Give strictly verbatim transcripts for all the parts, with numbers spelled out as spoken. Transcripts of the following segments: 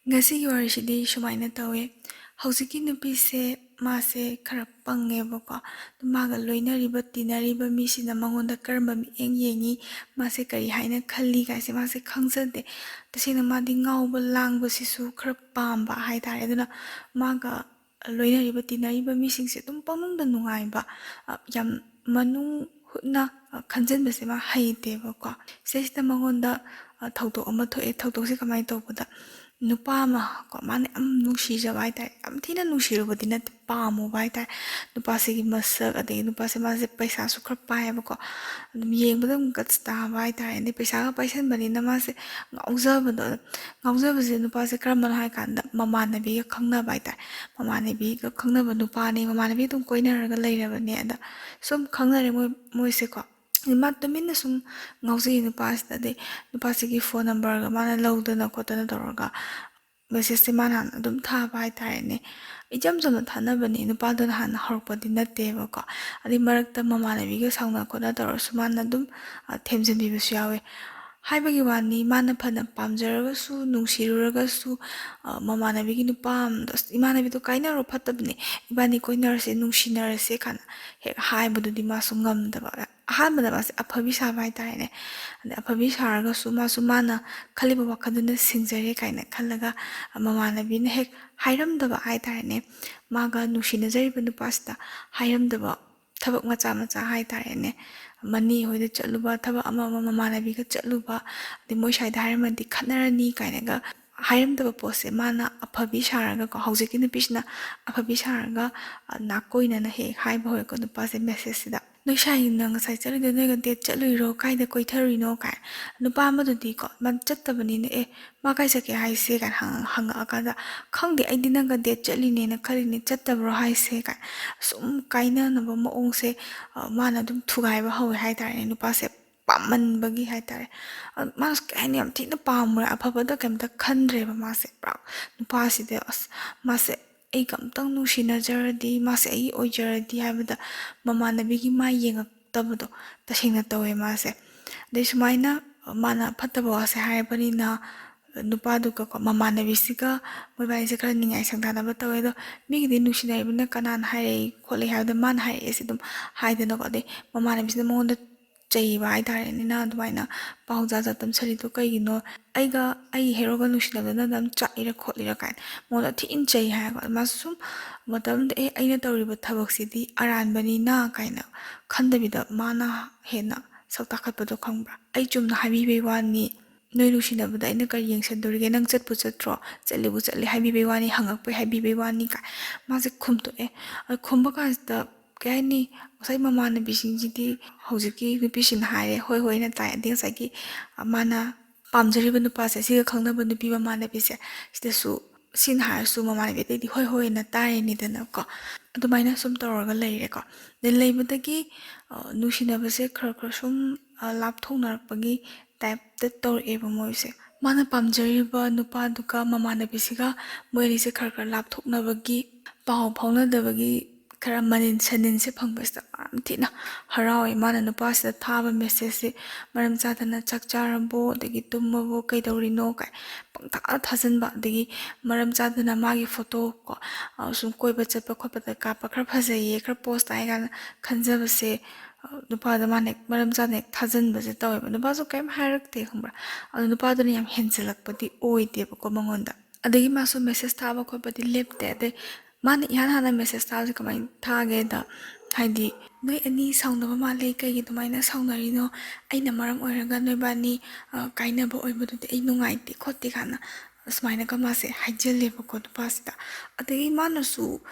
ꯉꯁꯤꯒꯤ ꯋꯥꯔꯤꯁꯤꯗꯤ ꯁꯨꯃꯥꯏꯅ ꯇꯧꯋꯦ꯫ ꯍꯧꯖꯤꯛꯀꯤ ꯅꯨꯄꯤꯁꯦ, ꯃꯥꯁꯦ ꯈꯔ ꯄꯪꯉꯦꯕꯀꯣ꯫ ꯑꯗꯨ ꯃꯥꯒ ꯂꯣꯏꯅꯔꯤꯕ, ꯇꯤꯟꯅꯔꯤꯕ ꯃꯤꯁꯤꯅ ꯃꯉꯣꯟꯗ ꯀꯔꯝꯕ ꯃꯤꯠꯌꯦꯡ ꯌꯦꯡꯉꯤ, ꯃꯥꯁꯦ ꯀꯔꯤ ꯍꯥꯏꯅ ꯈꯜꯂꯤ ꯀꯥꯏꯁꯦ ꯃꯥꯁꯦ ꯈꯪꯖꯗꯦ꯫ ꯇꯁꯦꯡꯅ ꯃꯥꯗꯤ ꯉꯥꯎꯕ ꯂꯥꯡꯕꯁꯤꯁꯨ ꯈꯔ ꯄꯥꯝꯕ ꯍꯥꯏꯇꯥꯔꯦ꯫ ꯑꯗꯨꯅ ꯃꯥꯒ ꯂꯣꯏꯅꯔꯤꯕ, ꯇꯤꯟꯅꯔꯤꯕ ꯃꯤꯁꯤꯡꯁꯦ ꯑꯗꯨꯝ ꯄꯪꯅꯨꯡꯗ ꯅꯨꯡꯉꯥꯏꯕ, ꯑ, ꯌꯥꯝ ꯃꯅꯨꯡ ꯍꯨꯠꯅ, ꯑ, ꯈꯟꯖꯟꯕꯁꯦ ꯃꯥ ꯍꯩꯇꯦꯕꯀꯣ꯫ ꯁꯤꯗꯩꯁꯤꯗ ꯃꯉꯣꯟꯗ, ꯑ, ꯊꯧꯗꯣꯛ ꯑꯃ ꯊꯣꯛꯑꯦ꯫ ꯊꯧꯗꯣꯛꯁꯦ ꯀꯃꯥꯏꯅ ꯇꯧꯕꯗ, ꯅꯨꯄꯥ ꯑꯃ ꯀꯣ, ꯃꯥꯅ ꯌꯥꯝ ꯅꯨꯡꯁꯤꯖꯕ ꯍꯥꯏꯇꯥꯔꯦ, ꯌꯥꯝ ꯊꯤꯅ ꯅꯨꯡꯁꯤꯔꯨꯕꯗꯤ ꯅꯠꯇꯦ, ꯄꯥꯝꯃꯨꯕ ꯍꯥꯏꯇꯥꯔꯦ꯫ ꯅꯨꯄꯥꯁꯤꯒꯤ ꯃꯁꯛ, ꯑꯗꯒꯤ ꯅꯨꯄꯥꯁꯦ, ꯃꯥꯁꯦ ꯄꯩꯁꯥꯁꯨ ꯈꯔ ꯄꯥꯏꯌꯦꯕꯀꯣ, ꯑꯗꯨꯝ ꯌꯦꯡꯕꯗ ꯑꯗꯨꯝ guts ꯇꯥꯕ ꯍꯥꯏꯇꯥꯔꯦ꯫ ꯑꯗꯩ ꯄꯩꯁꯥꯒ ꯄꯥꯏꯁꯟꯕꯅꯤꯅ ꯃꯥꯁꯦ ꯉꯥꯎꯖꯕꯗꯣ, ꯉꯥꯎꯖꯕꯁꯦ ꯅꯨꯄꯥꯁꯦ ꯀꯔꯝꯕꯅꯣ ꯍꯥꯏꯀꯥꯟꯗ ꯃꯃꯥꯟꯅꯕꯤꯒ ꯈꯪꯅꯕ ꯍꯥꯏꯇꯥꯔꯦ꯫ ꯃꯃꯥꯟꯅꯕꯤꯒ ꯈꯪꯅꯕ ꯅꯨꯄꯥꯅꯦ, ꯃꯃꯥꯟꯅꯕꯤ ꯑꯗꯨꯝ ꯀꯣꯏꯅꯔꯒ ꯂꯩꯔꯕꯅꯦ꯫ ꯑꯗ ꯁꯨꯝ ꯈꯪꯅꯔꯦ ꯃꯣꯏ, ꯃꯣꯏꯁꯦꯀꯣ꯫ ꯃꯥ ꯇꯨꯃꯤꯟꯅ ꯁꯨꯝ ꯉꯥꯎꯖꯩꯌꯦ ꯅꯨꯄꯥꯁꯤꯗ꯫ ꯑꯗꯩ ꯅꯨꯄꯥꯁꯤꯒꯤ phone numberꯒ ꯃꯥꯅ ꯂꯧꯗꯅ ꯈꯣꯠꯇꯅ ꯇꯧꯔꯒ messageꯁꯦ ꯃꯥꯅ ꯍꯥꯟꯅ ꯑꯗꯨꯝ ꯊꯥꯕ ꯍꯥꯏꯇꯥꯔꯦꯅꯦ꯫ ꯏꯆꯝ ꯆꯝꯅ ꯊꯥꯅꯕꯅꯦ, ꯅꯨꯄꯥꯗꯨꯅ ꯍꯥꯟꯅ ꯍꯧꯔꯛꯄꯗꯤ ꯅꯠꯇꯦꯕꯀꯣ꯫ ꯑꯗꯩ ꯃꯔꯛꯇ ꯃꯃꯥꯟꯅꯕꯤꯒ ꯁꯥꯎꯅ ꯈꯣꯠꯅ ꯇꯧꯔꯁꯨ ꯃꯥꯅ ꯑꯗꯨꯝ, ꯑ, ꯊꯦꯝꯖꯤꯟꯕꯤꯕꯁꯨ ꯌꯥꯎꯋꯦ꯫ ꯍꯥꯏꯕꯒꯤ ꯋꯥꯅꯤ, ꯃꯥꯅ ꯐꯅ ꯄꯥꯝꯖꯔꯒꯁꯨ, ꯅꯨꯡꯁꯤꯔꯨꯔꯒꯁꯨ, ꯑ, ꯃꯃꯥꯟꯅꯕꯤꯒꯤ ꯅꯨꯄꯥ ꯑꯃꯗꯣ, "ꯑꯁ, ꯏꯃꯥꯟꯅꯕꯤꯗꯣ ꯀꯥꯏꯅꯔꯣ, ꯐꯠꯇꯕꯅꯦ, ꯏꯕꯥꯅꯤ ꯀꯣꯏꯅꯔꯁꯦ, ꯅꯨꯡꯁꯤꯅꯔꯁꯦ" ꯀꯥꯏꯅ ꯍꯦꯛ ꯍꯥꯏꯕꯗꯨꯗꯤ ꯃꯥꯁꯨ ꯉꯝꯗꯕ꯫ ꯑꯍꯥꯟꯕꯗ ꯃꯥꯁꯦ ꯑꯐꯕꯤ ꯁꯥꯕ ꯍꯥꯏꯇꯥꯔꯦꯅꯦ꯫ ꯑꯗꯩ ꯑꯐꯕꯤ ꯁꯥꯔꯒꯁꯨ ꯃꯥꯁꯨ ꯃꯥꯅ ꯈꯜꯂꯤꯕ ꯋꯥꯈꯜꯗꯨꯅ ꯁꯤꯡꯖꯔꯦ ꯀꯥꯏꯅ ꯈꯜꯂꯒ ꯃꯃꯥꯟꯅꯕꯤꯅ ꯍꯦꯛ ꯍꯥꯏꯔꯝꯗꯕ ꯍꯥꯏꯇꯥꯔꯦꯅꯦ꯫ ꯃꯥꯒ ꯅꯨꯡꯁꯤꯅꯖꯔꯤꯕ ꯅꯨꯄꯥꯁꯤꯗ ꯍꯥꯏꯔꯝꯗꯕ ꯊꯕꯛ ꯃꯆꯥ ꯃꯆꯥ ꯍꯥꯏꯇꯥꯔꯦꯅꯦ꯫ ꯃꯅꯦ ꯍꯣꯏꯗ ꯆꯠꯂꯨꯕ, ꯊꯕꯛ ꯑꯃ ꯑꯃ ꯃꯃꯥꯟꯅꯕꯤꯒ ꯆꯠꯂꯨꯕ, ꯑꯗꯩ ꯃꯣꯏ ꯁ꯭ꯋꯥꯏꯗ ꯍꯥꯏꯔꯝꯃꯗꯤ ꯈꯠꯅꯔꯅꯤ ꯀꯥꯏꯅꯒ ꯍꯥꯏꯔꯝꯗꯕ ꯄꯣꯠꯁꯦ ꯃꯥꯅ ꯑꯐꯕꯤ ꯁꯥꯔꯒꯀꯣ, ꯍꯧꯖꯤꯛꯀꯤ ꯅꯨꯄꯤꯁꯤꯅ ꯑꯐꯕꯤ ꯁꯥꯔꯒ, ꯑ, ꯅꯥꯀꯣꯏꯅꯅ ꯍꯦꯛ ꯍꯥꯏꯕ ꯍꯧꯋꯦꯀꯣ ꯅꯨꯄꯥꯁꯦ messageꯁꯤꯗ꯫ "ꯅꯣꯏ ꯁꯥꯏꯅ ꯉꯁꯥꯏ ꯆꯠꯂꯤꯗꯣ ꯅꯣꯏꯒ date ꯆꯠꯂꯨꯏꯔꯣ? ꯀꯥꯏꯗ ꯀꯣꯏꯊꯔꯨꯏꯅꯣ?" ꯀꯥꯏ꯫ ꯅꯨꯄꯥ ꯑꯃꯗꯨꯗꯤꯀꯣ, ꯃꯥ ꯆꯠꯇꯕꯅꯤꯅ, "ꯑꯦ, ꯃꯥ ꯀꯥꯏ ꯆꯠꯀꯦ ꯍꯥꯏꯁꯦ?" ꯀꯥꯏꯅ ꯍꯪ-, ꯍꯪꯉꯛꯑꯀꯥꯟꯗ, "ꯈꯪꯗꯦ, ꯑꯩꯗꯤ ꯅꯪꯒ date ꯆꯠꯂꯤꯅꯦꯅ ꯈꯜꯂꯤꯅꯦ, ꯆꯠꯇꯕ꯭ꯔꯣ ꯍꯥꯏꯁꯦ?" ꯀꯥꯏ꯫ ꯁꯨꯝ ꯀꯥꯏꯅꯅꯕ ꯃꯑꯣꯡꯁꯦ, ꯑ, ꯃꯥꯅ ꯑꯗꯨꯝ ꯊꯨꯒꯥꯏꯕ ꯍꯧꯋꯦ ꯍꯥꯏꯇꯥꯔꯦꯅꯦ ꯅꯨꯄꯥꯁꯦ꯫ ꯄꯥꯝꯃꯟꯕꯒꯤ ꯍꯥꯏꯇꯥꯔꯦ꯫ ꯑ, ꯃꯥꯁꯨ ꯀꯩ ꯍꯥꯏꯅꯤ, ꯌꯥꯝ ꯊꯤꯅ ꯄꯥꯝꯃꯨꯔꯦ, ꯑꯐꯕꯗ ꯀꯩꯝꯇ ꯈꯟꯗ꯭ꯔꯦꯕ ꯃꯥꯁꯦ꯫ ꯄꯨꯔꯥ ꯅꯨꯄꯥꯁꯤꯗ, "ꯑꯁ, ꯃꯥꯁꯦ ꯑꯩꯒ ꯑꯝꯇꯪ ꯅꯨꯡꯁꯤꯅꯖꯔꯗꯤ, ꯃꯥꯁꯦ ꯑꯩꯒꯤ ꯑꯣꯏꯖꯔꯗꯤ" ꯍꯥꯏꯕꯗ ꯃꯃꯥꯟꯅꯕꯤꯒꯤ ꯃꯥꯏ ꯌꯦꯡꯉꯛꯇꯕꯗꯣ ꯇꯁꯦꯡꯅ ꯇꯧꯋꯦ ꯃꯥꯁꯦ꯫ ꯑꯗꯩ ꯁꯨꯃꯥꯏꯅ ꯃꯥꯅ ꯐꯠꯇꯕ ꯋꯥꯁꯦ ꯍꯥꯏꯔꯕꯅꯤꯅ ꯅꯨꯄꯥꯗꯨꯒꯀꯣ ꯃꯃꯥꯟꯅꯕꯤꯁꯤꯒ ꯃꯣꯏꯕꯥꯅꯤꯁꯦ ꯈꯔ ꯅꯤꯡꯉꯥꯏ ꯁꯪꯗꯥꯅꯕ ꯇꯧꯋꯦ꯫ ꯑꯗꯣ ꯃꯤꯒꯤꯗꯤ ꯅꯨꯡꯁꯤꯅꯔꯤꯕꯅ ꯀꯅꯥꯅ ꯍꯥꯏꯔꯛꯏ ꯈꯣꯠꯂꯤ ꯍꯥꯏꯕꯗ ꯃꯥꯅ ꯍꯥꯏꯔꯛꯑꯦꯁꯦ ꯑꯗꯨꯝ ꯍꯥꯏꯗꯅꯀꯣ꯫ ꯑꯗꯩ ꯃꯃꯥꯟꯅꯕꯤꯁꯤꯅ ꯃꯉꯣꯟꯗ ꯆꯩꯕ ꯍꯥꯏꯇꯥꯔꯦꯅꯦ, "ꯅꯪ ꯑꯗꯨꯃꯥꯏꯅ ꯄꯥꯎ ꯖꯥꯠ ꯖꯥꯠ ꯇꯝꯁꯜꯂꯤꯗꯣ ꯀꯩꯒꯤꯅꯣ? ꯑꯩꯒ ꯑꯩꯒꯤ ꯍꯦꯔꯣꯒ ꯅꯨꯡꯁꯤꯅꯕꯗ ꯅꯪ ꯑꯗꯨꯝ ꯆꯥꯛꯏꯔ ꯈꯣꯠꯂꯤꯔ?" ꯀꯥꯏꯅ ꯃꯉꯣꯟꯗ ꯊꯤꯅ ꯆꯩ ꯍꯥꯏꯌꯦꯀꯣ꯫ ꯃꯥꯁꯨ ꯁꯨꯝ ꯃꯇꯝꯗ "ꯑꯦ, ꯑꯩꯅ ꯇꯧꯔꯤꯕ ꯊꯕꯛꯁꯤꯗꯤ ꯑꯔꯥꯟꯕꯅꯤꯅ" ꯀꯥꯏꯅ ꯈꯟꯗꯕꯤꯗ ꯃꯥꯅ ꯍꯦꯟꯅ ꯁꯛ ꯇꯥꯈꯠꯄꯗꯣ ꯈꯪꯕ꯭ꯔꯥ? "ꯑꯩ ꯆꯨꯝꯅ ꯍꯥꯏꯕꯤꯕꯩ ꯋꯥꯅꯤ, ꯅꯣꯏ ꯅꯨꯡꯁꯤꯅꯕꯗ ꯑꯩꯅ ꯀꯔꯤ ꯌꯦꯡꯁꯟꯗꯣꯔꯤꯒꯦ? ꯅꯪ ꯆꯠꯄꯨ ꯆꯠꯇ꯭ꯔꯣ? ꯆꯠꯂꯤꯕꯨ ꯆꯠꯂꯤ ꯍꯥꯏꯕꯤꯕꯩ ꯋꯥꯅꯤ, ꯍꯪꯉꯛꯄꯩ ꯍꯥꯏꯕꯤꯕꯩ ꯋꯥꯅꯤ" ꯀꯥꯏ ꯃꯥꯁꯦ ꯈꯨꯝꯗꯣꯛꯑꯦ꯫ ꯑꯗꯣ ꯈꯨꯝꯕ ꯀꯥꯟꯁꯤꯗ ꯀꯩ ꯍꯥꯏꯅꯤ, ꯉꯁꯥꯏ ꯃꯃꯥꯟꯅꯕꯤꯁꯤꯡꯁꯤꯗꯤ ꯍꯧꯖꯤꯛꯀꯤ ꯅꯨꯄꯤꯁꯤꯡꯅ ꯍꯥꯏꯔꯦ, "ꯍꯣꯏ, ꯍꯣꯏꯅ ꯇꯥꯏ"꯫ ꯑꯗꯩ ꯉꯁꯥꯏꯒꯤ, ꯑ, ꯃꯥꯅ ꯄꯥꯝꯖꯔꯤꯕ ꯅꯨꯄꯥꯁꯦ, ꯁꯤꯒ ꯈꯪꯅꯕ ꯅꯨꯄꯤ ꯃꯃꯥꯟꯅꯕꯤꯁꯦ, ꯁꯤꯗꯁꯨ ꯁꯤꯅ ꯍꯥꯏꯔꯁꯨ ꯃꯃꯥꯟꯅꯕꯤ ꯑꯇꯩꯗꯤ "ꯍꯣꯏ, ꯍꯣꯏꯅ" ꯇꯥꯔꯦꯅꯦꯗꯅꯀꯣ꯫ ꯑꯗꯨꯃꯥꯏꯅ ꯁꯨꯝ ꯇꯧꯔꯒ ꯂꯩꯔꯦꯀꯣ꯫ ꯑꯗꯩ ꯂꯩꯕꯗꯒꯤ, ꯑ, ꯅꯨꯡꯁꯤꯅꯕꯁꯦ ꯈꯔ ꯈꯔ ꯁꯨꯝ, ꯑ, ꯂꯥꯞꯊꯣꯛꯅꯔꯛꯄꯒꯤ ꯇꯥꯏꯞꯇ ꯇꯧꯔꯛꯑꯦꯕ ꯃꯣꯏꯁꯦ꯫ ꯃꯥꯅ ꯄꯥꯝꯖꯔꯤꯕ ꯅꯨꯄꯥꯗꯨꯒ ꯃꯃꯥꯟꯅꯕꯤꯁꯤꯒ ꯃꯣꯏ ꯑꯅꯤꯁꯦ ꯈꯔ ꯈꯔ ꯂꯥꯞꯊꯣꯛꯅꯕꯒꯤ, ꯄꯥꯎ ꯐꯥꯎꯅꯗꯕꯒꯤ ꯈꯔ ꯃꯅꯤꯟ ꯁꯅꯤꯟꯁꯦ ꯐꯪꯕꯁꯤꯗ ꯃꯥ ꯌꯥꯝ ꯊꯤꯅ ꯍꯔꯥꯎꯋꯦ꯫ ꯃꯥꯅ ꯅꯨꯄꯥꯁꯤꯗ ꯊꯥꯕ ꯃꯦꯁꯦꯖꯁꯦ ꯃꯔꯝ ꯆꯥꯗꯅ "ꯆꯥꯛ ꯆꯥꯔꯕꯣ?" ꯑꯗꯒꯤ "ꯇꯨꯝꯃꯕꯣ? ꯀꯩꯗꯧꯔꯤꯅꯣ?" ꯀꯥꯏ ꯄꯪꯊꯥꯗ ꯊꯥꯖꯤꯟꯕ, ꯑꯗꯒꯤ ꯃꯔꯝ ꯆꯥꯗꯅ ꯃꯥꯒꯤ ꯐꯣꯇꯣ ꯀꯣ, ꯑ, ꯁꯨꯝ ꯀꯣꯏꯕ ꯆꯠꯄ ꯈꯣꯠꯄꯗ ꯀꯥꯞꯄ ꯈꯔ ꯐꯖꯩꯌꯦ, ꯈꯔ ꯄꯣꯁ ꯇꯥꯏ ꯀꯥꯏꯅ ꯈꯟꯖꯕꯁꯦ, ꯑ, ꯅꯨꯄꯥꯗ ꯃꯥꯅ ꯍꯦꯛ ꯃꯔꯝ ꯆꯥꯗꯅ ꯍꯦꯛ ꯊꯥꯖꯤꯟꯕꯁꯦ ꯇꯧꯋꯦꯕ꯫ ꯅꯨꯄꯥꯁꯨ ꯀꯩꯝ ꯍꯥꯏꯔꯛꯇꯦ, ꯈꯪꯕ꯭ꯔꯥ? ꯑꯗꯣ ꯅꯨꯄꯥꯗꯨꯅ ꯌꯥꯝ ꯍꯦꯟꯖꯤꯜꯂꯛꯄꯗꯤ ꯑꯣꯏꯗꯦꯕꯀꯣ ꯃꯉꯣꯟꯗ꯫ ꯑꯗꯒꯤ ꯃꯥꯁꯨ ꯃꯦꯁꯦꯖ ꯊꯥꯕ ꯈꯣꯠꯄꯗꯤ ꯂꯦꯞꯇꯦ꯫ ꯑꯗꯩ ꯃꯥꯅ ꯏꯍꯥꯟ ꯍꯥꯟꯅ ꯃꯦꯁꯦꯖ ꯊꯥꯕꯁꯦ ꯀꯃꯥꯏꯅ ꯊꯥꯒꯦꯗ, ꯍꯥꯏꯗꯤ, "ꯅꯣꯏ ꯑꯅꯤ ꯁꯥꯎꯅꯕ ꯃꯥꯜꯂꯦ, ꯀꯩꯒꯤ ꯑꯗꯨꯃꯥꯏꯅ ꯁꯥꯎꯅꯔꯤꯅꯣ? ꯑꯩꯅ ꯃꯔꯝ ꯑꯣꯏꯔꯒ ꯅꯣꯏꯕꯥꯅꯤ, ꯑ, ꯀꯥꯏꯅꯕ ꯑꯣꯏꯕꯗꯨꯗꯤ ꯑꯩ ꯅꯨꯡꯉꯥꯏꯇꯦ" ꯈꯣꯠꯇꯦ ꯀꯥꯏꯅ ꯑꯁꯨꯃꯥꯏꯅꯒ ꯃꯥꯁꯦ ꯍꯥꯏꯖꯤꯜꯂꯦꯕꯀꯣ ꯅꯨꯄꯥꯁꯤꯗ꯫ ꯑꯗꯒꯤ ꯃꯥꯅꯁꯨ,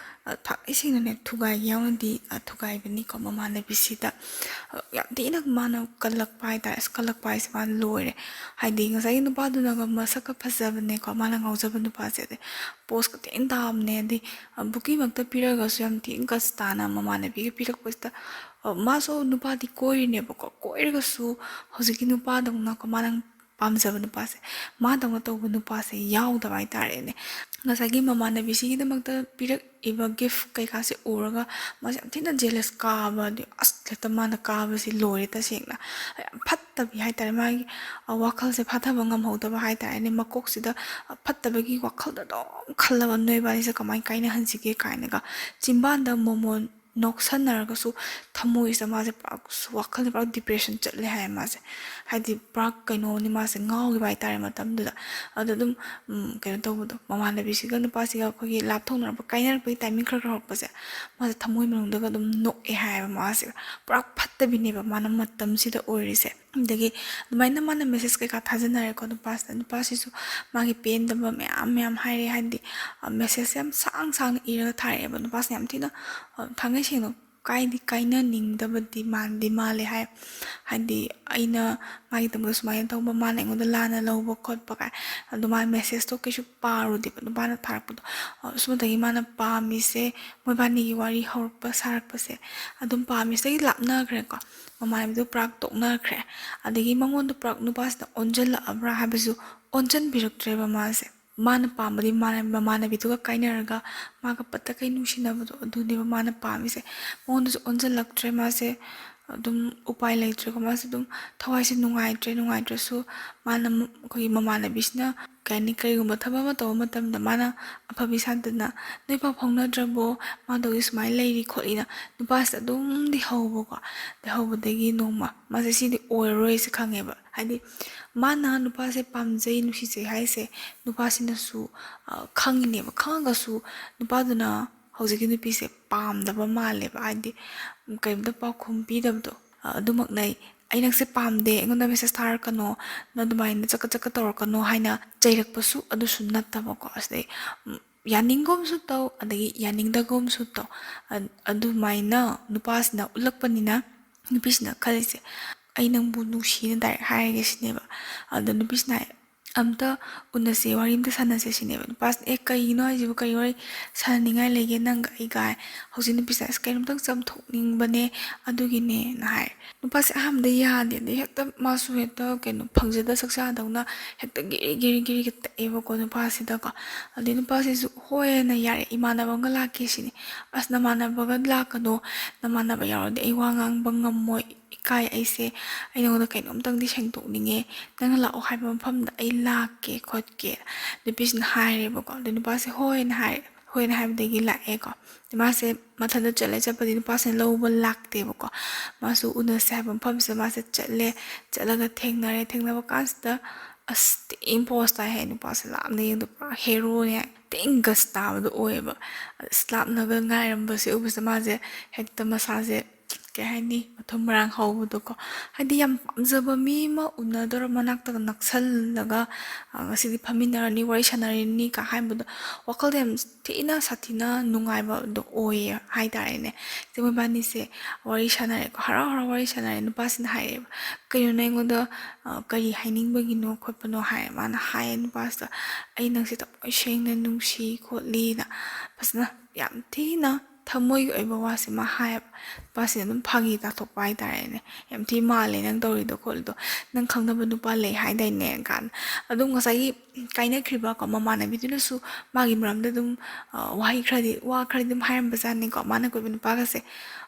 ꯑ, ꯊꯥꯡꯒꯩ ꯁꯦꯡꯅꯅꯦ ꯊꯨꯒꯥꯏꯒꯦ ꯌꯥꯎꯅꯗꯤ, ꯑ, ꯊꯨꯒꯥꯏꯕꯅꯤꯀꯣ ꯃꯃꯥꯟꯅꯕꯤꯁꯤꯗ꯫ ꯑ, ꯌꯥꯝ ꯊꯤꯅ ꯃꯥꯅ ꯀꯜꯂꯛꯄ ꯍꯥꯏꯇꯥꯔꯦ꯫ ꯑꯁ, ꯀꯜꯂꯛꯄ ꯍꯥꯏꯁꯦ ꯃꯥꯅ ꯂꯣꯏꯔꯦ꯫ ꯍꯥꯏꯗꯤ ꯉꯁꯥꯏꯒꯤ ꯅꯨꯄꯥꯗꯨꯅꯒ ꯃꯁꯛꯀ ꯐꯖꯕꯅꯦꯀꯣ, ꯃꯥꯅ ꯉꯥꯎꯖꯕ ꯅꯨꯄꯥꯁꯦ꯫ ꯑꯗꯩ ꯄꯣꯁꯀ ꯊꯤꯅ ꯇꯥꯕꯅꯦ꯫ ꯑꯗꯩ, ꯑ, ꯕꯨꯀꯤꯃꯛꯇ ꯄꯤꯔꯒꯁꯨ ꯌꯥꯝ ꯊꯤꯅ ꯒꯁ ꯇꯥꯅ ꯃꯃꯥꯟꯅꯕꯤꯒ ꯄꯤꯔꯛꯄꯁꯤꯗ, ꯑ, ꯃꯥꯁꯨ ꯅꯨꯄꯥꯗꯤ ꯀꯣꯏꯔꯤꯅꯦꯕꯀꯣ꯫ ꯀꯣꯏꯔꯒꯁꯨ ꯍꯧꯖꯤꯛꯀꯤ ꯅꯨꯄꯥꯗꯧꯅꯀꯣ ꯃꯥꯅ ꯄꯥꯝꯖꯕ ꯅꯨꯄꯥꯁꯦ, ꯃꯥꯗꯧꯅ ꯇꯧꯕ ꯅꯨꯄꯥꯁꯦ ꯌꯥꯎꯗꯕ ꯍꯥꯏꯇꯥꯔꯦꯅꯦ꯫ ꯉꯁꯥꯏꯒꯤ ꯃꯃꯥꯟꯅꯕꯤꯁꯤꯒꯤꯗꯃꯛꯇ ꯄꯤꯔꯛꯏꯕ gift ꯀꯩꯀꯥꯁꯦ ꯎꯔꯒ ꯃꯥꯁꯦ ꯌꯥꯝ ꯊꯤꯅ jealous ꯀꯥꯕ, ꯑꯗꯨ ꯑꯁ ꯍꯦꯛꯇ ꯃꯥꯅ ꯀꯥꯕꯁꯤ ꯂꯣꯏꯔꯦ ꯇꯁꯦꯡꯅ꯫ ꯌꯥꯝ ꯐꯠꯇꯕꯤ ꯍꯥꯏꯇꯥꯔꯦ, ꯃꯥꯒꯤ, ꯑ, ꯋꯥꯈꯜꯁꯦ ꯐꯥꯊꯕ ꯉꯝꯍꯧꯗꯕ ꯍꯥꯏꯇꯥꯔꯦꯅꯦ, ꯃꯀꯣꯛꯁꯤꯗ, ꯑ, ꯐꯠꯇꯕꯒꯤ ꯋꯥꯈꯜꯗ ꯑꯗꯨꯝ ꯈꯜꯂꯕ, "ꯅꯣꯏꯕꯥꯅꯤꯁꯦ ꯀꯃꯥꯏꯅ ꯀꯥꯏꯅꯍꯟꯁꯤꯒꯦ?" ꯀꯥꯏꯅꯒ ꯆꯤꯝꯕꯥꯟꯗ ꯃꯣꯃꯣꯟ ꯅꯣꯛꯁꯟꯅꯔꯒꯁꯨ ꯊꯃꯣꯏꯁꯤꯗ ꯃꯥꯁꯦ ꯄꯨꯔꯥ ꯋꯥꯈꯜꯁꯦ ꯄꯨꯔꯥ depression ꯆꯠꯂꯦ ꯍꯥꯏꯌꯦ ꯃꯥꯁꯦ꯫ ꯍꯥꯏꯗꯤ ꯄꯨꯔꯥ ꯀꯩꯅꯣꯅꯤ, ꯃꯥꯁꯦ ꯉꯥꯎꯈꯤꯕ ꯍꯥꯏꯇꯥꯔꯦ ꯃꯇꯝꯗꯨꯗ꯫ ꯑꯗꯣ ꯑꯗꯨꯝ, ꯎꯝ, ꯀꯩꯅꯣ ꯇꯧꯕꯗꯣ, ꯃꯃꯥꯟꯅꯕꯤꯁꯤꯒ ꯅꯨꯄꯥꯁꯤꯒ ꯑꯩꯈꯣꯏꯒꯤ ꯂꯥꯞꯊꯣꯛꯅꯔꯛꯄ, ꯀꯥꯏꯅꯔꯛꯄꯒꯤ timing ꯈꯔ ꯈꯔ ꯍꯧꯔꯛꯄꯁꯦ, ꯃꯥꯁꯦ ꯊꯃꯣꯏ ꯃꯅꯨꯡꯗꯒ ꯑꯗꯨꯝ ꯅꯣꯛꯑꯦ ꯍꯥꯏꯌꯦꯕ ꯃꯥꯁꯦ꯫ ꯄꯨꯔꯥ ꯐꯠꯇꯕꯤꯅꯦꯕ ꯃꯥꯅ ꯃꯇꯝꯁꯤꯗ ꯑꯣꯏꯔꯤꯁꯦ꯫ ꯑꯗꯒꯤ ꯑꯗꯨꯃꯥꯏꯅ ꯃꯥꯅ message ꯀꯩꯀꯥ ꯊꯥꯖꯅꯔꯦꯀꯣ ꯅꯨꯄꯥꯁꯤꯗ꯫ ꯅꯨꯄꯥꯁꯤꯁꯨ ꯃꯥꯒꯤ ꯄꯦꯟꯗꯕ ꯃꯌꯥꯝ ꯃꯌꯥꯝ ꯍꯥꯏꯔꯦ, ꯍꯥꯏꯗꯤ, ꯑ, message ꯌꯥꯝ ꯁꯥꯡ ꯁꯥꯡꯅ ꯏꯔꯒ ꯊꯥꯔꯛꯑꯦꯕ꯫ ꯅꯨꯄꯥꯁꯤꯅ ꯌꯥꯝ ꯊꯤꯅ, ꯑ, ꯊꯥꯡꯉꯩ ꯁꯦꯡꯅ ꯀꯥꯏꯗꯤ ꯀꯥꯏꯅꯅꯤꯡꯗꯕꯗꯤ ꯃꯥꯟꯗꯤ ꯃꯥꯜꯂꯦ ꯍꯥꯏ꯫ ꯍꯥꯏꯗꯤ ꯑꯩꯅ ꯃꯥꯒꯤꯗꯃꯛꯇ ꯁꯨꯃꯥꯏꯅ ꯇꯧꯕ, ꯃꯥꯅ ꯑꯩꯉꯣꯟꯗ ꯂꯥꯟꯅ ꯂꯧꯕ ꯈꯣꯠꯄ ꯀꯥꯏ, ꯑꯗꯨ ꯃꯥꯅ message ꯇꯣ ꯀꯩꯁꯨ ꯄꯥꯔꯨꯗꯦꯕ ꯅꯨꯄꯥꯅ ꯊꯥꯔꯛꯄꯗꯣ꯫ ꯑ, ꯁꯣꯝꯗꯒꯤ ꯃꯥꯅ ꯄꯥꯝꯃꯤꯁꯦ, ꯃꯣꯏꯕꯥꯅꯤꯒꯤ ꯋꯥꯔꯤ ꯍꯧꯔꯛꯄ ꯁꯥꯔꯛꯄꯁꯦ ꯑꯗꯨꯝ ꯄꯥꯝꯃꯤꯁꯤꯗꯒꯤ ꯂꯥꯞꯅꯈ꯭ꯔꯦꯀꯣ꯫ ꯃꯃꯥꯟꯅꯕꯤꯗꯨ ꯄꯨꯔꯥ ꯇꯣꯛꯅꯈ꯭ꯔꯦ꯫ ꯑꯗꯒꯤ ꯃꯉꯣꯟꯗ ꯄꯨꯔꯥ ꯅꯨꯄꯥꯁꯤꯅ ꯑꯣꯟꯁꯤꯜꯂꯛꯑꯕ꯭ꯔꯥ ꯍꯥꯏꯕꯁꯨ ꯑꯣꯟꯁꯤꯟꯕꯤꯔꯛꯇ꯭ꯔꯦꯕ ꯃꯥꯁꯦ꯫ ꯃꯥꯅ ꯄꯥꯝꯕꯗꯤ ꯃꯥꯅ ꯃꯃꯥꯟꯅꯕꯤꯗꯨꯒ ꯀꯥꯏꯅꯔꯒ ꯃꯥꯒ ꯄꯠꯇ ꯀꯩ ꯅꯨꯡꯁꯤꯅꯕꯗꯣ, ꯑꯗꯨꯅꯦꯕ ꯃꯥꯅ ꯄꯥꯝꯃꯤꯁꯦ꯫ ꯃꯉꯣꯟꯗꯁꯨ ꯑꯣꯟꯁꯤꯜꯂꯛꯇ꯭ꯔꯦ ꯃꯥꯁꯦ꯫ ꯑꯗꯨꯝ ꯎꯄꯥꯏ ꯂꯩꯇ꯭ꯔꯦꯀꯣ꯫ ꯃꯥꯁꯦ ꯑꯗꯨꯝ ꯊꯋꯥꯏꯁꯦ ꯅꯨꯡꯉꯥꯏꯇ꯭ꯔꯦ꯫ ꯅꯨꯡꯉꯥꯏꯇ꯭ꯔꯁꯨ ꯃꯥꯅ ꯃ-, ꯑꯩꯈꯣꯏꯒꯤ ꯃꯃꯥꯟꯅꯕꯤꯁꯤꯅ ꯀꯩ ꯍꯥꯏꯅꯤ, ꯀꯔꯤꯒꯨꯝꯕ ꯊꯕꯛ ꯑꯃ ꯇꯧꯕ ꯃꯇꯝꯗ ꯃꯥꯅ ꯑꯐꯕꯤ ꯁꯥꯗꯅ, "ꯅꯣꯏ ꯄꯥꯎ ꯐꯥꯎꯅꯗ꯭ꯔꯕꯣ? ꯃꯥꯗꯧꯗꯤ ꯁꯨꯃꯥꯏꯅ ꯂꯩꯔꯤ" ꯈꯣꯠꯂꯤꯅ ꯅꯨꯄꯥꯁꯤꯗ ꯑꯗꯨꯝꯗꯤ ꯍꯧꯕꯀꯣ꯫ ꯑꯗꯩ ꯍꯧꯕꯗꯒꯤ ꯅꯣꯡꯃ ꯃꯥꯁꯦ ꯁꯤꯗꯤ ꯑꯣꯏꯔꯔꯣꯏꯁꯦ ꯈꯪꯉꯦꯕ꯫ ꯍꯥꯏꯗꯤ ꯃꯥꯅ ꯅꯨꯄꯥꯁꯦ ꯄꯥꯝꯖꯩ, ꯅꯨꯡꯁꯤꯖꯩ ꯍꯥꯏꯁꯦ ꯅꯨꯄꯥꯁꯤꯅꯁꯨ, ꯑ, ꯈꯪꯉꯤꯅꯦꯕ꯫ ꯈꯪꯉꯒꯁꯨ ꯅꯨꯄꯥꯗꯨꯅ ꯍꯧꯖꯤꯛꯀꯤ ꯅꯨꯄꯤꯁꯦ ꯄꯥꯝꯗꯕ ꯃꯥꯜꯂꯦꯕ꯫ ꯍꯥꯏꯗꯤ, ꯎꯝ, ꯀꯔꯤꯝꯇ ꯄꯥꯎꯈꯨꯝ ꯄꯤꯗꯕꯗꯣ꯫ ꯑ, ꯑꯗꯨꯃꯛꯅ ꯑꯩ, "ꯑꯩ ꯅꯪꯁꯦ ꯄꯥꯝꯗꯦ, ꯑꯩꯉꯣꯟꯗ message ꯊꯥꯔꯛꯀꯅꯣ, ꯅꯪ ꯑꯗꯨꯃꯥꯏꯅ ꯆꯠꯀ ꯆꯠꯀ ꯇꯧꯔꯛꯀꯅꯣ" ꯍꯥꯏꯅ ꯆꯩꯔꯛꯄꯁꯨ ꯑꯗꯨꯁꯨ ꯅꯠꯇꯕꯀꯣ꯫ ꯑꯁꯤꯗꯩ, ꯎꯝ, ꯌꯥꯅꯤꯡꯒꯨꯝꯁꯨ ꯇꯧ, ꯑꯗꯒꯤ ꯌꯥꯅꯤꯡꯗꯒꯨꯝꯁꯨ ꯇꯧ꯫ ꯑ-, ꯑꯗꯨꯃꯥꯏꯅ ꯅꯨꯄꯥꯁꯤꯅ ꯎꯠꯂꯛꯄꯅꯤꯅ ꯅꯨꯄꯤꯁꯤꯅ ꯈꯜꯂꯤꯁꯦ, "ꯑꯩ ꯅꯪꯕꯨ ꯅꯨꯡꯁꯤꯅ direct ꯍꯥꯏꯔꯒꯦ" ꯁꯤꯅꯦꯕ꯫ ꯑꯗꯣ ꯅꯨꯄꯤꯁꯤꯅ ꯍꯥꯏ, "ꯑꯝꯇ ꯎꯅꯁꯦ, ꯋꯥꯔꯤ ꯑꯝꯇ ꯁꯥꯟꯅꯁꯦ" ꯁꯤꯅꯦꯕ꯫ ꯅꯨꯄꯥꯁꯤꯅ, "ꯑꯦ, ꯀꯩꯒꯤꯅꯣ ꯍꯥꯏꯁꯤꯕꯨ? ꯀꯔꯤ ꯋꯥꯔꯤ ꯁꯥꯟꯅꯅꯤꯡꯉꯥꯏ ꯂꯩꯒꯦ ꯅꯪꯒ ꯑꯩꯒ?" ꯍꯥꯏ꯫ ꯍꯧꯖꯤꯛ ꯅꯨꯄꯤꯁꯤꯅ, "ꯑꯁ, ꯀꯩꯅꯣꯝꯇꯪ ꯆꯝꯊꯣꯛꯅꯤꯡꯕꯅꯦ, ꯑꯗꯨꯒꯤꯅꯦꯅ" ꯍꯥꯏ꯫ ꯅꯨꯄꯥꯁꯦ ꯑꯍꯥꯟꯕꯗ ꯌꯥꯗꯦ, ꯑꯗꯩ ꯍꯦꯛꯇ ꯃꯥꯁꯨ ꯍꯦꯛꯇ ꯀꯩꯅꯣ, ꯐꯪꯖꯗ ꯆꯥꯛꯆꯥꯗꯧꯅ ꯍꯦꯛꯇ ꯒꯤꯔꯤ ꯒꯤꯔꯤ ꯒꯤꯔꯤꯒ ꯇꯛꯑꯦꯕꯀꯣ ꯅꯨꯄꯥꯁꯤꯗꯀꯣ꯫ ꯑꯗꯩ ꯅꯨꯄꯥꯁꯤꯁꯨ ꯍꯣꯏ ꯍꯥꯏꯅ ꯌꯥꯔꯦ, ꯏꯃꯥꯟꯅꯕ ꯑꯃꯒ ꯂꯥꯛꯀꯦ ꯁꯤꯅꯤ꯫ "ꯑꯁ, ꯅꯃꯥꯟꯅꯕꯒ ꯂꯥꯛꯀꯅꯣ, ꯅꯃꯥꯟꯅꯕ ꯌꯥꯎꯔꯗꯤ ꯑꯩ ꯋꯥ ꯉꯥꯡꯕ ꯉꯝꯃꯣꯏ, ꯏꯀꯥꯏ, ꯑꯩꯁꯦ, ꯑꯩ ꯅꯉꯣꯟꯗ ꯀꯩꯅꯣꯝꯇꯪꯗꯤ ꯁꯦꯡꯗꯣꯛꯅꯤꯡꯉꯦ, ꯅꯪꯅ ꯂꯥꯛꯑꯣ ꯍꯥꯏꯕ ꯃꯐꯝꯗ ꯑꯩ ꯂꯥꯛꯀꯦ ꯈꯣꯠꯀꯦ" ꯅꯨꯄꯤꯁꯤꯅ ꯍꯥꯏꯔꯦꯕꯀꯣ꯫ ꯑꯗꯩ ꯅꯨꯄꯥꯁꯦ ꯍꯣꯏꯅ ꯍꯥꯏꯔꯦ, ꯍꯣꯏꯅ ꯍꯥꯏꯕꯗꯒꯤ ꯂꯥꯛꯑꯦꯀꯣ꯫ ꯑꯗꯩ ꯃꯥꯁꯦ ꯃꯊꯟꯇ ꯆꯠꯂꯦ, ꯆꯠꯄꯗꯤ ꯅꯨꯄꯥꯁꯤꯅ ꯂꯧꯕ ꯂꯥꯛꯇꯦꯕꯀꯣ꯫ ꯃꯥꯁꯨ ꯎꯅꯁꯦ ꯍꯥꯏꯕ ꯃꯐꯝꯁꯤꯗ ꯃꯥꯁꯦ ꯆꯠꯂꯦ, ꯆꯠꯂꯒ ꯊꯦꯡꯅꯔꯦ꯫ ꯊꯦꯡꯅꯕ ꯀꯥꯟꯁꯤꯗ ꯑꯁ, ꯊꯤꯅ ꯄꯣꯁ ꯇꯥꯏ ꯍꯥꯏ, ꯅꯨꯄꯥꯁꯦ ꯂꯥꯞꯅ ꯌꯦꯡꯕꯗ ꯄꯨꯔꯥ ꯍꯦꯔꯣꯅꯦ ꯍꯥꯏ꯫ ꯊꯤꯅ ꯒꯁ ꯇꯥꯕꯗꯣ ꯑꯣꯏꯌꯦꯕ꯫ ꯑꯁ, ꯂꯥꯞꯅꯒ ꯉꯥꯏꯔꯝꯕꯁꯦ ꯎꯕꯁꯤꯗ ꯃꯥꯁꯦ ꯍꯦꯛꯇ ꯃꯁꯥꯁꯦ, ꯀꯩ ꯍꯥꯏꯅꯤ, ꯃꯊꯨꯝ ꯃꯔꯥꯡ ꯍꯧꯕꯗꯣꯀꯣ꯫ ꯍꯥꯏꯗꯤ ꯌꯥꯝ ꯄꯥꯝꯖꯕ ꯃꯤ ꯑꯃ ꯎꯅꯗꯧꯔ ꯃꯅꯥꯛꯇꯒ ꯅꯛꯁꯜꯂꯒ, "ꯑ, ꯉꯁꯤꯗꯤ ꯐꯝꯃꯤꯟꯅꯔꯅꯤ, ꯋꯥꯔꯤ ꯁꯥꯟꯅꯔꯅꯤꯒ" ꯍꯥꯏꯕꯗꯣ ꯋꯥꯈꯜꯗ ꯌꯥꯝ ꯊꯤꯅ ꯁꯥꯊꯤꯅ ꯅꯨꯡꯉꯥꯏꯕꯗꯣ ꯑꯣꯏꯌꯦ ꯍꯥꯏꯇꯥꯔꯦꯅꯦ꯫ ꯏꯆꯦ ꯃꯣꯏꯕꯥꯅꯤꯁꯦ ꯋꯥꯔꯤ ꯁꯥꯟꯅꯔꯦꯀꯣ, ꯍꯔꯥꯎ ꯍꯔꯥꯎ ꯋꯥꯔꯤ ꯁꯥꯟꯅꯔꯦ꯫ ꯅꯨꯄꯥꯁꯤꯅ ꯍꯥꯏꯔꯛꯑꯦꯕ, "ꯀꯩꯅꯣ ꯅꯪ ꯑꯩꯉꯣꯟꯗ, ꯑ, ꯀꯔꯤ ꯍꯥꯏꯅꯤꯡꯕꯒꯤꯅꯣ ꯈꯣꯠꯄꯅꯣ?" ꯍꯥꯏ꯫ ꯃꯥꯅ ꯍꯥꯏꯌꯦ ꯅꯨꯄꯥꯁꯤꯗ, "ꯑꯩ ꯅꯪꯁꯦ ꯊꯃꯣꯏ ꯁꯦꯡꯅ ꯅꯨꯡꯁꯤ ꯈꯣꯠꯂꯤꯅ" ꯐꯖꯅ ꯌꯥꯝ ꯊꯤꯅ ꯊꯃꯣꯏꯒꯤ ꯑꯣꯏꯕ ꯋꯥꯁꯦ ꯃꯥ ꯍꯥꯏꯌꯦꯕ꯫ ꯅꯨꯄꯥꯁꯤꯅ ꯑꯗꯨꯝ ꯐꯥꯒꯤ ꯇꯥꯊꯣꯛꯄ ꯍꯥꯏꯇꯥꯔꯦꯅꯦ꯫ "ꯌꯥꯝ ꯊꯤ ꯃꯥꯜꯂꯦ ꯅꯪ ꯇꯧꯔꯤꯗꯣ ꯈꯣꯠꯂꯤꯗꯣ, ꯅꯪ ꯈꯪꯅꯕ ꯅꯨꯄꯥ ꯂꯩ ꯍꯥꯏꯗꯥꯏꯅꯦ?" ꯀꯥꯏꯅ꯫ ꯑꯗꯨꯝ ꯉꯁꯥꯏꯒꯤ ꯀꯥꯏꯅꯈ꯭ꯔꯤꯕ ꯀꯣ ꯃꯃꯥꯟꯅꯕꯤꯗꯨꯅꯁꯨ ꯃꯥꯒꯤ ꯃꯔꯝꯗ ꯑꯗꯨꯝ, ꯑ, ꯋꯥꯍꯩ ꯈꯔꯗꯤ, ꯋꯥ ꯈꯔꯗꯤ ꯑꯗꯨꯝ ꯍꯥꯏꯔꯝꯕꯖꯥꯠꯅꯤꯀꯣ꯫ ꯃꯥꯅ ꯀꯣꯏꯕ ꯅꯨꯄꯥꯒꯁꯦ,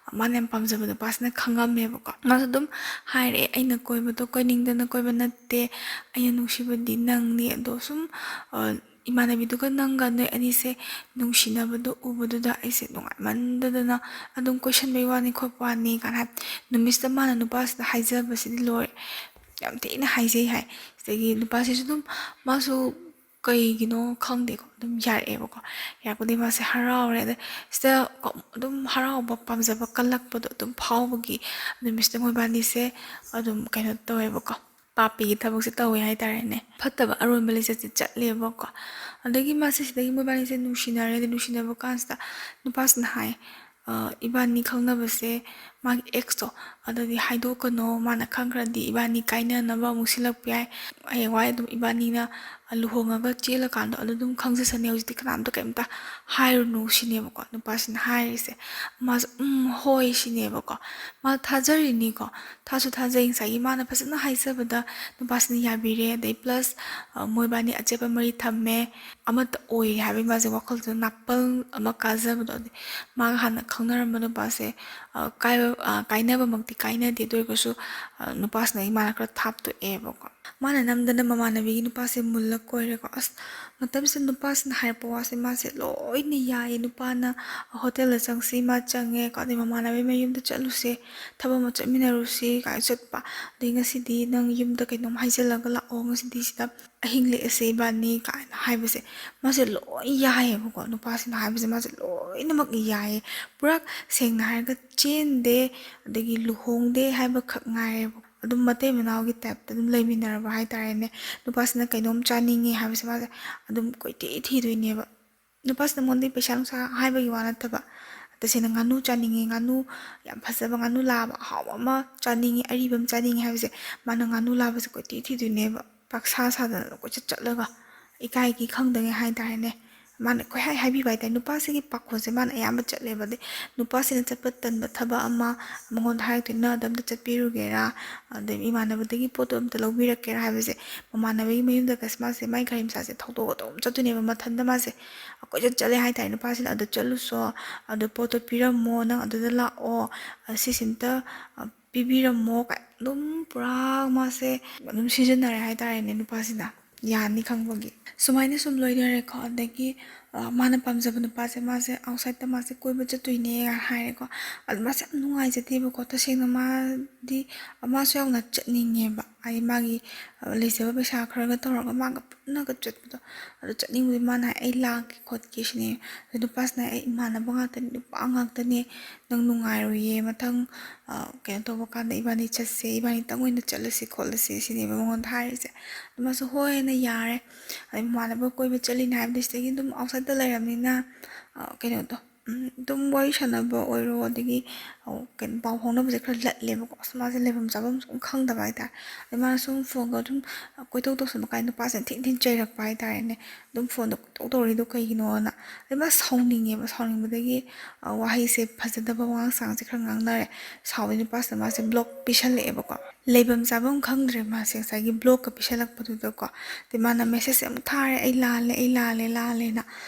ꯑ, ꯃꯥꯅ ꯌꯥꯝ ꯄꯥꯝꯖꯕ ꯅꯨꯄꯥꯁꯤꯅ ꯈꯪꯉꯝꯃꯦꯕꯀꯣ꯫ ꯃꯥꯁꯨ ꯑꯗꯨꯝ ꯍꯥꯏꯔꯛꯑꯦ, "ꯑꯩꯅ ꯀꯣꯏꯕꯗꯣ ꯀꯣꯏꯅꯤꯡꯗꯅ ꯀꯣꯏꯕ ꯅꯠꯇꯦ, ꯑꯩꯅ ꯅꯨꯡꯁꯤꯕꯗꯤ ꯅꯪꯅꯤ, ꯑꯗꯣ ꯁꯨꯝ, ꯑ, ꯏꯃꯥꯟꯅꯕꯤꯗꯨꯒ ꯅꯪꯒ ꯅꯣꯏ ꯑꯅꯤꯁꯦ ꯅꯨꯡꯁꯤꯅꯕꯗꯣ ꯎꯕꯗꯨꯗ ꯑꯩꯁꯦ ꯅꯨꯡꯉꯥꯏꯃꯟꯗꯗꯅ ꯑꯗꯨꯝ ꯀꯣꯏꯁꯟꯕꯩ ꯋꯥꯅꯤ ꯈꯣꯠꯄ ꯋꯥꯅꯤ" ꯀꯥꯏꯅ ꯍꯥꯏ꯫ ꯅꯨꯃꯤꯠꯁꯤꯗ ꯃꯥꯅ ꯅꯨꯄꯥꯁꯤꯗ ꯍꯥꯏꯖꯕꯁꯤꯗꯤ ꯂꯣꯏꯔꯦ, ꯌꯥꯝ ꯊꯤꯅ ꯍꯥꯏꯖꯩ ꯍꯥꯏ꯫ ꯁꯤꯗꯒꯤ ꯅꯨꯄꯥꯁꯤꯁꯨ ꯑꯗꯨꯝ, ꯃꯥꯁꯨ ꯀꯩꯒꯤꯅꯣ ꯈꯪꯗꯦꯀꯣ, ꯑꯗꯨꯝ ꯌꯥꯔꯛꯑꯦꯕꯀꯣ꯫ ꯌꯥꯔꯛꯄꯗꯒꯤ ꯃꯥꯁꯦ ꯍꯔꯥꯎꯔꯦ꯫ ꯑꯗ ꯁꯤꯗ ꯀꯣ ꯑꯗꯨꯝ ꯍꯔꯥꯎꯕ, ꯄꯥꯝꯖꯕ ꯀꯜꯂꯛꯄꯗꯣ ꯑꯗꯨꯝ ꯐꯥꯎꯕꯒꯤ ꯅꯨꯃꯤꯠꯁꯤꯗ ꯃꯣꯏꯕꯥꯅꯤꯁꯦ ꯑꯗꯨꯝ ꯀꯩꯅꯣ ꯇꯧꯋꯦꯕꯀꯣ, ꯄꯥꯄꯤꯒꯤ ꯊꯕꯛꯁꯦ ꯇꯧꯋꯦ ꯍꯥꯏꯇꯥꯔꯦꯅꯦ꯫ ꯐꯠꯇꯕ ꯑꯔꯣꯟꯕ ꯂꯤꯆꯠꯁꯦ ꯆꯠꯂꯦꯕꯀꯣ꯫ ꯑꯗꯒꯤ ꯃꯥꯁꯦ ꯁꯤꯗꯒꯤ ꯃꯣꯏꯕꯥꯅꯤꯁꯦ ꯅꯨꯡꯁꯤꯅꯔꯦ꯫ ꯑꯗ ꯅꯨꯡꯁꯤꯅꯕ ꯀꯥꯟꯁꯤꯗ ꯅꯨꯄꯥꯁꯤꯅ ꯍꯥꯏ, ꯏꯕꯥꯅꯤ ꯈꯪꯅꯕꯁꯦ ꯃꯥꯒꯤ ꯑꯦꯛꯁꯇꯣ ꯑꯗꯨꯗꯤ ꯍꯥꯏꯗꯣꯛꯀꯅꯣ, ꯃꯥꯅ ꯈꯪꯈ꯭ꯔꯗꯤ ꯏꯕꯥꯅꯤ ꯀꯥꯏꯅꯅꯕ ꯑꯃꯨꯛ ꯁꯤꯜꯂꯛꯄ ꯌꯥꯏ, ꯍꯌꯦꯡꯋꯥꯏ ꯑꯗꯨꯝ ꯏꯕꯥꯅꯤꯅ ꯂꯨꯍꯣꯡꯉꯒ ꯆꯦꯜꯂꯀꯥꯟꯗꯣ ꯑꯗꯨ ꯑꯗꯨꯝ ꯈꯪꯖꯁꯅꯤ, ꯍꯧꯖꯤꯛꯇꯤ ꯀꯅꯥꯝꯇ ꯀꯩꯝꯇ ꯍꯥꯏꯔꯨꯅꯨ ꯁꯤꯅꯦꯕꯀꯣ ꯅꯨꯄꯥꯁꯤꯅ ꯍꯥꯏꯔꯤꯁꯦ꯫ ꯃꯥꯁꯨ "ꯎꯝ, ꯍꯣꯏ" ꯁꯤꯅꯦꯕꯀꯣ꯫ ꯃꯥ ꯊꯥꯖꯔꯤꯅꯤꯀꯣ, ꯊꯥꯁꯨ ꯊꯥꯖꯩ꯫ ꯉꯁꯥꯏꯒꯤ ꯃꯥꯅ ꯐꯖꯅ ꯍꯥꯏꯖꯕꯗ ꯅꯨꯄꯥꯁꯤꯅ ꯌꯥꯕꯤꯔꯦ꯫ ꯑꯗꯩ ꯄ꯭ꯂꯁ ꯃꯣꯏꯕꯥꯅꯤ ꯑꯆꯦꯠꯄ ꯃꯔꯤ ꯊꯝꯃꯦ, ꯑꯃꯠꯇ ꯑꯣꯏꯔꯦ ꯍꯥꯏꯕꯒꯤ ꯃꯥꯁꯦ ꯋꯥꯈꯜꯗꯨꯗ ꯅꯥꯄꯜ ꯑꯃ ꯀꯥꯖꯕꯗꯣ, ꯑꯗꯩ ꯃꯥꯒ ꯍꯥꯟꯅ ꯈꯪꯅꯔꯝꯕ ꯅꯨꯄꯥꯁꯦ ꯀꯥꯏꯕ ꯀꯥꯏꯅꯕꯃꯛꯇꯤ ꯀꯥꯏꯅꯗꯦ, ꯑꯗꯨ ꯑꯣꯏꯔꯒꯁꯨ ꯅꯨꯄꯥꯁꯤꯅ ꯃꯥꯅ ꯈꯔ ꯊꯥꯞꯇꯣꯛꯑꯦꯕꯀꯣ꯫ ꯃꯥꯅ ꯅꯝꯗꯅ ꯃꯃꯥꯟꯅꯕꯤꯒꯤ ꯅꯨꯄꯥꯁꯦ ꯃꯨꯜꯂ ꯀꯣꯏꯔꯦꯀꯣ꯫ ꯑꯁ, ꯃꯇꯝꯁꯤꯗ ꯅꯨꯄꯥꯁꯤꯅ ꯍꯥꯏꯔꯛꯄ ꯋꯥꯁꯦ ꯃꯥꯁꯦ ꯂꯣꯏꯅ ꯌꯥꯏꯌꯦ꯫ ꯅꯨꯄꯥꯅ ꯍꯣꯇꯦꯜꯗ ꯆꯪꯁꯤ ꯃꯥ ꯆꯪꯉꯦꯀꯣ, ꯑꯗꯩ ꯃꯃꯥꯟꯅꯕꯤ ꯃꯌꯨꯝꯗ ꯆꯠꯂꯨꯁꯦ, ꯊꯕꯛ ꯑꯃ ꯆꯠꯃꯤꯟꯅꯔꯨꯁꯤ ꯀꯥꯏꯅ ꯆꯠꯄ, ꯑꯗꯩ "ꯉꯁꯤꯗꯤ ꯅꯪ ꯌꯨꯝꯗ ꯀꯩꯅꯣꯝ ꯍꯥꯏꯖꯤꯜꯂꯒ ꯂꯥꯛꯑꯣ, ꯉꯁꯤꯗꯤ ꯁꯤꯗ ꯑꯍꯤꯡ ꯂꯦꯛꯑꯁꯦ ꯏꯕꯥꯅꯤ" ꯀꯥꯏꯅ ꯍꯥꯏꯕꯁꯦ ꯃꯥꯁꯦ ꯂꯣꯏ ꯌꯥꯏꯌꯦꯕꯀꯣ꯫ ꯅꯨꯄꯥꯁꯤꯅ ꯍꯥꯏꯕꯁꯦ ꯃꯥꯁꯦ ꯂꯣꯏꯅꯃꯛ ꯌꯥꯏꯌꯦ, ꯄꯨꯔꯥ ꯁꯦꯡꯅ ꯍꯥꯏꯔꯒ ꯆꯦꯟꯗꯦ, ꯑꯗꯒꯤ ꯂꯨꯍꯣꯡꯗꯦ ꯍꯥꯏꯕꯈꯛ ꯉꯥꯏꯔꯦꯕ꯫ ꯑꯗꯨꯝ ꯃꯇꯩ ꯃꯅꯥꯎꯒꯤ ꯇꯥꯏꯞꯇ ꯑꯗꯨꯝ ꯂꯩꯃꯤꯟꯅꯔꯕ ꯍꯥꯏꯇꯥꯔꯦꯅꯦ꯫ ꯅꯨꯄꯥꯁꯤꯅ ꯀꯩꯅꯣꯝ ꯆꯥꯅꯤꯡꯉꯦ ꯍꯥꯏꯕꯁꯦ ꯃꯥꯁꯦ ꯑꯗꯨꯝ ꯀꯣꯏꯊꯤ ꯊꯤꯗꯣꯏꯅꯦꯕ꯫ ꯅꯨꯄꯥꯁꯤꯅ ꯃꯉꯣꯟꯗ ꯄꯩꯁꯥ ꯅꯨꯡꯁꯥ ꯍꯥꯏꯕꯒꯤ ꯋꯥ ꯅꯠꯇꯕ, ꯇꯁꯦꯡꯅ ꯉꯥꯅꯨ ꯆꯥꯅꯤꯡꯉꯦ, ꯉꯥꯅꯨ ꯌꯥꯝ ꯐꯖꯕ ꯉꯥꯅꯨ ꯂꯥꯕ ꯑꯍꯥꯎꯕ ꯑꯃ ꯆꯥꯅꯤꯡꯉꯦ, ꯑꯔꯤꯕ ꯑꯃ ꯆꯥꯅꯤꯡꯉꯦ ꯍꯥꯏꯕꯁꯦ ꯃꯥꯅ ꯉꯥꯅꯨ ꯂꯥꯕꯁꯦ ꯀꯣꯏꯊꯤ ꯊꯤꯗꯣꯏꯅꯦꯕ꯫ ꯄꯥꯛꯁꯥ ꯁꯥꯗꯅ ꯀꯣꯏꯆꯠ ꯆꯠꯂꯒ ꯏꯀꯥꯏꯒꯤ ꯈꯪꯗꯉꯩ ꯍꯥꯏꯇꯥꯔꯦꯅꯦ꯫ ꯃꯥꯅ ꯀꯣꯏꯍꯥꯏ ꯍꯥꯏꯕꯤꯕ ꯍꯥꯏꯇꯥꯔꯦ꯫ ꯅꯨꯄꯥꯁꯤꯒꯤ ꯄꯥꯈꯣꯟꯁꯦ ꯃꯥꯅ ꯑꯌꯥꯝꯕ ꯆꯠꯂꯦꯕ꯫ ꯑꯗꯩ ꯅꯨꯄꯥꯁꯤꯅ ꯆꯠꯄ ꯇꯟꯕ ꯊꯕꯛ ꯑꯃ ꯃꯉꯣꯟꯗ ꯍꯥꯏꯔꯛꯇꯣꯏꯅ "ꯑꯗꯣꯝꯗ ꯆꯠꯄꯤꯔꯨꯒꯦꯔꯥ, ꯑꯗꯩ ꯏꯃꯥꯟꯅꯕꯗꯒꯤ ꯄꯣꯠꯇꯣ ꯑꯝꯇ ꯂꯧꯕꯤꯔꯛꯀꯦꯔꯥ" ꯍꯥꯏꯕꯁꯦ, ꯃꯃꯥꯟꯅꯕꯒꯤ ꯃꯌꯨꯝꯗ ꯀꯁꯃꯁꯁꯦ ꯃꯥꯏ ꯒꯥꯔꯤ ꯃꯆꯥꯁꯦ ꯊꯧꯗꯣꯛꯑꯒ ꯑꯗꯨꯝ ꯆꯠꯇꯣꯏꯅꯦꯕ ꯃꯊꯟꯇ ꯃꯥꯁꯦ꯫ ꯀꯣꯏꯆꯠ ꯆꯠꯂꯦ ꯍꯥꯏꯇꯥꯔꯦ꯫ ꯅꯨꯄꯥꯁꯤꯅ "ꯑꯗꯨ ꯆꯠꯂꯨꯁꯣ, ꯑꯗꯨ ꯄꯣꯠꯇꯣ ꯄꯤꯔꯝꯃꯣ, ꯅꯪ ꯑꯗꯨꯗ ꯂꯥꯛꯑꯣ, ꯁꯤꯁꯤꯝꯇ ꯄꯤꯕꯤꯔꯝꯃꯣ" ꯀꯥꯏ ꯑꯗꯨꯝ ꯄꯨꯔꯥ ꯃꯥꯁꯦ ꯑꯗꯨꯝ ꯁꯤꯖꯤꯟꯅꯔꯦ ꯍꯥꯏꯇꯥꯔꯦꯅꯦ ꯅꯨꯄꯥꯁꯤꯅ, ꯌꯥꯅꯤ ꯈꯪꯕꯒꯤ꯫ ꯁꯨꯃꯥꯏꯅ ꯁꯨꯝ ꯂꯣꯏꯅꯔꯦꯀꯣ꯫ ꯑꯗꯒꯤ ꯃꯥꯅ ꯄꯥꯝꯖꯕ ꯅꯨꯄꯥꯁꯦ ꯃꯥꯁꯦ ꯑꯥꯎꯠꯁꯥꯏꯠꯇ ꯃꯥꯁꯦ ꯀꯣꯏꯕ ꯆꯠꯇꯣꯏꯅꯦ ꯍꯥꯏꯔꯦꯀꯣ꯫ ꯑꯗꯨ ꯃꯥꯁꯦ ꯌꯥꯝ ꯅꯨꯡꯉꯥꯏꯖꯗꯦꯕꯀꯣ꯫ ꯇꯁꯦꯡꯅ ꯃꯥꯗꯤ ꯃꯥꯁꯨ ꯌꯥꯝꯅ ꯆꯠꯅꯤꯡꯉꯦꯕ꯫ ꯍꯥꯏꯗꯤ ꯃꯥꯒꯤ ꯂꯩꯖꯕ ꯄꯩꯁꯥ ꯈꯔꯒ ꯇꯧꯔꯒ ꯃꯥꯒ ꯄꯨꯟꯅꯒ ꯆꯠꯄꯗꯣ, ꯑꯗꯨ ꯆꯠꯅꯤꯡꯕꯗꯤ ꯃꯥꯅ ꯍꯥꯏ "ꯑꯩ ꯂꯥꯛꯀꯦ ꯈꯣꯠꯀꯦ" ꯁꯤꯅꯦ꯫ ꯑꯗꯨ ꯅꯨꯄꯥꯁꯤꯅ "ꯑꯩ ꯏꯃꯥꯟꯅꯕ ꯉꯥꯛꯇꯅꯤ, ꯅꯨꯄꯥ ꯉꯥꯛꯇꯅꯦ, ꯅꯪ ꯅꯨꯡꯉꯥꯏꯔꯣꯏꯌꯦ, ꯃꯊꯪ ꯀꯩꯅꯣ ꯇꯧꯕ ꯀꯥꯟꯗ ꯏꯕꯥꯅꯤ ꯆꯠꯁꯦ, ꯏꯕꯥꯅꯤꯇꯪ ꯑꯣꯏꯅ ꯆꯠꯂꯁꯤ ꯈꯣꯠꯂꯁꯤ" ꯁꯤꯅꯦꯕ ꯃꯉꯣꯟꯗ ꯍꯥꯏꯔꯤꯁꯦ꯫ ꯑꯗꯨ ꯃꯥꯁꯨ "ꯍꯣꯏ" ꯍꯥꯏꯅ ꯌꯥꯔꯦ꯫ ꯑꯗꯩ ꯃꯃꯥꯟꯅꯕ ꯀꯣꯏꯕ ꯆꯠꯂꯤꯅꯦ ꯍꯥꯏꯕꯗꯤ ꯁꯤꯗꯒꯤ ꯑꯗꯨꯝ ꯑꯥꯎꯠꯁꯥꯏꯠꯇ ꯂꯩꯔꯕꯅꯤꯅ ꯀꯩꯅꯣꯗꯣ ꯎꯝ, ꯑꯗꯨꯝ ꯋꯥꯔꯤ ꯁꯥꯟꯅꯕ ꯑꯣꯏꯔꯣ, ꯑꯗꯒꯤ, ꯑ, ꯀꯩꯅꯣ, ꯄꯥꯎ ꯐꯥꯎꯅꯕꯁꯦ ꯈꯔ ꯂꯠꯂꯦꯕꯀꯣ꯫ ꯑꯁ, ꯃꯥꯁꯦ ꯂꯩꯐꯝ ꯆꯥꯐꯝ ꯁꯨꯝ ꯈꯪꯗꯕ ꯍꯥꯏꯇꯥꯔꯦ꯫ ꯑꯗꯩ ꯃꯥꯅ ꯁꯨꯝ ꯐꯣꯟꯒ ꯑꯗꯨꯝ, ꯑ, ꯀꯣꯏꯇꯧ ꯇꯧꯁꯟꯕ ꯀꯥꯟꯗ ꯅꯨꯄꯥꯁꯤꯅ ꯊꯤꯟ ꯊꯤꯟ ꯆꯩꯔꯛꯄ ꯍꯥꯏꯇꯥꯔꯦꯅꯦ꯫ ꯑꯗꯨꯝ ꯐꯣꯟꯗꯣ ꯀꯣꯏꯇꯧ ꯇꯧꯔꯤꯗꯣ ꯀꯩꯒꯤꯅꯣꯅ꯫ ꯑꯗꯩ ꯃꯥ ꯁꯥꯎꯅꯤꯡꯉꯦꯕ, ꯁꯥꯎꯅꯤꯡꯕꯗꯒꯤ, ꯑ, ꯋꯥꯍꯩꯁꯦ, ꯐꯖꯗꯕ ꯋꯥꯉꯥꯡ ꯁꯉꯥꯡꯁꯦ ꯈꯔ ꯉꯥꯡꯅꯔꯦ꯫ ꯁꯥꯎꯕꯗꯒꯤ ꯅꯨꯄꯥꯁꯤꯅ ꯃꯥꯁꯦ ꯕ꯭ꯂꯣꯛ ꯄꯤꯁꯜꯂꯛꯑꯦꯕꯀꯣ꯫ ꯂꯩꯐꯝ ꯆꯥꯐꯝ ꯈꯪꯗ꯭ꯔꯦ ꯃꯥꯁꯦ ꯉꯁꯥꯏꯒꯤ ꯕ꯭ꯂꯣꯛꯀ ꯄꯤꯁꯜꯂꯛꯄꯗꯨꯗꯀꯣ꯫ ꯑꯗꯩ ꯃꯥꯅ ꯃꯦꯁꯦꯖꯁꯦ ꯑꯃꯨꯛ ꯊꯥꯔꯦ, "ꯑꯩ ꯂꯥꯜꯂꯦ, ꯑꯩ ꯂꯥꯜꯂꯦ, ꯂꯥꯜꯂꯦꯅ"꯫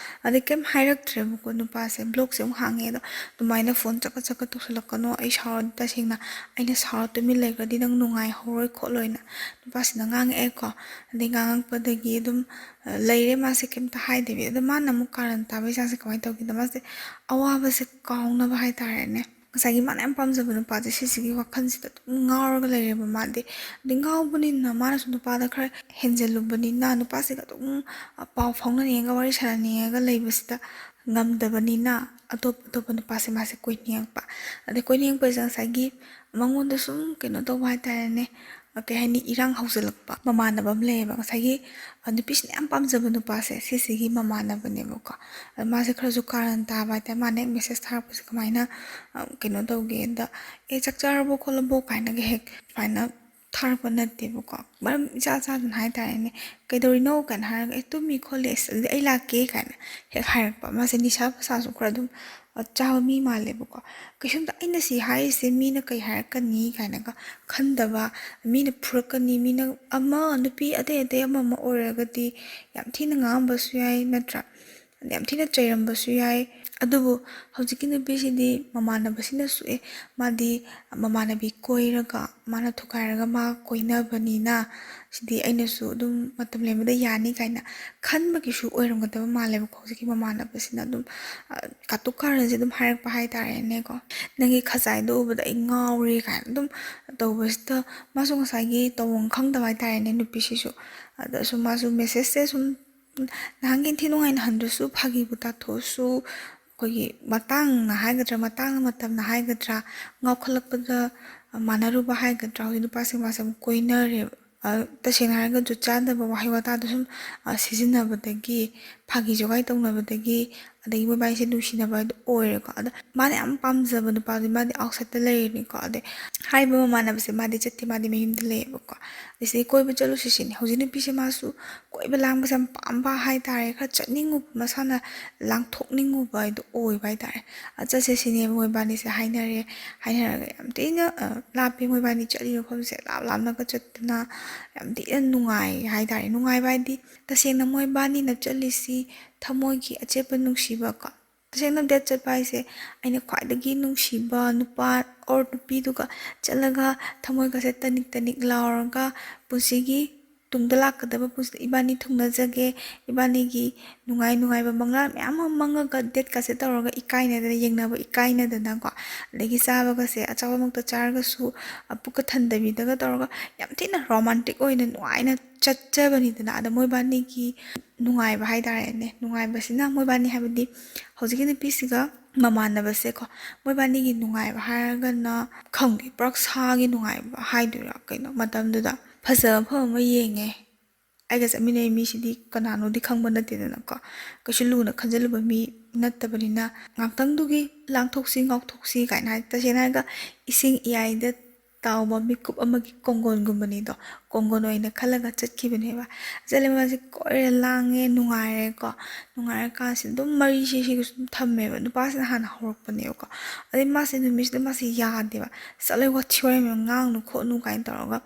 ꯑꯗꯩ ꯀꯩꯝ ꯍꯥꯏꯔꯛꯇ꯭ꯔꯦꯕꯀꯣ ꯅꯨꯄꯥꯁꯦ꯫ ꯕ꯭ꯂꯣꯛꯁꯦ ꯑꯃꯨꯛ ꯍꯥꯡꯉꯦ꯫ "ꯑꯗꯣ ꯑꯗꯨꯃꯥꯏꯅ ꯐꯣꯟ ꯆꯀꯠ ꯆꯀꯠ ꯇꯧꯁꯜꯂꯛꯀꯅꯣ, ꯑꯩ ꯁꯥꯎꯔꯗꯤ ꯇꯁꯦꯡꯅ ꯑꯩꯅ ꯁꯥꯎꯔ ꯇꯨꯃꯤꯟ ꯂꯩꯈ꯭ꯔꯗꯤ ꯅꯪ ꯅꯨꯡꯉꯥꯏꯍꯧꯔꯣꯏ ꯈꯣꯠꯂꯣꯏꯅ" ꯅꯨꯄꯥꯁꯤꯅ ꯉꯥꯡꯉꯛꯑꯦꯀꯣ꯫ ꯑꯗꯩ ꯉꯥꯡꯉꯛꯄꯗꯒꯤ ꯑꯗꯨꯝ, ꯑ, ꯂꯩꯔꯦ ꯃꯥꯁꯦ ꯀꯩꯝꯇ ꯍꯥꯏꯗꯕꯤ꯫ ꯑꯗꯣ ꯃꯥꯅ ꯑꯃꯨꯛ ꯀꯥꯔꯟ ꯇꯥꯕꯩ ꯆꯥꯡꯁꯦ ꯀꯃꯥꯏꯅ ꯇꯧꯒꯦꯗ, ꯃꯥꯁꯦ ꯑꯋꯥꯕꯁꯦ ꯀꯥꯎꯅꯕ ꯍꯥꯏꯇꯥꯔꯦꯅꯦ, ꯉꯁꯥꯏꯒꯤ ꯃꯥꯅ ꯌꯥꯝ ꯄꯥꯝꯖꯕ ꯅꯨꯄꯥꯁꯦ ꯁꯤꯁꯤꯒꯤ ꯋꯥꯈꯜꯁꯤꯗ ꯑꯗꯨꯝ ꯉꯥꯎꯔꯒ ꯂꯩꯔꯦꯕ ꯃꯥꯗꯤ꯫ ꯑꯗꯩ ꯉꯥꯎꯕꯅꯤꯅ ꯃꯥꯅꯁꯨ ꯅꯨꯄꯥꯗ ꯈꯔ ꯍꯦꯟꯖꯜꯂꯨꯕꯅꯤꯅ ꯅꯨꯄꯥꯁꯤꯒ ꯑꯗꯨꯝ, ꯑ, ꯄꯥꯎ ꯐꯥꯎꯅꯅꯤꯡꯉꯒ, ꯋꯥꯔꯤ ꯁꯥꯟꯅꯅꯤꯡꯉꯒ ꯂꯩꯕꯁꯤꯗ ꯉꯝꯗꯕꯅꯤꯅ ꯑꯇꯣꯞ ꯑꯇꯣꯞꯄ ꯅꯨꯄꯥꯁꯦ ꯃꯥꯁꯦ ꯀꯣꯏꯅꯤꯡꯉꯛꯄ꯫ ꯑꯗꯩ ꯀꯣꯏꯅꯤꯡꯉꯛꯄꯁꯤꯗ ꯉꯁꯥꯏꯒꯤ ꯃꯉꯣꯟꯗ ꯁꯨꯝ ꯀꯩꯅꯣ ꯇꯧꯕ ꯍꯥꯏꯇꯥꯔꯦꯅꯦ, ꯑ, ꯀꯩ ꯍꯥꯏꯅꯤ, ꯏꯔꯥꯡ ꯍꯧꯖꯤꯜꯂꯛꯄ ꯃꯃꯥꯟꯅꯕ ꯑꯃ ꯂꯩꯌꯦꯕ꯫ ꯉꯁꯥꯏꯒꯤ, ꯑ, ꯅꯨꯄꯤꯁꯤꯅ ꯌꯥꯝ ꯄꯥꯝꯖꯕ ꯅꯨꯄꯥꯁꯦ ꯁꯤꯁꯤꯒꯤ ꯃꯃꯥꯟꯅꯕꯅꯦꯕꯀꯣ꯫ ꯑꯗ ꯃꯥꯁꯦ ꯈꯔꯁꯨ ꯀꯥꯔꯟ ꯇꯥꯕ ꯍꯥꯏꯇꯥꯔꯦ꯫ ꯃꯥꯅ ꯍꯦꯛ ꯃꯦꯁꯦꯖ ꯊꯥꯔꯛꯄꯁꯦ ꯀꯃꯥꯏꯅ, ꯑ, ꯀꯩꯅꯣ ꯇꯧꯒꯦꯗ, "ꯑꯦ, ꯆꯥꯛ ꯆꯥꯔꯕꯣ ꯈꯣꯠꯂꯕꯣ?" ꯀꯥꯏꯅꯒ ꯍꯦꯛ ꯁꯨꯃꯥꯏꯅ ꯊꯥꯔꯛꯄ ꯅꯠꯇꯦꯕꯀꯣ꯫ ꯃꯔꯝ ꯏꯆꯥ ꯆꯥꯗꯅ ꯍꯥꯏꯇꯥꯔꯦꯅꯦ, "ꯀꯩꯗꯧꯔꯤꯅꯣ?" ꯀꯥꯏꯅ ꯍꯥꯏꯔꯒ, "ꯑꯦ, ꯇꯨꯝꯃꯤ ꯈꯣꯠꯂꯤ, ꯑꯁ, ꯑꯗꯨꯗꯤ ꯑꯩ ꯂꯥꯛꯀꯦ" ꯀꯥꯏꯅ ꯍꯦꯛ ꯍꯥꯏꯔꯛꯄ꯫ ꯃꯥꯁꯦ ꯅꯤꯁꯥ ꯄꯁꯥꯁꯨ ꯈꯔ ꯑꯗꯨꯝ, ꯑ, ꯆꯥꯕ ꯃꯤ ꯃꯥꯜꯂꯦꯕꯀꯣ꯫ ꯀꯩꯁꯨꯝꯇ ꯑꯩꯅ ꯁꯤ ꯍꯥꯏꯔꯤꯁꯦ ꯃꯤꯅ ꯀꯩ ꯍꯥꯏꯔꯛꯀꯅꯤ ꯀꯥꯏꯅꯒ ꯈꯟꯗꯕ, ꯃꯤꯅ ꯐꯨꯔꯛꯀꯅꯤ, ꯃꯤꯅ ꯑꯃ, ꯅꯨꯄꯤ ꯑꯇꯩ ꯑꯇꯩ ꯑꯃ ꯑꯃ ꯑꯣꯏꯔꯒꯗꯤ ꯌꯥꯝ ꯊꯤꯅ ꯉꯥꯡꯉꯝꯕꯁꯨ ꯌꯥꯏ, ꯅꯠꯇ꯭ꯔꯥ? ꯌꯥꯝ ꯊꯤꯅ ꯆꯩꯔꯝꯕꯁꯨ ꯌꯥꯏ꯫ ꯑꯗꯨꯕꯨ ꯍꯧꯖꯤꯛꯀꯤ ꯅꯨꯄꯤꯁꯤꯗꯤ ꯃꯃꯥꯟꯅꯕꯁꯤꯅꯁꯨ, ꯑꯦ, ꯃꯥꯗꯤ ꯃꯃꯥꯟꯅꯕꯤ ꯀꯣꯏꯔꯒ, ꯃꯥꯅ ꯊꯨꯒꯥꯏꯔꯒ ꯃꯥ ꯀꯣꯏꯅꯕꯅꯤꯅ, ꯁꯤꯗꯤ ꯑꯩꯅꯁꯨ ꯑꯗꯨꯝ ꯃꯇꯝ ꯂꯦꯟꯕꯗ ꯌꯥꯅꯤ ꯀꯥꯏꯅ ꯈꯟꯕꯒꯤꯁꯨ ꯑꯣꯏꯔꯝꯒꯗꯕ ꯃꯥꯜꯂꯦꯕꯀꯣ꯫ ꯍꯧꯖꯤꯛꯀꯤ ꯃꯃꯥꯟꯅꯕꯁꯤꯅ ꯑꯗꯨꯝ, ꯑ, ꯀꯥꯇꯨ ꯀꯥꯔꯟꯁꯦ ꯑꯗꯨꯝ ꯍꯥꯏꯔꯛꯄ ꯍꯥꯏꯇꯥꯔꯦꯅꯦꯀꯣ꯫ "ꯅꯪꯒꯤ ꯈꯖꯥꯏꯗꯣ ꯎꯕꯗ ꯑꯩ ꯉꯥꯎꯔꯦ" ꯀꯥꯏꯅ ꯑꯗꯨꯝ ꯇꯧꯕꯁꯤꯗ, ꯃꯥꯁꯨ ꯉꯁꯥꯏꯒꯤ ꯇꯧꯐꯝ ꯈꯪꯗꯕ ꯍꯥꯏꯇꯥꯔꯦꯅꯦ, ꯅꯨꯄꯤꯁꯤꯁꯨ꯫ ꯑꯗꯁꯨ ꯃꯥꯁꯨ ꯃꯦꯁꯦꯖꯁꯦ ꯁꯨꯝ ꯅꯍꯥꯟꯒꯤ ꯏꯟꯊꯤ ꯅꯨꯡꯉꯥꯏꯅ ꯍꯟꯗ꯭ꯔꯁꯨ, ꯐꯥꯒꯤꯕꯨ ꯇꯥꯊꯣꯛꯑꯁꯨ, ꯑꯩꯈꯣꯏꯒꯤ ꯃꯇꯥꯡꯅ ꯍꯥꯏꯒꯗ꯭ꯔꯥ, ꯃꯇꯥꯡ ꯃꯇꯝꯅ ꯍꯥꯏꯒꯗ꯭ꯔꯥ, ꯉꯥꯎꯈꯠꯂꯛꯄꯗ ꯃꯥꯟꯅꯔꯨꯕ ꯍꯥꯏꯒꯗ꯭ꯔꯥ, ꯍꯧꯖꯤꯛ ꯅꯨꯄꯥꯁꯤꯡ ꯃꯥꯁꯦ ꯑꯃꯨꯛ ꯀꯣꯏꯅꯔꯦꯕ꯫ ꯑ, ꯇꯁꯦꯡꯅ ꯍꯥꯏꯔꯒ ꯖꯨꯠ ꯆꯥꯗꯕ ꯋꯥꯍꯩ ꯋꯥꯇꯥꯗꯣ ꯁꯨꯝ, ꯑ, ꯁꯤꯖꯤꯟꯅꯕꯗꯒꯤ, ꯐꯥꯒꯤ ꯖꯣꯒꯥꯏ ꯇꯧꯅꯕꯗꯒꯤ, ꯑꯗꯒꯤ ꯃꯣꯏꯕꯥꯅꯤꯁꯦ ꯅꯨꯡꯁꯤꯅꯕ ꯍꯥꯏꯗꯣ ꯑꯣꯏꯔꯦꯀꯣ꯫ ꯑꯗ ꯃꯥꯅ ꯌꯥꯝ ꯄꯥꯝꯖꯕ ꯅꯨꯄꯥꯗꯨꯗꯤ ꯃꯥꯗꯤ ꯑꯥꯎꯠꯁꯥꯏꯠꯇ ꯂꯩꯔꯅꯤꯀꯣ꯫ ꯑꯗꯩ ꯍꯥꯏꯔꯤꯕ ꯃꯃꯥꯟꯅꯕꯁꯦ ꯃꯥꯗꯤ ꯆꯠꯇꯦ, ꯃꯥꯗꯤ ꯃꯌꯨꯝꯗ ꯂꯩꯌꯦꯕꯀꯣ꯫ ꯑꯗꯩ ꯁꯤꯗꯩ ꯀꯣꯏꯕ ꯆꯠꯂꯨꯁꯤ ꯁꯤꯅꯤ꯫ ꯍꯧꯖꯤꯛ ꯅꯨꯄꯤꯁꯦ ꯃꯥꯁꯨ ꯀꯣꯏꯕ ꯂꯥꯡꯕꯁꯦ ꯌꯥꯝ ꯄꯥꯝꯕ ꯍꯥꯏꯇꯥꯔꯦ, ꯈꯔ ꯆꯠꯅꯤꯡꯉꯨꯕ, ꯃꯁꯥꯅ ꯂꯥꯡꯊꯣꯛꯅꯤꯡꯉꯨꯕ ꯍꯥꯏꯗꯣ ꯑꯣꯏꯕ ꯍꯥꯏꯇꯥꯔꯦ꯫ ꯑ, ꯆꯠꯁꯦ ꯁꯤꯅꯦ ꯃꯣꯏꯕꯥꯅꯤꯁꯦ ꯍꯥꯏꯅꯔꯦ꯫ ꯍꯥꯏꯅꯔꯒ ꯌꯥꯝ ꯊꯤꯅ, ꯑ, ꯂꯥꯞꯄꯦ ꯃꯣꯏꯕꯥꯅꯤ ꯆꯠꯂꯤ ꯃꯐꯝꯁꯦ, ꯂꯥꯞ ꯂꯥꯞꯅꯒ ꯆꯠꯇꯅ ꯌꯥꯝ ꯊꯤꯅ ꯅꯨꯡꯉꯥꯏ ꯍꯥꯏꯇꯥꯔꯦ꯫ ꯅꯨꯡꯉꯥꯏꯕ ꯍꯥꯏꯗꯤ ꯇꯁꯦꯡꯅ ꯃꯣꯏꯕꯥꯅꯤꯅ ꯆꯠꯂꯤꯁꯤ ꯊꯃꯣꯏꯒꯤ ꯑꯆꯦꯠꯄ ꯅꯨꯡꯁꯤꯕ ꯀꯣ꯫ ꯇꯁꯦꯡꯅ ꯗꯦꯠ ꯆꯠꯄ ꯍꯥꯏꯁꯦ ꯑꯩꯅ ꯈ꯭ꯋꯥꯏꯗꯒꯤ ꯅꯨꯡꯁꯤꯕ ꯅꯨꯄꯥ ꯑꯣꯔ ꯅꯨꯄꯤꯗꯨꯒ ꯆꯠꯂꯒ ꯊꯃꯣꯏꯒꯁꯦ ꯇꯅꯤꯛ ꯇꯅꯤꯛ ꯂꯥꯎꯔꯒ ꯄꯨꯟꯁꯤꯒꯤ ꯇꯨꯡꯗ ꯂꯥꯛꯀꯗꯕ ꯄꯨꯟꯁꯤꯗ ꯏꯕꯥꯅꯤ ꯊꯨꯡꯅꯖꯒꯦ, ꯏꯕꯥꯅꯤꯒꯤ ꯅꯨꯡꯉꯥꯏ ꯅꯨꯡꯉꯥꯏꯕ ꯃꯪꯂꯥꯟ ꯃꯌꯥꯝ ꯑꯃ ꯃꯪꯉꯒ ꯗꯦꯠꯀꯁꯦ ꯇꯧꯔꯒ ꯏꯀꯥꯏꯅꯗꯅ, ꯌꯦꯡꯅꯕ ꯏꯀꯥꯏꯅꯗꯅꯀꯣ꯫ ꯑꯗꯒꯤ ꯆꯥꯕꯒꯁꯦ ꯑꯆꯥꯄꯣꯠꯃꯛꯇ ꯆꯥꯔꯒꯁꯨ, ꯑ, ꯄꯨꯛꯀ ꯊꯟꯗꯕꯤꯗꯒ ꯇꯧꯔꯒ ꯌꯥꯝ ꯊꯤꯅ ꯔꯣꯃꯥꯟꯇꯤꯛ ꯑꯣꯏꯅ ꯅꯨꯡꯉꯥꯏꯅ ꯆꯠꯆꯕꯅꯤꯗꯅ꯫ ꯑꯗ ꯃꯣꯏꯕꯥꯅꯤꯒꯤ ꯅꯨꯡꯉꯥꯏꯕ ꯍꯥꯏꯇꯥꯔꯦꯅꯦ, ꯅꯨꯡꯉꯥꯏꯕꯁꯤꯅ ꯃꯣꯏꯕꯥꯅꯤ ꯍꯥꯏꯕꯗꯤ ꯍꯧꯖꯤꯛꯀꯤ ꯅꯨꯄꯤꯁꯤꯒ ꯃꯃꯥꯟꯅꯕꯁꯦꯀꯣ, ꯃꯣꯏꯕꯥꯅꯤꯒꯤ ꯅꯨꯡꯉꯥꯏꯕ ꯍꯥꯏꯔꯒꯅ ꯈꯪꯗꯦ, ꯄꯨꯔꯥ ꯁꯥꯒꯤ ꯅꯨꯡꯉꯥꯏꯕ ꯍꯥꯏꯗꯣꯏꯔꯥ ꯀꯩꯅꯣ, ꯃꯇꯝꯗꯨꯗ ꯐꯖꯕ ꯃꯐꯝ ꯑꯃ ꯌꯦꯡꯉꯦ꯫ ꯑꯩꯒ ꯆꯠꯃꯤꯟꯅꯩ ꯃꯤꯁꯤꯗꯤ ꯀꯅꯥꯅꯣꯗꯤ ꯈꯪꯕ ꯅꯠꯇꯦꯗꯅꯀꯣ, ꯀꯩꯁꯨ ꯂꯨꯅ ꯈꯟꯖꯜꯂꯨꯕ ꯃꯤ ꯅꯠꯇꯕꯅꯤꯅ, ꯉꯥꯛꯇꯪꯗꯨꯒꯤ ꯂꯥꯡꯊꯣꯛꯁꯤ ꯉꯥꯎꯊꯣꯛꯁꯤ ꯀꯥꯏꯅ ꯍꯥꯏ꯫ ꯇꯁꯦꯡꯅ ꯍꯥꯏꯔꯒ ꯏꯁꯤꯡ ꯏꯌꯥꯏꯗ ꯇꯥꯎꯕ ꯃꯤꯀꯨꯞ ꯑꯃꯒꯤ ꯀꯣꯡꯒꯣꯟꯒꯨꯝꯕꯅꯤꯗꯣ, ꯀꯣꯡꯒꯣꯟ ꯑꯣꯏꯅ ꯈꯜꯂꯒ ꯆꯠꯈꯤꯕꯅꯦꯕ꯫ ꯆꯠꯂꯦ, ꯃꯥꯁꯦ ꯀꯣꯏꯔꯦ, ꯂꯥꯡꯉꯦ, ꯅꯨꯡꯉꯥꯏꯔꯦꯀꯣ꯫ ꯅꯨꯡꯉꯥꯏꯔꯀꯥꯟꯁꯤꯗ ꯑꯗꯨꯝ ꯃꯔꯤꯁꯦ ꯁꯤꯒ ꯁꯨꯝ ꯊꯝꯃꯦꯕ꯫ ꯅꯨꯄꯥꯁꯤꯅ ꯍꯥꯟꯅ ꯍꯧꯔꯛꯄꯅꯦꯕꯀꯣ꯫ ꯑꯗꯩ ꯃꯥꯁꯦ ꯅꯨꯃꯤꯠꯁꯤꯗ ꯃꯥꯁꯦ ꯌꯥꯗꯦꯕ꯫ "ꯆꯠꯂꯣ, ꯋꯥꯊꯤ ꯋꯥꯔꯦꯝ ꯌꯥꯝ ꯉꯥꯡꯅꯨ ꯈꯣꯠꯅꯨ" ꯀꯥꯏꯅ ꯇꯧꯔꯒ,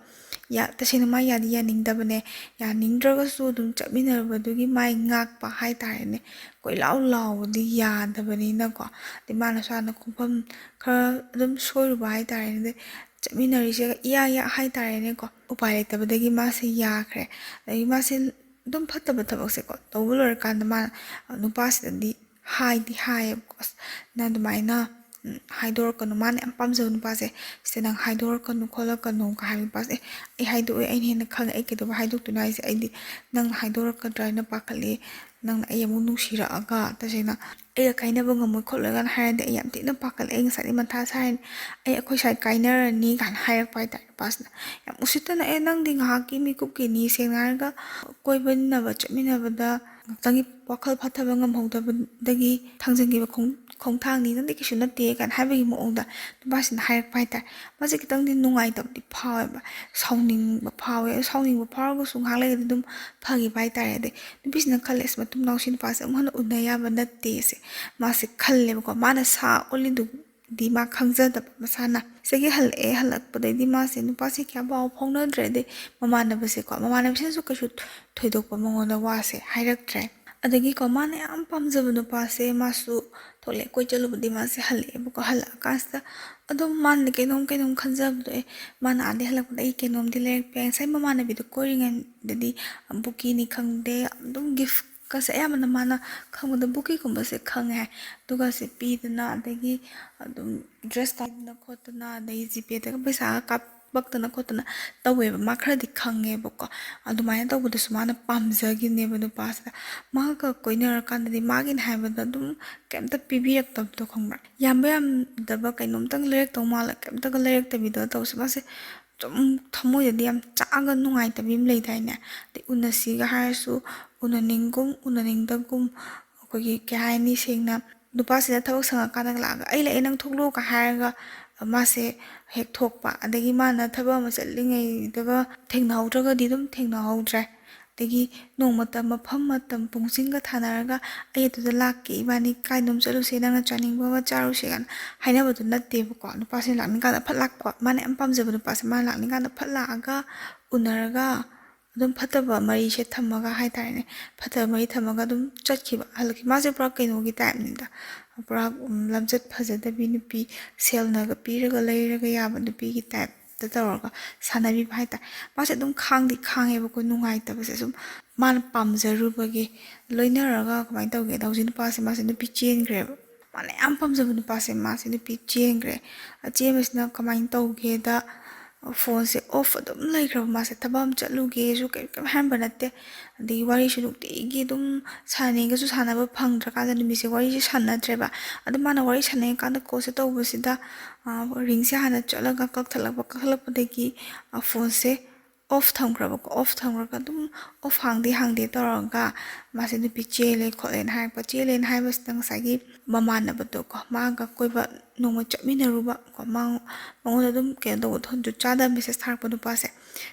ꯌꯥ-, ꯇꯁꯦꯡꯅ ꯃꯥ ꯌꯥꯗꯤ ꯌꯥꯅꯤꯡꯗꯕꯅꯦ꯫ ꯌꯥꯅꯤꯡꯗ꯭ꯔꯒꯁꯨ ꯑꯗꯨꯝ ꯆꯠꯃꯤꯟꯅꯔꯨꯕꯗꯨꯒꯤ ꯃꯥꯏ ꯉꯥꯛꯄ ꯍꯥꯏꯇꯥꯔꯦꯅꯦ꯫ ꯀꯣꯏꯂꯥꯎ ꯂꯥꯎꯕꯗꯤ ꯌꯥꯗꯕꯅꯤꯅꯀꯣ꯫ ꯑꯗꯩ ꯃꯥꯅꯁꯨ ꯍꯥꯟꯅ ꯈꯣꯡꯐꯝ ꯈꯔ ꯑꯗꯨꯝ ꯁꯣꯏꯔꯨꯕ ꯍꯥꯏꯇꯥꯔꯦꯅꯦ꯫ ꯑꯗꯩ ꯆꯠꯃꯤꯟꯅꯔꯤꯁꯦ ꯏꯌꯥ ꯌꯥ ꯍꯥꯏꯇꯥꯔꯦꯅꯦꯀꯣ꯫ ꯎꯄꯥꯏ ꯂꯩꯇꯕꯗꯒꯤ ꯃꯥꯁꯦ ꯌꯥꯈ꯭ꯔꯦ꯫ ꯑꯗꯒꯤ ꯃꯥꯁꯦ ꯑꯗꯨꯝ ꯐꯠꯇꯕ ꯊꯕꯛꯁꯦꯀꯣ ꯇꯧꯕ ꯂꯣꯏꯔꯀꯥꯟꯗ ꯃꯥꯅ, ꯑ, ꯅꯨꯄꯥꯁꯤꯗꯗꯤ ꯍꯥꯏꯗꯤ ꯍꯥꯏꯌꯦꯕꯀꯣ, "ꯑꯁ, ꯅꯪ ꯑꯗꯨꯃꯥꯏꯅ, ꯎꯝ, ꯍꯥꯏꯗꯣꯔꯛꯀꯅꯨ, ꯃꯥꯅ ꯌꯥꯝ ꯄꯥꯝꯖꯕ ꯅꯨꯄꯥꯁꯦ, ꯁꯤꯗ ꯅꯪ ꯍꯥꯏꯗꯣꯔꯛꯀꯅꯨ ꯈꯣꯠꯂꯛꯀꯅꯨ" ꯀ ꯍꯥꯏꯕ ꯅꯨꯄꯥꯁꯦ꯫ "ꯑꯦ, ꯑꯩ ꯍꯥꯏꯗꯣꯛꯑꯣꯏ, ꯑꯩꯅ ꯍꯦꯟꯅ ꯈꯪꯉꯦ, ꯑꯩ ꯀꯩꯗꯧꯕ ꯍꯥꯏꯗꯣꯛꯇꯣꯏꯅꯣ ꯍꯥꯏꯁꯦ? ꯑꯩꯗꯤ ꯅꯪꯅ ꯍꯥꯏꯗꯣꯔꯛꯀꯗ꯭ꯔꯥ ꯍꯥꯏꯅ ꯄꯥꯈꯠꯂꯤ, ꯅꯪꯅ ꯑꯩ ꯑꯃꯨꯛ ꯅꯨꯡꯁꯤꯔꯛꯑꯒ ꯇꯁꯦꯡꯅ ꯑꯩꯒ ꯀꯥꯏꯅꯕ ꯉꯝꯃꯣꯏ ꯈꯣꯠꯂꯣꯏ" ꯀꯥꯏꯅ ꯍꯥꯏꯔꯗꯤ ꯑꯩ ꯌꯥꯝ ꯊꯤꯅ ꯄꯥꯈꯠꯂꯦ꯫ "ꯑꯩ ꯉꯁꯥꯏꯗꯤ ꯃꯊꯥ ꯁꯥꯏꯅ, ꯑꯩ ꯑꯩꯈꯣꯏ ꯁ꯭ꯋꯥꯏ ꯀꯥꯏꯅꯔꯅꯤ" ꯀꯥꯏꯅ ꯍꯥꯏꯔꯛꯄ ꯍꯥꯏꯇꯥꯔꯦ ꯅꯨꯄꯥꯁꯤꯅ꯫ ꯌꯥꯝ ꯎꯁꯤꯠꯇꯅ, "ꯑꯦ, ꯅꯪꯗꯤ ꯉꯥꯏꯍꯥꯛꯀꯤ ꯃꯤꯀꯨꯞꯀꯤꯅꯤ, ꯁꯦꯡꯅ ꯍꯥꯏꯔꯒ ꯀꯣꯏꯕꯅꯕ ꯆꯠꯃꯤꯟꯅꯕꯗ ꯉꯥꯛꯇꯪꯒꯤ ꯋꯥꯈꯜ ꯐꯥꯊꯕ ꯉꯝꯍꯧꯗꯕꯗꯒꯤ ꯊꯥꯡꯖꯟꯈꯤꯕ ꯈꯣꯡ-, ꯈꯣꯡꯊꯥꯡꯅꯤ, ꯅꯪꯗꯤ ꯀꯩꯁꯨ ꯅꯠꯇꯦ ꯀꯥꯏꯅ ꯍꯥꯏꯕꯒꯤ ꯃꯑꯣꯡꯗ ꯅꯨꯄꯥꯁꯤꯅ ꯍꯥꯏꯔꯛꯄ ꯍꯥꯏꯇꯥꯔꯦ꯫ ꯃꯥꯁꯦ ꯈꯤꯇꯪꯗꯤ ꯅꯨꯡꯉꯥꯏꯇꯕꯗꯤ ꯐꯥꯎꯋꯦꯕ, ꯁꯥꯎꯅꯤꯡꯕ ꯐꯥꯎꯋꯦ꯫ ꯁꯥꯎꯅꯤꯡꯕ ꯐꯥꯎꯔꯒꯁꯨ ꯉꯥꯏꯍꯥꯛ ꯂꯩꯔꯗꯤ ꯑꯗꯨꯝ ꯐꯈꯤꯕ ꯍꯥꯏꯇꯥꯔꯦ꯫ ꯑꯗꯩ ꯅꯨꯄꯤꯁꯤꯅ ꯈꯜꯂꯦ, "ꯑꯁ, ꯃꯇꯨꯡ ꯃꯅꯥꯎ ꯁꯤ ꯅꯨꯄꯥꯁꯦ ꯑꯃꯨꯛ ꯍꯟꯅ ꯎꯅ ꯌꯥꯕ ꯅꯠꯇꯦ" ꯁꯦ ꯃꯥꯁꯦ ꯈꯜꯂꯦꯕꯀꯣ꯫ ꯃꯥꯅ ꯁꯥ ꯑꯣꯜꯂꯤꯗꯨ ꯗꯤ ꯃꯥ ꯈꯪꯖꯗꯕ ꯃꯁꯥꯅ꯫ ꯁꯤꯗꯒꯤ ꯍꯜꯂꯛꯑꯦ, ꯍꯜꯂꯛꯄꯗꯩꯗꯤ ꯃꯥꯁꯦ ꯅꯨꯄꯥꯁꯦ ꯀꯌꯥ ꯄꯥꯎ ꯐꯥꯎꯅꯗ꯭ꯔꯦ꯫ ꯑꯗꯩ ꯃꯃꯥꯟꯅꯕꯁꯦꯀꯣ, ꯃꯃꯥꯟꯅꯕꯁꯤꯅꯁꯨ ꯀꯩꯁꯨ ꯊꯣꯏꯗꯣꯛꯄ ꯃꯉꯣꯟꯗ ꯋꯥꯁꯦ ꯍꯥꯏꯔꯛꯇ꯭ꯔꯦ꯫ ꯑꯗꯒꯤꯀꯣ, ꯃꯥꯅ ꯌꯥꯝ ꯄꯥꯝꯖꯕ ꯅꯨꯄꯥꯁꯦ ꯃꯥꯁꯨ ꯊꯣꯛꯂꯛꯑꯦ, ꯀꯣꯏ ꯆꯠꯂꯨꯕꯗꯤ ꯃꯥꯁꯦ ꯍꯜꯂꯛꯑꯦꯕꯀꯣ꯫ ꯍꯜꯂꯛꯑꯀꯥꯟꯁꯤꯗ ꯑꯗꯨꯝ ꯃꯥꯅꯗꯤ ꯀꯩꯅꯣꯝ ꯀꯩꯅꯣꯝ ꯈꯟꯖꯕꯗꯣ, ꯑꯦ, ꯃꯥꯅ ꯑꯥꯗꯩ ꯍꯜꯂꯛꯄꯗ ꯑꯩ ꯀꯩꯅꯣꯝꯗꯤ ꯂꯩꯔꯛꯄ ꯌꯥꯏ꯫ ꯉꯁꯥꯏ ꯃꯃꯥꯟꯅꯕꯤꯗꯣ ꯀꯣꯏꯔꯤꯉꯩꯗꯗꯤ ꯕꯨꯀꯤꯅꯤ ꯈꯪꯗꯦ, ꯑꯗꯨꯝ ꯒꯤꯐꯀꯁꯦ ꯑꯌꯥꯝꯕꯅ ꯃꯥꯅ ꯈꯪꯕꯗ ꯕꯨꯀꯤꯒꯨꯝꯕꯁꯦ ꯈꯪꯉꯦ ꯍꯥꯏ꯫ ꯑꯗꯨꯒꯁꯦ ꯄꯤꯗꯅ, ꯑꯗꯒꯤ ꯑꯗꯨꯝ ꯗ꯭ꯔꯦꯁ ꯀꯥꯏꯗꯅ ꯈꯣꯠꯇꯅ, ꯑꯗꯩ ꯖꯤꯄꯦꯗꯒ ꯄꯩꯁꯥꯒ ꯀꯥꯞꯄꯛꯇꯅ ꯈꯣꯠꯇꯅ ꯇꯧꯋꯦꯕ꯫ ꯃꯥ ꯈꯔꯗꯤ ꯈꯪꯉꯦꯕꯀꯣ꯫ ꯑꯗꯨꯃꯥꯏꯅ ꯇꯧꯕꯗꯁꯨ ꯃꯥꯅ ꯄꯥꯝꯖꯈꯤꯕꯅꯦꯕ ꯅꯨꯄꯥꯁꯤꯗ꯫ ꯃꯥꯒ ꯀꯣꯏꯅꯔꯀꯥꯟꯗꯗꯤ ꯃꯥꯒꯤꯅꯦ ꯍꯥꯏꯕꯗ ꯑꯗꯨꯝ ꯀꯩꯝꯇ ꯄꯤꯕꯤꯔꯛꯇꯕꯗꯣ, ꯈꯪꯕ꯭ꯔꯥ? ꯌꯥꯝꯕ ꯌꯥꯝꯗꯕ ꯀꯩꯅꯣꯝꯇꯪ ꯂꯩꯔꯛꯇꯧ ꯃꯥꯜꯂ ꯀꯩꯝꯇꯒ ꯂꯩꯔꯛꯇꯕꯤꯗꯣ ꯇꯧꯁꯦ꯫ ꯃꯥꯁꯦ ꯁꯨꯝ ꯊꯃꯣꯏꯗꯗꯤ ꯌꯥꯝ ꯆꯥꯛꯑꯒ ꯅꯨꯡꯉꯥꯏꯇꯕꯤ ꯑꯃ ꯂꯩꯗꯥꯏꯅꯦ? ꯑꯗꯩ ꯎꯅꯁꯤꯒ ꯍꯥꯏꯔꯁꯨ ꯎꯅꯅꯤꯡꯒꯨꯝ ꯎꯅꯅꯤꯡꯗꯒꯨꯝ, ꯑꯩꯈꯣꯏꯒꯤ ꯀꯩ ꯍꯥꯏꯅꯤ, ꯁꯦꯡꯅ ꯅꯨꯄꯥꯁꯤꯅ ꯊꯕꯛ ꯁꯪꯉꯀꯥꯟꯗꯒ ꯂꯥꯛꯑꯒ, "ꯑꯩ ꯂꯥꯛꯑꯦ, ꯅꯪ ꯊꯣꯛꯂꯛꯑꯣ"ꯀ ꯍꯥꯏꯔꯒ ꯃꯥꯁꯦ ꯍꯦꯛ ꯊꯣꯛꯄ꯫ ꯑꯗꯒꯤ ꯃꯥꯅ ꯊꯕꯛ ꯑꯃ ꯆꯠꯂꯤꯉꯩꯗꯒ ꯊꯦꯡꯅꯍꯧꯗ꯭ꯔꯒꯗꯤ ꯑꯗꯨꯝ ꯊꯦꯡꯅꯍꯧꯗ꯭ꯔꯦ꯫ ꯑꯗꯒꯤ ꯅꯣꯡꯃꯇ ꯃꯐꯝ ꯃꯇꯝ ꯄꯨꯡꯁꯤꯡꯒ ꯊꯥꯅꯔꯒ, "ꯑꯩ ꯑꯗꯨꯗ ꯂꯥꯛꯀꯦ, ꯏꯕꯥꯅꯤ ꯀꯥꯏꯗꯅꯣꯝ ꯆꯠꯂꯨꯁꯦ, ꯅꯪꯅ ꯆꯥꯅꯤꯡꯕ ꯑꯃ ꯆꯥꯔꯨꯁꯦ" ꯀꯥꯏꯅ ꯍꯥꯏꯅꯕꯗꯨ ꯅꯠꯇꯦꯕꯀꯣ꯫ ꯅꯨꯄꯥꯁꯤꯅ ꯂꯥꯛꯅꯤꯡꯀꯥꯟꯗ ꯐꯠ ꯂꯥꯛꯄ, ꯃꯥꯅ ꯌꯥꯝ ꯄꯥꯝꯖꯕ ꯅꯨꯄꯥꯁꯦ ꯃꯥꯅ ꯂꯥꯛꯅꯤꯡꯀꯥꯟꯗ ꯐꯠ ꯂꯥꯛꯑꯒ ꯎꯅꯔꯒ ꯑꯗꯨꯝ ꯐꯠꯇꯕ ꯃꯔꯤꯁꯦ ꯊꯝꯃꯒ ꯍꯥꯏꯇꯥꯔꯦꯅꯦ, ꯐꯠꯇꯕ ꯃꯔꯤ ꯊꯝꯃꯒ ꯑꯗꯨꯝ ꯆꯠꯈꯤꯕ, ꯍꯜꯂꯛꯈꯤ꯫ ꯃꯥꯁꯦ ꯄꯨꯔꯥ ꯀꯩꯅꯣꯒꯤ ꯇꯥꯏꯞꯅꯤꯗ, ꯄꯨꯔꯥ, ꯎꯝ, ꯂꯝꯆꯠ ꯐꯖꯗꯕꯤ ꯅꯨꯄꯤ, ꯁꯦꯜꯅꯒ ꯄꯤꯔꯒ ꯂꯩꯔꯒ ꯌꯥꯕ ꯅꯨꯄꯤꯒꯤ ꯇꯥꯏꯞꯇ ꯇꯧꯔꯒ ꯁꯥꯟꯅꯕꯤꯕ ꯍꯥꯏꯇꯥꯔꯦ꯫ ꯃꯥꯁꯦ ꯑꯗꯨꯝ ꯈꯥꯡꯗꯤ ꯈꯥꯡꯉꯦꯕꯀꯣ, ꯅꯨꯡꯉꯥꯏꯇꯕꯁꯦ ꯁꯨꯝ ꯃꯥꯅ ꯄꯥꯝꯖꯔꯨꯕꯒꯤ꯫ ꯂꯣꯏꯅꯔꯒ ꯀꯃꯥꯏꯅ ꯇꯧꯒꯦꯗ, ꯍꯧꯖꯤꯛ ꯅꯨꯄꯥꯁꯦ, ꯃꯥꯁꯦ ꯅꯨꯄꯤ ꯆꯦꯟꯈ꯭ꯔꯦꯕ꯫ ꯃꯥꯅ ꯌꯥꯝ ꯄꯥꯝꯖꯕ ꯅꯨꯄꯥꯁꯦ, ꯃꯥꯁꯦ ꯅꯨꯄꯤ ꯆꯦꯟꯈ꯭ꯔꯦ꯫ ꯑꯆꯦꯟꯕꯁꯤꯅ ꯀꯃꯥꯏꯅ ꯇꯧꯒꯦꯗ, ꯐꯣꯟꯁꯦ ꯑꯣꯐ ꯑꯗꯨꯝ ꯂꯩꯈ꯭ꯔꯕ꯫ ꯃꯥꯁꯦ ꯊꯕꯛ ꯑꯃ ꯆꯠꯂꯨꯒꯦꯁꯨ ꯀꯔꯤꯝ, ꯀꯔꯤꯝ ꯍꯥꯏꯔꯝꯕ ꯅꯠꯇꯦ꯫ ꯑꯗꯒꯤ ꯋꯥꯔꯤꯁꯨ ꯅꯨꯡꯇꯤꯒꯤ ꯑꯗꯨꯝ ꯁꯥꯟꯅꯅꯤꯡꯉꯁꯨ ꯁꯥꯟꯅꯕ ꯐꯪꯗ꯭ꯔꯀꯥꯟꯗ ꯅꯨꯃꯤꯠꯁꯦ ꯋꯥꯔꯤꯁꯦ ꯁꯥꯟꯅꯗ꯭ꯔꯦꯕ꯫ ꯑꯗꯨ ꯃꯥꯅ ꯋꯥꯔꯤ ꯁꯥꯟꯅꯔꯤꯀꯥꯟꯗ ꯀꯣꯜꯁꯦ ꯇꯧꯕꯁꯤꯗ, ꯑ, ꯔꯤꯡꯁꯦ ꯍꯥꯟꯅ ꯆꯠꯂꯒ ꯀꯛꯊꯠꯂꯛꯄ, ꯀꯛꯊꯠꯂꯛꯄꯗꯒꯤ, ꯑ, ꯐꯣꯟꯁꯦ ꯑꯣꯐ ꯊꯝꯈ꯭ꯔꯕꯀꯣ꯫ ꯑꯣꯐ ꯊꯝꯈ꯭ꯔꯒ ꯑꯗꯨꯝ ꯑꯣꯐ ꯍꯥꯡꯗꯦ ꯍꯥꯡꯗꯦ ꯇꯧꯔꯒ ꯃꯥꯁꯦ ꯅꯨꯄꯤ ꯆꯦꯜꯂꯦ ꯈꯣꯠꯂꯦꯅ ꯍꯥꯏꯔꯛꯄ꯫ ꯆꯦꯜꯂꯦꯅ ꯍꯥꯏꯕꯁꯤꯗ ꯉꯁꯥꯏꯒꯤ ꯃꯃꯥꯟꯅꯕꯗꯣꯀꯣ, ꯃꯥꯒ ꯀꯣꯏꯕ ꯅꯣꯡꯃ ꯆꯠꯃꯤꯟꯅꯔꯨꯕ ꯀꯣ, ꯃꯥ-, ꯃꯉꯣꯟꯗ ꯑꯗꯨꯝ ꯀꯩꯅꯣ ꯇꯧꯕ, ꯖꯨꯠ ꯆꯥꯗꯕ ꯃꯦꯁꯦꯖ ꯊꯥꯔꯛꯄ ꯅꯨꯄꯥꯁꯦ,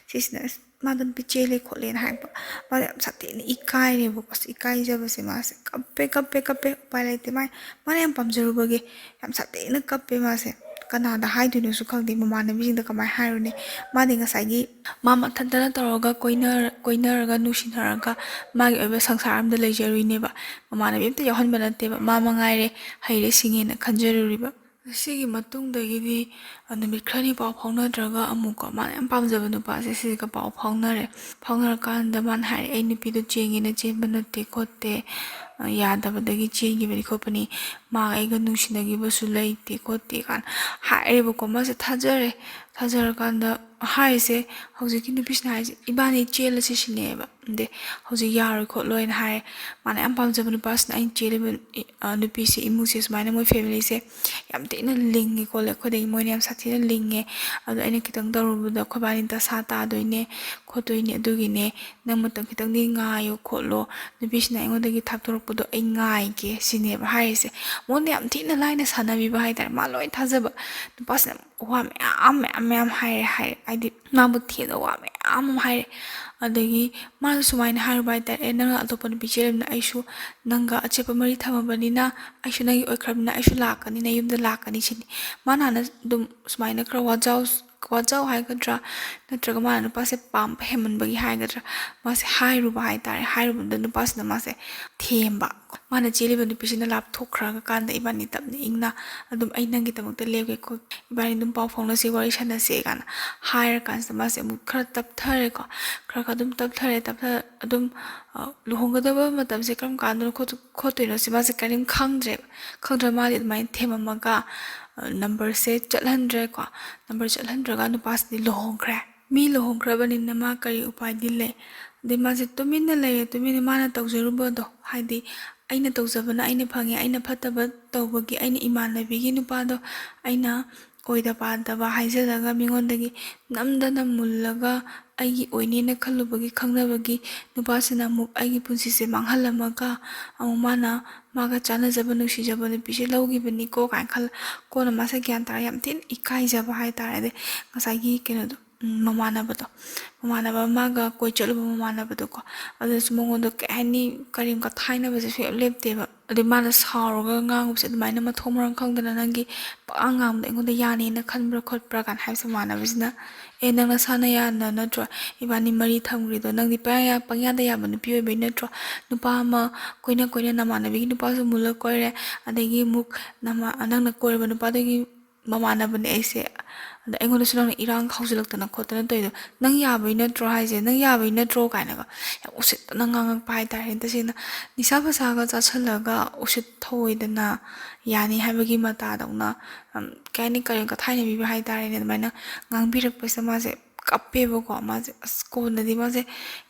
ꯁꯤꯁꯤꯅ ꯑꯁ ꯃꯥꯗꯣ ꯅꯨꯄꯤ ꯆꯦꯜꯂꯦ ꯈꯣꯠꯂꯦꯅ ꯍꯥꯏꯔꯛꯄ꯫ ꯃꯥꯗꯣ ꯌꯥꯝ ꯁꯥꯊꯤꯅ ꯏꯀꯥꯏꯔꯦꯕꯀꯣ꯫ ꯑꯁ ꯏꯀꯥꯏꯖꯕꯁꯦ ꯃꯥꯁꯦ ꯀꯞꯄꯦ ꯀꯞꯄꯦ ꯀꯞꯄꯦ꯫ ꯎꯄꯥꯏ ꯂꯩꯇꯦ꯫ ꯃꯥꯏ-, ꯃꯥꯅ ꯌꯥꯝ ꯄꯥꯝꯖꯔꯨꯕꯒꯤ ꯌꯥꯝ ꯁꯥꯊꯤꯅ ꯀꯞꯄꯦ ꯃꯥꯁꯦ꯫ ꯀꯅꯥꯗ ꯍꯥꯏꯗꯣꯏꯅꯣꯁꯨ ꯈꯪꯗꯦ, ꯃꯃꯥꯟꯅꯕꯤꯁꯤꯡꯗ ꯀꯃꯥꯏꯅ ꯍꯥꯏꯔꯨꯅꯤ? ꯃꯥꯗꯤ ꯉꯁꯥꯏꯒꯤ ꯃꯥ ꯃꯊꯟꯇꯅ ꯇꯧꯔꯒ ꯀꯣꯏꯅꯔ-, ꯀꯣꯏꯅꯔꯒ ꯅꯨꯡꯁꯤꯅꯔꯒ ꯃꯥꯒꯤ ꯑꯣꯏꯕ ꯁꯪꯁꯥꯔ ꯑꯃꯗ ꯂꯩꯖꯔꯨꯏꯅꯦꯕ꯫ ꯃꯃꯥꯟꯅꯕꯤ ꯑꯝꯇ ꯌꯥꯎꯍꯟꯕ ꯅꯠꯇꯦꯕ꯫ ꯃꯥ ꯃꯉꯥꯏꯔꯦ ꯍꯩꯔꯦ ꯁꯤꯡꯉꯦꯅ ꯈꯟꯖꯔꯨꯔꯤꯕ꯫ ꯁꯤꯒꯤ ꯃꯇꯨꯡꯗꯒꯤꯗꯤ, ꯑ, ꯅꯨꯃꯤꯠ ꯈꯔꯅꯤ ꯄꯥꯎ ꯐꯥꯎꯅꯗ꯭ꯔꯒ ꯑꯃꯨꯛꯀꯣ ꯃꯥꯅ ꯌꯥꯝ ꯄꯥꯝꯖꯕ ꯅꯨꯄꯥꯁꯦ ꯁꯤꯒ ꯄꯥꯎ ꯐꯥꯎꯅꯔꯦ꯫ ꯐꯥꯎꯅꯔꯀꯥꯟꯗ ꯃꯥꯅ ꯍꯥꯏꯔꯦ, "ꯑꯩ ꯅꯨꯄꯤꯗꯣ ꯆꯦꯟꯒꯦꯅ ꯆꯦꯟꯕ ꯅꯠꯇꯦ ꯈꯣꯠꯇꯦ, ꯑ, ꯌꯥꯗꯕꯗꯒꯤ ꯆꯦꯟꯈꯤꯕꯅꯤ ꯈꯣꯠꯄꯅꯤ, ꯃꯥꯒ ꯑꯩꯒ ꯅꯨꯡꯁꯤꯅꯈꯤꯕꯁꯨ ꯂꯩꯇꯦ ꯈꯣꯠꯇꯦ" ꯀꯥꯏꯅ ꯍꯥꯏꯔꯦꯕꯀꯣ꯫ ꯃꯥꯁꯦ ꯊꯥꯖꯔꯦ꯫ ꯊꯥꯖꯔꯀꯥꯟꯗ ꯍꯥꯏꯔꯤꯁꯦ, ꯍꯧꯖꯤꯛꯀꯤ ꯅꯨꯄꯤꯁꯤꯅ ꯍꯥꯏꯔꯤꯁꯦ, "ꯏꯕꯥꯅꯤ ꯆꯦꯜꯂꯁꯤ" ꯁꯤꯅꯦꯕ꯫ ꯑꯗꯩ ꯍꯧꯖꯤꯛ ꯌꯥꯔꯣꯏ ꯈꯣꯠꯂꯣꯏꯅ ꯍꯥꯏꯔꯦ꯫ ꯃꯥꯅ ꯌꯥꯝ ꯄꯥꯝꯖꯕ ꯅꯨꯄꯥꯁꯤꯅ, ꯑꯩꯅ ꯆꯦꯜꯂꯤꯕ, ꯑ, ꯅꯨꯄꯤꯁꯦ, ꯏꯃꯨꯡꯁꯦ ꯁꯨꯃꯥꯏꯅ, ꯃꯣꯏ ꯐꯦꯃꯤꯂꯤꯁꯦ ꯌꯥꯝ ꯊꯤꯅ ꯂꯤꯡꯉꯦ ꯈꯣꯠꯂꯦ, ꯑꯩꯈꯣꯏꯗꯒꯤ ꯃꯣꯏꯅ ꯌꯥꯝ ꯁꯥꯊꯤꯅ ꯂꯤꯡꯉꯦ, ꯑꯗꯣ ꯑꯩꯅ ꯈꯤꯇꯪ ꯇꯧꯔꯨꯕꯗ ꯑꯩꯈꯣꯏꯕꯥꯅꯤ ꯗꯁꯥ ꯇꯥꯗꯣꯏꯅꯦ ꯈꯣꯠꯇꯣꯏꯅꯦ, ꯑꯗꯨꯒꯤꯅꯦ ꯅꯪ ꯃꯇꯝ ꯈꯤꯇꯪꯗꯤ ꯉꯥꯏꯌꯣ ꯈꯣꯠꯂꯣ, ꯅꯨꯄꯤꯁꯤꯅ ꯑꯩꯉꯣꯟꯗꯒꯤ ꯊꯥꯞꯇꯣꯔꯛꯄꯗꯣ ꯑꯩ ꯉꯥꯏꯒꯦ ꯁꯤꯅꯦꯕ ꯍꯥꯏꯔꯤꯁꯦ꯫ ꯃꯉꯣꯟꯗ ꯌꯥꯝ ꯊꯤꯅ ꯂꯥꯏꯅ ꯁꯥꯟꯅꯕꯤꯕ ꯍꯥꯏꯇꯥꯔꯦ, ꯃꯥ ꯂꯣꯏ ꯊꯥꯖꯕ꯫ ꯅꯨꯄꯥꯁꯤꯅ ꯋꯥ ꯃꯌꯥꯝ, ꯃꯌꯥꯝ, ꯃꯌꯥꯝ ꯍꯥꯏꯔꯦ, ꯍꯥꯏꯔꯦ꯫ ꯍꯥꯏꯗꯤ ꯃꯥꯕꯨ ꯊꯦꯝꯅ ꯋꯥ ꯃꯌꯥꯝ ꯑꯃ ꯍꯥꯏꯔꯦ꯫ ꯑꯗꯒꯤ ꯃꯥꯅ ꯁꯨꯃꯥꯏꯅ ꯍꯥꯏꯔꯨꯕ ꯍꯥꯏꯇꯥꯔꯦ, "ꯑꯦ, ꯅꯪꯅ ꯑꯇꯣꯞꯄ ꯅꯨꯄꯤ ꯆꯦꯜꯂꯕꯅꯤꯅ ꯑꯩꯁꯨ ꯅꯪꯒ ꯑꯆꯦꯠꯄ ꯃꯔꯤ ꯊꯝꯃꯕꯅꯤꯅ ꯑꯩꯁꯨ ꯅꯪꯒꯤ ꯑꯣꯏꯈ꯭ꯔꯕꯅꯤꯅ ꯑꯩꯁꯨ ꯂꯥꯛꯀꯅꯤ, ꯅꯌꯨꯝꯗ ꯂꯥꯛꯀꯅꯤ" ꯁꯤꯅꯤ꯫ ꯃꯥꯅ ꯍꯥꯟꯅ ꯑꯗꯨꯝ ꯁꯨꯃꯥꯏꯅ ꯈꯔ ꯋꯥꯖꯥꯎ, ꯋꯥꯖꯥꯎ ꯍꯥꯏꯒꯗ꯭ꯔꯥ, ꯅꯠꯇ꯭ꯔꯒ ꯃꯥꯅ ꯅꯨꯄꯥꯁꯦ ꯄꯥꯝꯕ ꯍꯦꯟꯃꯟꯕꯒꯤ ꯍꯥꯏꯒꯗ꯭ꯔꯥ, ꯃꯥꯁꯦ ꯍꯥꯏꯔꯨꯕ ꯍꯥꯏꯇꯥꯔꯦ꯫ ꯍꯥꯏꯔꯨꯕꯗ ꯅꯨꯄꯥꯁꯤꯅ ꯃꯥꯁꯦ ꯊꯦꯝꯕ꯫ ꯃꯥꯅ ꯆꯦꯜꯂꯤꯕ ꯅꯨꯄꯤꯁꯤꯅ ꯂꯥꯞꯊꯣꯛꯈ꯭ꯔꯒ ꯀꯥꯟꯗ ꯏꯕꯥꯅꯤ ꯇꯞꯅ ꯏꯪꯅ ꯑꯗꯨꯝ, "ꯑꯩ ꯅꯪꯒꯤꯗꯃꯛꯇ ꯂꯦꯞꯀꯦ ꯈꯣꯠꯀꯦ, ꯏꯕꯥꯅꯤ ꯑꯗꯨꯝ ꯄꯥꯎ ꯐꯥꯎꯅꯁꯤ, ꯋꯥꯔꯤ ꯁꯥꯟꯅꯁꯦ" ꯀꯥꯏꯅ ꯍꯥꯏꯔꯀꯥꯟꯁꯤꯗ ꯃꯥꯁꯦ ꯑꯃꯨꯛ ꯈꯔ ꯇꯞꯊꯔꯦꯀꯣ꯫ ꯈꯔ ꯈꯔ ꯑꯗꯨꯝ ꯇꯞꯊꯔꯦ, ꯇꯞꯊ-, ꯑꯗꯨꯝ, ꯑ, ꯂꯨꯍꯣꯡꯒꯗꯕ ꯃꯇꯝꯁꯦ ꯀꯔꯝ ꯀꯥꯟꯗꯅꯣ ꯈꯣꯠꯇꯣ-, ꯈꯣꯠꯇꯣꯏꯅꯣ ꯁꯤ ꯃꯥꯁꯦ ꯀꯔꯤꯝ ꯈꯪꯗ꯭ꯔꯦꯕ꯫ ꯈꯪꯗ꯭ꯔ ꯃꯥꯗꯤ ꯑꯗꯨꯃꯥꯏꯅ ꯊꯦꯝꯃꯝꯃꯒ, ꯑ, ꯅꯝꯕꯔꯁꯦ ꯆꯠꯍꯟꯗ꯭ꯔꯦꯀꯣ꯫ ꯅꯝꯕꯔ ꯆꯠꯍꯟꯗ꯭ꯔꯒ ꯅꯨꯄꯥꯁꯤꯗꯤ ꯂꯨꯍꯣꯡꯈ꯭ꯔꯦ꯫ ꯃꯤ ꯂꯨꯍꯣꯡꯈ꯭ꯔꯕꯅꯤꯅ ꯃꯥ ꯀꯔꯤ ꯎꯄꯥꯏꯗꯤ ꯂꯩ? ꯑꯗꯩ ꯃꯥꯁꯦ ꯇꯨꯃꯤꯟꯅ ꯂꯩꯔꯦ, ꯇꯨꯃꯤꯟꯅ ꯃꯥꯅ ꯇꯧꯖꯔꯨꯕꯗꯣ, ꯍꯥꯏꯗꯤ ꯑꯩꯅ ꯇꯧꯖꯕꯅ ꯑꯩꯅ ꯐꯪꯉꯦ, ꯑꯩꯅ ꯐꯠꯇꯕ ꯇꯧꯕꯒꯤ, ꯑꯩꯅ ꯏꯃꯥꯟꯅꯕꯤꯒꯤ ꯅꯨꯄꯥꯗꯣ ꯑꯩꯅ ꯑꯣꯏꯗ ꯄꯥꯗꯕ ꯍꯥꯏꯖꯤꯜꯂꯒ ꯃꯤꯉꯣꯟꯗꯒꯤ ꯅꯝꯗꯅ ꯃꯨꯜꯂꯒ ꯑꯩꯒꯤ ꯑꯣꯏꯅꯦꯅ ꯈꯜꯂꯨꯕꯒꯤ ꯈꯪꯅꯕꯒꯤ ꯅꯨꯄꯥꯁꯤꯅ ꯑꯃꯨꯛ ꯑꯩꯒꯤ ꯄꯨꯟꯁꯤꯁꯦ ꯃꯥꯡꯍꯜꯂꯝꯃꯒ ꯑꯃꯨꯛ ꯃꯥꯅ ꯃꯥꯒ ꯆꯥꯟꯅꯖꯕ ꯅꯨꯡꯁꯤꯖꯕ ꯅꯨꯄꯤꯁꯦ ꯂꯧꯈꯤꯕꯅꯤꯀꯣ ꯀꯥꯏꯅ ꯈꯜꯂ ꯀꯣꯟꯅ ꯃꯥꯁꯦ ꯒ꯭ꯌꯥꯟ ꯇꯥꯔꯒ ꯌꯥꯝ ꯊꯤꯅ ꯏꯀꯥꯏꯖꯕ ꯍꯥꯏꯇꯥꯔꯦ꯫ ꯑꯗꯩ ꯉꯁꯥꯏꯒꯤ ꯀꯩꯅꯣꯗꯣ, ꯎꯝ, ꯃꯃꯥꯟꯅꯕꯗꯣ, ꯃꯃꯥꯟꯅꯕ ꯃꯥꯒ ꯀꯣꯏ ꯆꯠꯂꯨꯕ ꯃꯃꯥꯟꯅꯕꯗꯣꯀꯣ, ꯑꯗꯨꯁꯨ ꯃꯉꯣꯟꯗ ꯀꯩ ꯍꯥꯏꯅꯤ, ꯀꯔꯤꯝ ꯀꯊꯥꯏꯅꯕꯁꯦ ꯁꯨꯡꯂꯦꯞ ꯂꯦꯞꯇꯦꯕ꯫ ꯑꯗꯩ ꯃꯥꯅ ꯁꯥꯎꯔꯒ ꯉꯥꯡꯕꯁꯦ ꯑꯗꯨꯃꯥꯏꯅ ꯃꯊꯣꯡ ꯃꯔꯝ ꯈꯪꯗꯅ ꯅꯪꯒꯤ ꯄꯉꯥꯡ ꯉꯥꯡꯕꯗ ꯑꯩꯉꯣꯟꯗ ꯌꯥꯅꯤꯅ ꯈꯟꯕ꯭ꯔꯥ ꯈꯣꯠꯄ꯭ꯔꯥ ꯀꯥꯏꯅ ꯍꯥꯏꯕꯁꯦ ꯃꯃꯥꯟꯅꯕꯁꯤꯅ, "ꯑꯦ, ꯅꯪ ꯅꯁꯥꯅ ꯌꯥꯅ ꯅꯠꯇ꯭ꯔꯣ ꯏꯕꯥꯅꯤ ꯃꯔꯤ ꯊꯝꯈ꯭ꯔꯤꯗꯣ? ꯅꯪꯗꯤ ꯄꯪꯌꯥ-, ꯄꯪꯌꯥꯗ ꯌꯥꯕ ꯅꯨꯄꯤ ꯑꯣꯏꯕꯩ ꯅꯠꯇ꯭ꯔꯣ? ꯅꯨꯄꯥ ꯑꯃ ꯀꯣꯏꯅ ꯀꯣꯏꯅ ꯅꯃꯥꯟꯅꯕꯤꯒꯤ ꯅꯨꯄꯥꯁꯨ ꯃꯨꯜꯂ ꯀꯣꯏꯔꯦ, ꯑꯗꯒꯤ ꯑꯃꯨꯛ ꯅꯃꯥ-, ꯅꯪꯅ ꯀꯣꯏꯔꯕ ꯅꯨꯄꯥꯗꯨꯒꯤ ꯃꯃꯥꯟꯅꯕꯅꯦ ꯑꯩꯁꯦ, ꯑꯗ ꯑꯩꯉꯣꯟꯗꯁꯨ ꯅꯪꯅ ꯏꯔꯥꯡ ꯍꯧꯖꯤꯜꯂꯛꯇꯅ ꯈꯣꯠꯇꯅ ꯇꯧꯔꯤꯗꯣ, ꯅꯪ ꯌꯥꯕꯩ ꯅꯠꯇ꯭ꯔꯣ ꯍꯥꯏꯁꯦ? ꯅꯪ ꯌꯥꯕꯩ ꯅꯠꯇ꯭ꯔꯣ?" ꯀꯥꯏꯅꯒ ꯌꯥꯝ ꯎꯁꯤꯠꯇꯅ ꯉꯥꯡꯉꯛꯄ ꯍꯥꯏꯇꯥꯔꯦ꯫ ꯇꯁꯦꯡꯅ ꯅꯤꯁꯥ ꯄꯁꯥꯒ ꯆꯥꯁꯤꯜꯂꯒ ꯎꯁꯤꯠ ꯊꯑꯣꯏꯗꯅ ꯌꯥꯅꯤ ꯍꯥꯏꯕꯒꯤ ꯃꯇꯥꯗꯧꯅ, ꯎꯝ, ꯀꯩ ꯍꯥꯏꯅꯤ, ꯀꯔꯤ ꯀꯊꯥꯏꯅꯕꯤꯕ ꯍꯥꯏꯇꯥꯔꯦꯅꯦ, ꯑꯗꯨꯃꯥꯏꯅ ꯉꯥꯡꯕꯤꯔꯛꯄꯁꯤꯗ ꯃꯥꯁꯦ ꯀꯞꯄꯦꯕꯀꯣ꯫ ꯃꯥꯁꯦ ꯑꯁ ꯀꯣꯟꯅꯗꯤ ꯃꯥꯁꯦ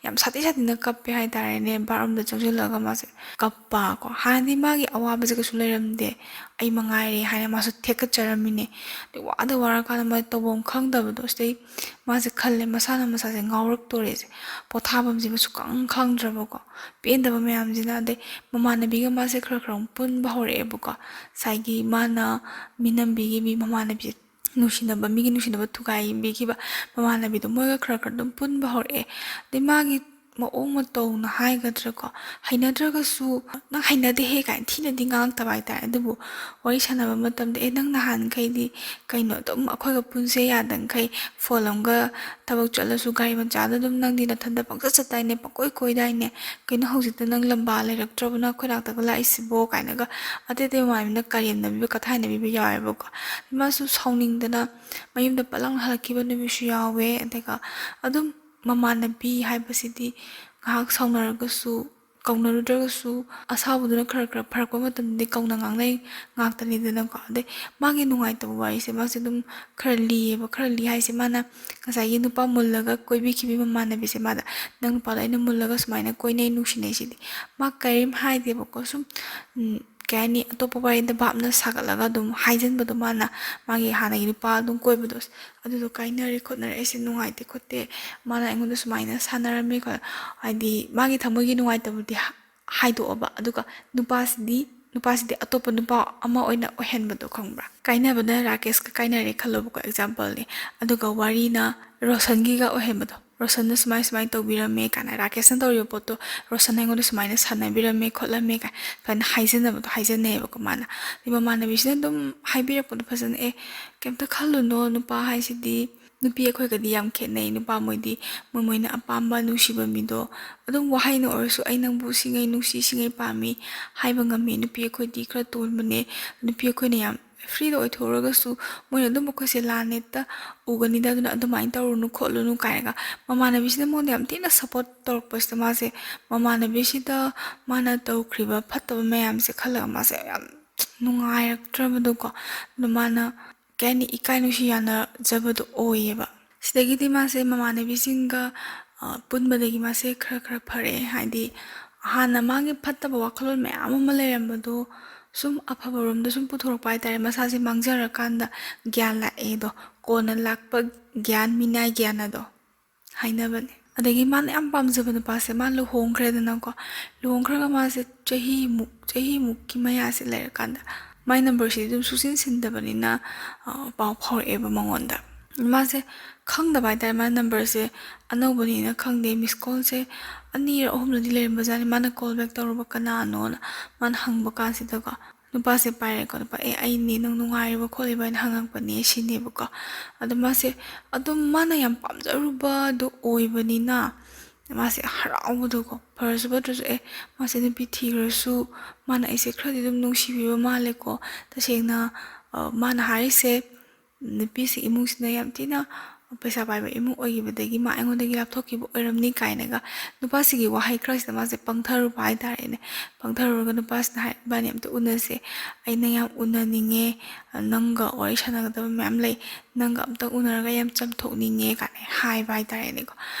ꯌꯥꯝ ꯁꯥꯊꯤ ꯁꯥꯊꯤꯅ ꯀꯞꯄꯦ ꯍꯥꯏꯇꯥꯔꯦꯅꯦ꯫ ꯕꯥꯠꯔꯨꯝꯗ ꯆꯪꯁꯤꯜꯂꯒ ꯃꯥꯁꯦ ꯀꯞꯄꯀꯣ꯫ ꯍꯥꯟꯅꯗꯤ ꯃꯥꯒꯤ ꯑꯋꯥꯕꯁꯦ ꯀꯩꯁꯨ ꯂꯩꯔꯝꯗꯦ, "ꯑꯩ ꯃꯉꯥꯏꯔꯦ" ꯍꯥꯏꯅ ꯃꯥꯁꯨ ꯊꯦꯛꯀꯠꯆꯔꯝꯃꯤꯅꯦ꯫ ꯑꯗꯩ ꯋꯥꯗ ꯋꯥꯔꯀꯥꯟꯗ ꯃꯥ ꯇꯧꯐꯝ ꯈꯪꯗꯕꯗꯣ, ꯁꯤꯗꯩ ꯃꯥꯁꯦ ꯈꯜꯂꯦ, ꯃꯁꯥꯅ ꯃꯁꯥꯁꯦ ꯉꯥꯎꯔꯛꯇꯣꯔꯦꯁꯦ, ꯄꯣꯊꯥꯐꯝꯁꯤꯃ ꯁꯨꯈꯪ ꯈꯪꯗ꯭ꯔꯕꯀꯣ꯫ ꯄꯦꯟꯗꯕ ꯃꯌꯥꯝꯁꯤꯅ꯫ ꯑꯗꯩ ꯃꯃꯥꯟꯅꯕꯤꯒ ꯃꯥꯁꯦ ꯈꯔ ꯈꯔ ꯑꯃꯨꯛ ꯄꯨꯟꯕ ꯍꯧꯔꯛꯑꯦꯕꯀꯣ꯫ ꯉꯁꯥꯏꯒꯤ ꯃꯥꯅ ꯃꯤꯅꯝꯕꯤꯒꯤ ꯃꯤ ꯃꯃꯥꯟꯅꯕꯤ ꯅꯨꯡꯁꯤꯅꯕ, ꯃꯤꯒꯤ ꯅꯨꯡꯁꯤꯅꯕ ꯊꯨꯒꯥꯏꯕꯤꯈꯤꯕ ꯃꯃꯥꯟꯅꯕꯤꯗꯣ, ꯃꯣꯏꯒ ꯈꯔ ꯈꯔ ꯑꯗꯨꯝ ꯄꯨꯟꯕ ꯍꯧꯔꯛꯑꯦ꯫ ꯑꯗꯩ ꯃꯥꯒꯤ ꯃꯑꯣꯡ ꯃꯇꯧꯅ ꯍꯥꯏꯒꯗ꯭ꯔꯥꯀꯣ, ꯍꯩꯅꯗ꯭ꯔꯒꯁꯨ, "ꯅꯪ ꯍꯩꯅꯗꯦꯍꯦ" ꯀꯥꯏꯅ ꯊꯤꯅꯗꯤ ꯉꯥꯡꯉꯛꯇꯕ ꯍꯥꯏꯇꯥꯔꯦ꯫ ꯑꯗꯨꯕꯨ ꯋꯥꯔꯤ ꯁꯥꯟꯅꯕ ꯃꯇꯝꯗ, "ꯑꯦ, ꯅꯪ ꯅꯍꯥꯟꯈꯩꯗꯤ ꯀꯩꯅꯣ ꯑꯗꯨꯝ ꯑꯩꯈꯣꯏꯒ ꯄꯨꯟꯁꯦ ꯌꯥꯗꯪꯈꯩ ꯐꯣꯟ ꯑꯃꯒ ꯊꯕꯛ ꯆꯠꯂꯁꯨ ꯒꯥꯔꯤ ꯃꯆꯥꯗ ꯑꯗꯨꯝ ꯅꯪꯗꯤ ꯅꯊꯟꯗ ꯄꯪꯆꯠ ꯆꯠꯇꯥꯏꯅꯦ, ꯄꯪꯀꯣꯏ ꯀꯣꯏꯗꯥꯏꯅꯦ, ꯀꯩꯅꯣ ꯍꯧꯖꯤꯛꯇ ꯅꯪ ꯂꯝꯕꯥ ꯂꯩꯔꯛꯇ꯭ꯔꯕ, ꯅꯪ ꯑꯩꯈꯣꯏ ꯅꯥꯛꯇꯒ ꯂꯥꯛꯏꯁꯤꯕꯣ?" ꯀꯥꯏꯅꯒ ꯑꯇꯩ ꯑꯇꯩ ꯃꯃꯥꯟꯅꯕꯤꯅ ꯀꯔꯦꯝꯅꯕꯤꯕ, ꯀꯊꯥꯏꯅꯕꯤꯕ ꯌꯥꯎꯋꯦꯕꯀꯣ꯫ ꯃꯥꯁꯨ ꯁꯥꯎꯅꯤꯡꯗꯅ ꯃꯌꯨꯝꯗ ꯄꯠ ꯂꯥꯎꯅ ꯍꯜꯂꯛꯈꯤꯕ ꯅꯨꯃꯤꯠꯁꯨ ꯌꯥꯎꯋꯦ꯫ ꯑꯗꯨꯒ ꯑꯗꯨꯝ ꯃꯃꯥꯟꯅꯕꯤ ꯍꯥꯏꯕꯁꯤꯗꯤ ꯉꯥꯏꯍꯥꯛ ꯁꯥꯎꯅꯔꯒꯁꯨ, ꯀꯧꯅꯔꯨꯗ꯭ꯔꯒꯁꯨ ꯑꯁꯥꯎꯕꯗꯨꯅ ꯈꯔ ꯈꯔ ꯐꯔꯛꯄ ꯃꯇꯝꯗꯗꯤ ꯀꯧꯅ ꯉꯥꯡꯅꯩ ꯉꯥꯛꯇꯅꯤꯗꯅꯀꯣ꯫ ꯑꯗꯩ ꯃꯥꯒꯤ ꯅꯨꯡꯉꯥꯏꯇꯕ ꯋꯥꯔꯤꯁꯦ ꯃꯥꯁꯦ ꯑꯗꯨꯝ ꯈꯔ ꯂꯤꯌꯦꯕ꯫ ꯈꯔ ꯂꯤ ꯍꯥꯏꯁꯦ, ꯃꯥꯅ ꯉꯁꯥꯏꯒꯤ ꯅꯨꯄꯥ ꯃꯨꯜꯂꯒ ꯀꯣꯏꯕꯤꯈꯤꯕ ꯃꯃꯥꯟꯅꯕꯤꯁꯦ ꯃꯥꯗ, "ꯅꯪ ꯅꯨꯄꯥꯗꯣ ꯑꯩꯅ ꯃꯨꯜꯂꯒ ꯁꯨꯃꯥꯏꯅ ꯀꯣꯏꯅꯩ, ꯅꯨꯡꯁꯤꯅꯩ ꯁꯤꯗꯤ?" ꯃꯥ ꯀꯔꯤꯝ ꯍꯥꯏꯗꯦꯕꯀꯣ꯫ ꯁꯨꯝ, ꯎꯝ, ꯀꯩ ꯍꯥꯏꯅꯤ, ꯑꯇꯣꯞꯄ ꯋꯥꯔꯤꯗ ꯚꯥꯞꯅ ꯁꯥꯒꯠꯂꯒ ꯑꯗꯨꯝ ꯍꯥꯏꯖꯤꯟꯕꯗꯣ, ꯃꯥꯅ ꯃꯥꯒꯤ ꯍꯥꯟꯅꯒꯤ ꯅꯨꯄꯥ ꯑꯗꯨꯝ ꯀꯣꯏꯕꯗꯣ, ꯑꯗꯨꯗꯣ ꯀꯥꯏꯅꯔꯦ ꯈꯣꯠꯅꯔꯦ, ꯑꯩꯁꯦ ꯅꯨꯡꯉꯥꯏꯇꯦ ꯈꯣꯠꯇꯦ, ꯃꯥꯅ ꯑꯩꯉꯣꯟꯗ ꯁꯨꯃꯥꯏꯅ ꯁꯥꯟꯅꯔꯝꯃꯤ ꯈꯣꯠ-, ꯍꯥꯏꯗꯤ ꯃꯥꯒꯤ ꯊꯃꯣꯏꯒꯤ ꯅꯨꯡꯉꯥꯏꯇꯕꯗꯤ ꯍꯥꯏꯗꯣꯛꯑꯕ, ꯑꯗꯨꯒ ꯅꯨꯄꯥꯁꯤꯗꯤ ꯅꯨꯄꯥꯁꯤꯗꯤ ꯑꯇꯣꯞꯄ ꯅꯨꯄꯥ ꯑꯃ ꯑꯣꯏꯅ ꯑꯣꯏꯍꯟꯕꯗꯣ, ꯈꯪꯕ꯭ꯔꯥ? ꯀꯥꯏꯅꯕꯅ ꯔꯥꯀꯦꯁꯀ ꯀꯥꯏꯅꯔꯦ ꯈꯜꯂꯣꯕꯀꯣ, ꯑꯦꯛꯖꯥꯝꯄꯜꯅꯤ꯫ ꯑꯗꯨꯒ ꯋꯥꯔꯤꯅ ꯔꯣꯁꯟꯒꯤꯒ ꯑꯣꯏꯍꯟꯕꯗꯣ, ꯔꯣꯁꯟꯅ ꯁꯨꯃꯥꯏ ꯁꯨꯃꯥꯏꯅ ꯇꯧꯕꯤꯔꯝꯃꯦ ꯀꯥꯏꯅ, ꯔꯥꯀꯦꯁꯅ ꯇꯧꯔꯤꯕ ꯄꯣꯠꯇꯣ ꯔꯣꯁꯟꯅ ꯑꯩꯉꯣꯟꯗ ꯁꯨꯃꯥꯏꯅ ꯁꯥꯟꯅꯕꯤꯔꯝꯃꯦ ꯈꯣꯠꯂꯝꯃꯦ ꯀꯥꯏꯅ, ꯁꯨꯃꯥꯏꯅ ꯍꯥꯏꯖꯟꯅꯕꯗꯣ ꯍꯥꯏꯖꯟꯅꯩꯌꯦꯕꯀꯣ ꯃꯥꯅ꯫ ꯑꯗꯩ ꯃꯃꯥꯟꯅꯕꯤꯁꯤꯅ ꯑꯗꯨꯝ ꯍꯥꯏꯕꯤꯔꯛꯄꯗꯣ ꯐꯖꯅ, "ꯑꯦ, ꯀꯩꯝꯇ ꯈꯜꯂꯨꯅꯣ, ꯅꯨꯄꯥ ꯍꯥꯏꯁꯤꯗꯤ ꯅꯨꯄꯤ ꯑꯩꯈꯣꯏꯒꯗꯤ ꯌꯥꯝ ꯈꯦꯠꯅꯩ꯫ ꯅꯨꯄꯥ ꯃꯣꯏꯗꯤ ꯃꯣꯏ ꯃꯣꯏꯅ ꯑꯄꯥꯝꯕ ꯅꯨꯡꯁꯤꯕ ꯃꯤꯗꯣ ꯑꯗꯨꯝ ꯋꯥꯍꯩꯅ ꯑꯣꯏꯔꯁꯨ, 'ꯑꯩ ꯅꯪꯕꯨ ꯁꯤꯉꯩ ꯅꯨꯡꯁꯤ, ꯁꯤꯉꯩ ꯄꯥꯝꯃꯤ' ꯍꯥꯏꯕ ꯉꯝꯃꯤ꯫ ꯅꯨꯄꯤ ꯑꯩꯈꯣꯏꯗꯤ ꯈꯔ ꯇꯣꯟꯕꯅꯦ꯫ ꯅꯨꯄꯤ ꯑꯩꯈꯣꯏꯅ ꯌꯥꯝ ꯐ꯭ꯔꯤꯗ ꯑꯣꯏꯊꯣꯛꯎꯔꯒꯁꯨ ꯃꯣꯏꯅ ꯑꯗꯨꯝ ꯑꯩꯈꯣꯏꯁꯦ ꯂꯥꯟꯅ ꯍꯦꯛꯇ ꯎꯒꯅꯤꯗ, ꯑꯗꯨꯅ ꯑꯗꯨꯃꯥꯏꯅ ꯇꯧꯔꯨꯅꯨ ꯈꯣꯠꯂꯨꯅꯨ" ꯀꯥꯏꯅꯒ ꯃꯃꯥꯟꯅꯕꯤꯁꯤꯅ ꯃꯉꯣꯟꯗ ꯌꯥꯝ ꯊꯤꯅ ꯁꯞꯄꯣꯔꯠ ꯇꯧꯔꯛꯄꯁꯤꯗ, ꯃꯥꯁꯦ ꯃꯃꯥꯟꯅꯕꯤꯁꯤꯗ ꯃꯥꯅ ꯇꯧꯈ꯭ꯔꯤꯕ ꯐꯠꯇꯕ ꯃꯌꯥꯝꯁꯦ ꯈꯜꯂꯒ ꯃꯥꯁꯦ ꯌꯥꯝ ꯅꯨꯡꯉꯥꯏꯔꯛꯇ꯭ꯔꯕꯗꯣꯀꯣ꯫ ꯑꯗꯨ ꯃꯥꯅ, ꯀꯩ ꯍꯥꯏꯅꯤ, ꯏꯀꯥꯏ ꯅꯨꯡꯁꯤ ꯌꯥꯅꯖꯕꯗꯣ ꯑꯣꯏꯌꯦꯕ꯫ ꯁꯤꯗꯒꯤꯗꯤ ꯃꯥꯁꯦ ꯃꯃꯥꯟꯅꯕꯤꯁꯤꯡꯒ, ꯑ, ꯄꯨꯟꯕꯗꯒꯤ ꯃꯥꯁꯦ ꯈꯔ ꯈꯔ ꯐꯔꯛꯑꯦ꯫ ꯍꯥꯏꯗꯤ ꯍꯥꯟꯅ ꯃꯥꯒꯤ ꯐꯠꯇꯕ ꯋꯥꯈꯜꯂꯣꯟ ꯃꯌꯥꯝ ꯑꯃ ꯂꯩꯔꯝꯕꯗꯣ ꯁꯨꯝ ꯑꯐꯕꯔꯣꯝꯗ ꯁꯨꯝ ꯄꯨꯊꯣꯔꯛꯄ ꯍꯥꯏꯇꯥꯔꯦ꯫ ꯃꯁꯥꯁꯦ ꯃꯥꯡꯖꯔꯀꯥꯟꯗ ꯒ꯭ꯌꯥꯟ ꯂꯥꯛꯑꯦꯗꯣ, ꯀꯣꯟꯅ ꯂꯥꯛꯄ ꯒ꯭ꯌꯥꯟ, ꯃꯤꯅꯥꯏ ꯒ꯭ꯌꯥꯟ ꯑꯗꯣ ꯍꯥꯏꯅꯕꯅꯦ꯫ ꯑꯗꯒꯤ ꯃꯥꯅ ꯌꯥꯝ ꯄꯥꯝꯖꯕ ꯅꯨꯄꯥꯁꯦ, ꯃꯥ ꯂꯨꯍꯣꯡꯈ꯭ꯔꯦꯗꯅꯀꯣ꯫ ꯂꯨꯍꯣꯡꯈ꯭ꯔꯒ ꯃꯥꯁꯦ ꯆꯍꯤꯃꯨꯛ, ꯆꯍꯤꯃꯨꯛꯀꯤ ꯃꯌꯥꯁꯦ ꯂꯩꯔꯀꯥꯟꯗ ꯃꯥꯏ ꯅꯝꯕꯔꯁꯤꯗꯤ ꯑꯗꯨꯝ ꯁꯨꯡꯁꯤꯟ ꯁꯤꯟꯗꯕꯅꯤꯅ, ꯑ, ꯄꯥꯎ ꯐꯥꯎꯔꯛꯑꯦꯕ ꯃꯉꯣꯟꯗ꯫ ꯃꯥꯁꯦ ꯈꯪꯗꯕ ꯍꯥꯏꯇꯥꯔꯦ, ꯃꯥꯏ ꯅꯝꯕꯔꯁꯦ ꯑꯅꯧꯕꯅꯤꯅ ꯈꯪꯗꯦ, ꯃꯤꯁ ꯀꯣꯜꯁꯦ ꯑꯅꯤꯔ ꯑꯍꯨꯝꯂꯗꯤ ꯂꯩꯔꯝꯕꯖꯥꯠꯅꯤ꯫ ꯃꯥꯅ ꯀꯣꯜ ꯕꯦꯛ ꯇꯧꯔꯨꯕ ꯀꯅꯥꯅꯣꯅ ꯃꯥꯅ ꯍꯪꯕ ꯀꯥꯟꯁꯤꯗꯀꯣ, ꯅꯨꯄꯥꯁꯦ ꯄꯥꯏꯔꯦꯀꯣ, "ꯅꯨꯄꯥ, ꯑꯦ, ꯑꯩꯅꯦ, ꯅꯪ ꯅꯨꯡꯉꯥꯏꯔꯤꯕ ꯈꯣꯠꯂꯤꯕ?" ꯍꯥꯏꯅ ꯍꯪꯉꯛꯄꯅꯦ ꯁꯤꯅꯦꯕꯀꯣ꯫ ꯑꯗꯣ ꯃꯥꯁꯦ ꯑꯗꯨꯝ ꯃꯥꯅ ꯌꯥꯝ ꯄꯥꯝꯖꯔꯨꯕꯗꯣ ꯑꯣꯏꯕꯅꯤꯅ ꯃꯥꯁꯦ ꯍꯔꯥꯎꯕꯗꯣꯀꯣ, ꯐꯔꯁꯨ ꯐꯠꯇ꯭ꯔꯁꯨ, ꯑꯦ, ꯃꯥꯁꯦ ꯅꯨꯄꯤ ꯊꯤꯈ꯭ꯔꯁꯨ ꯃꯥꯅ ꯑꯩꯁꯦ ꯈꯔꯗꯤ ꯑꯗꯨꯝ ꯅꯨꯡꯁꯤꯕꯤꯕ ꯃꯥꯜꯂꯦꯀꯣ꯫ ꯇꯁꯦꯡꯅ, ꯑ, ꯃꯥꯅ ꯍꯥꯏꯔꯤꯁꯦ ꯅꯨꯄꯤꯁꯤ ꯏꯃꯨꯡꯁꯤꯅ ꯌꯥꯝ ꯊꯤꯅ ꯄꯩꯁꯥ ꯄꯥꯏꯕ ꯏꯃꯨꯡ ꯑꯣꯏꯈꯤꯕꯗꯒꯤ ꯃꯥ ꯑꯩꯉꯣꯟꯗꯒꯤ ꯂꯥꯞꯊꯣꯛꯈꯤꯕ ꯑꯣꯏꯔꯝꯅꯤ ꯀꯥꯏꯅꯒ ꯅꯨꯄꯥꯁꯤꯒꯤ ꯋꯥꯍꯩ ꯈꯔꯁꯤꯗ ꯃꯥꯁꯦ ꯄꯪꯊꯔꯨꯕ ꯍꯥꯏꯇꯥꯔꯦꯅꯦ꯫ ꯄꯪꯊꯔꯨꯔꯒ ꯅꯨꯄꯥꯁꯤꯅ ꯍꯥꯏ, "ꯏꯕꯥꯅꯤ ꯑꯝꯇ ꯎꯅꯁꯦ, ꯑꯩ ꯅꯪ ꯌꯥꯝ ꯎꯅꯅꯤꯡꯉꯦ, ꯅꯪꯒ ꯋꯥꯔꯤ ꯁꯥꯟꯅꯒꯗꯕ ꯃꯌꯥꯝ ꯂꯩ, ꯅꯪꯒ ꯑꯝꯇ ꯎꯅꯔꯒ ꯌꯥꯝ ꯆꯝꯊꯣꯛꯅꯤꯡꯉꯦ" ꯀꯥꯏꯅ ꯍꯥꯏꯕ ꯍꯥꯏꯇꯥꯔꯦꯅꯦꯀꯣ꯫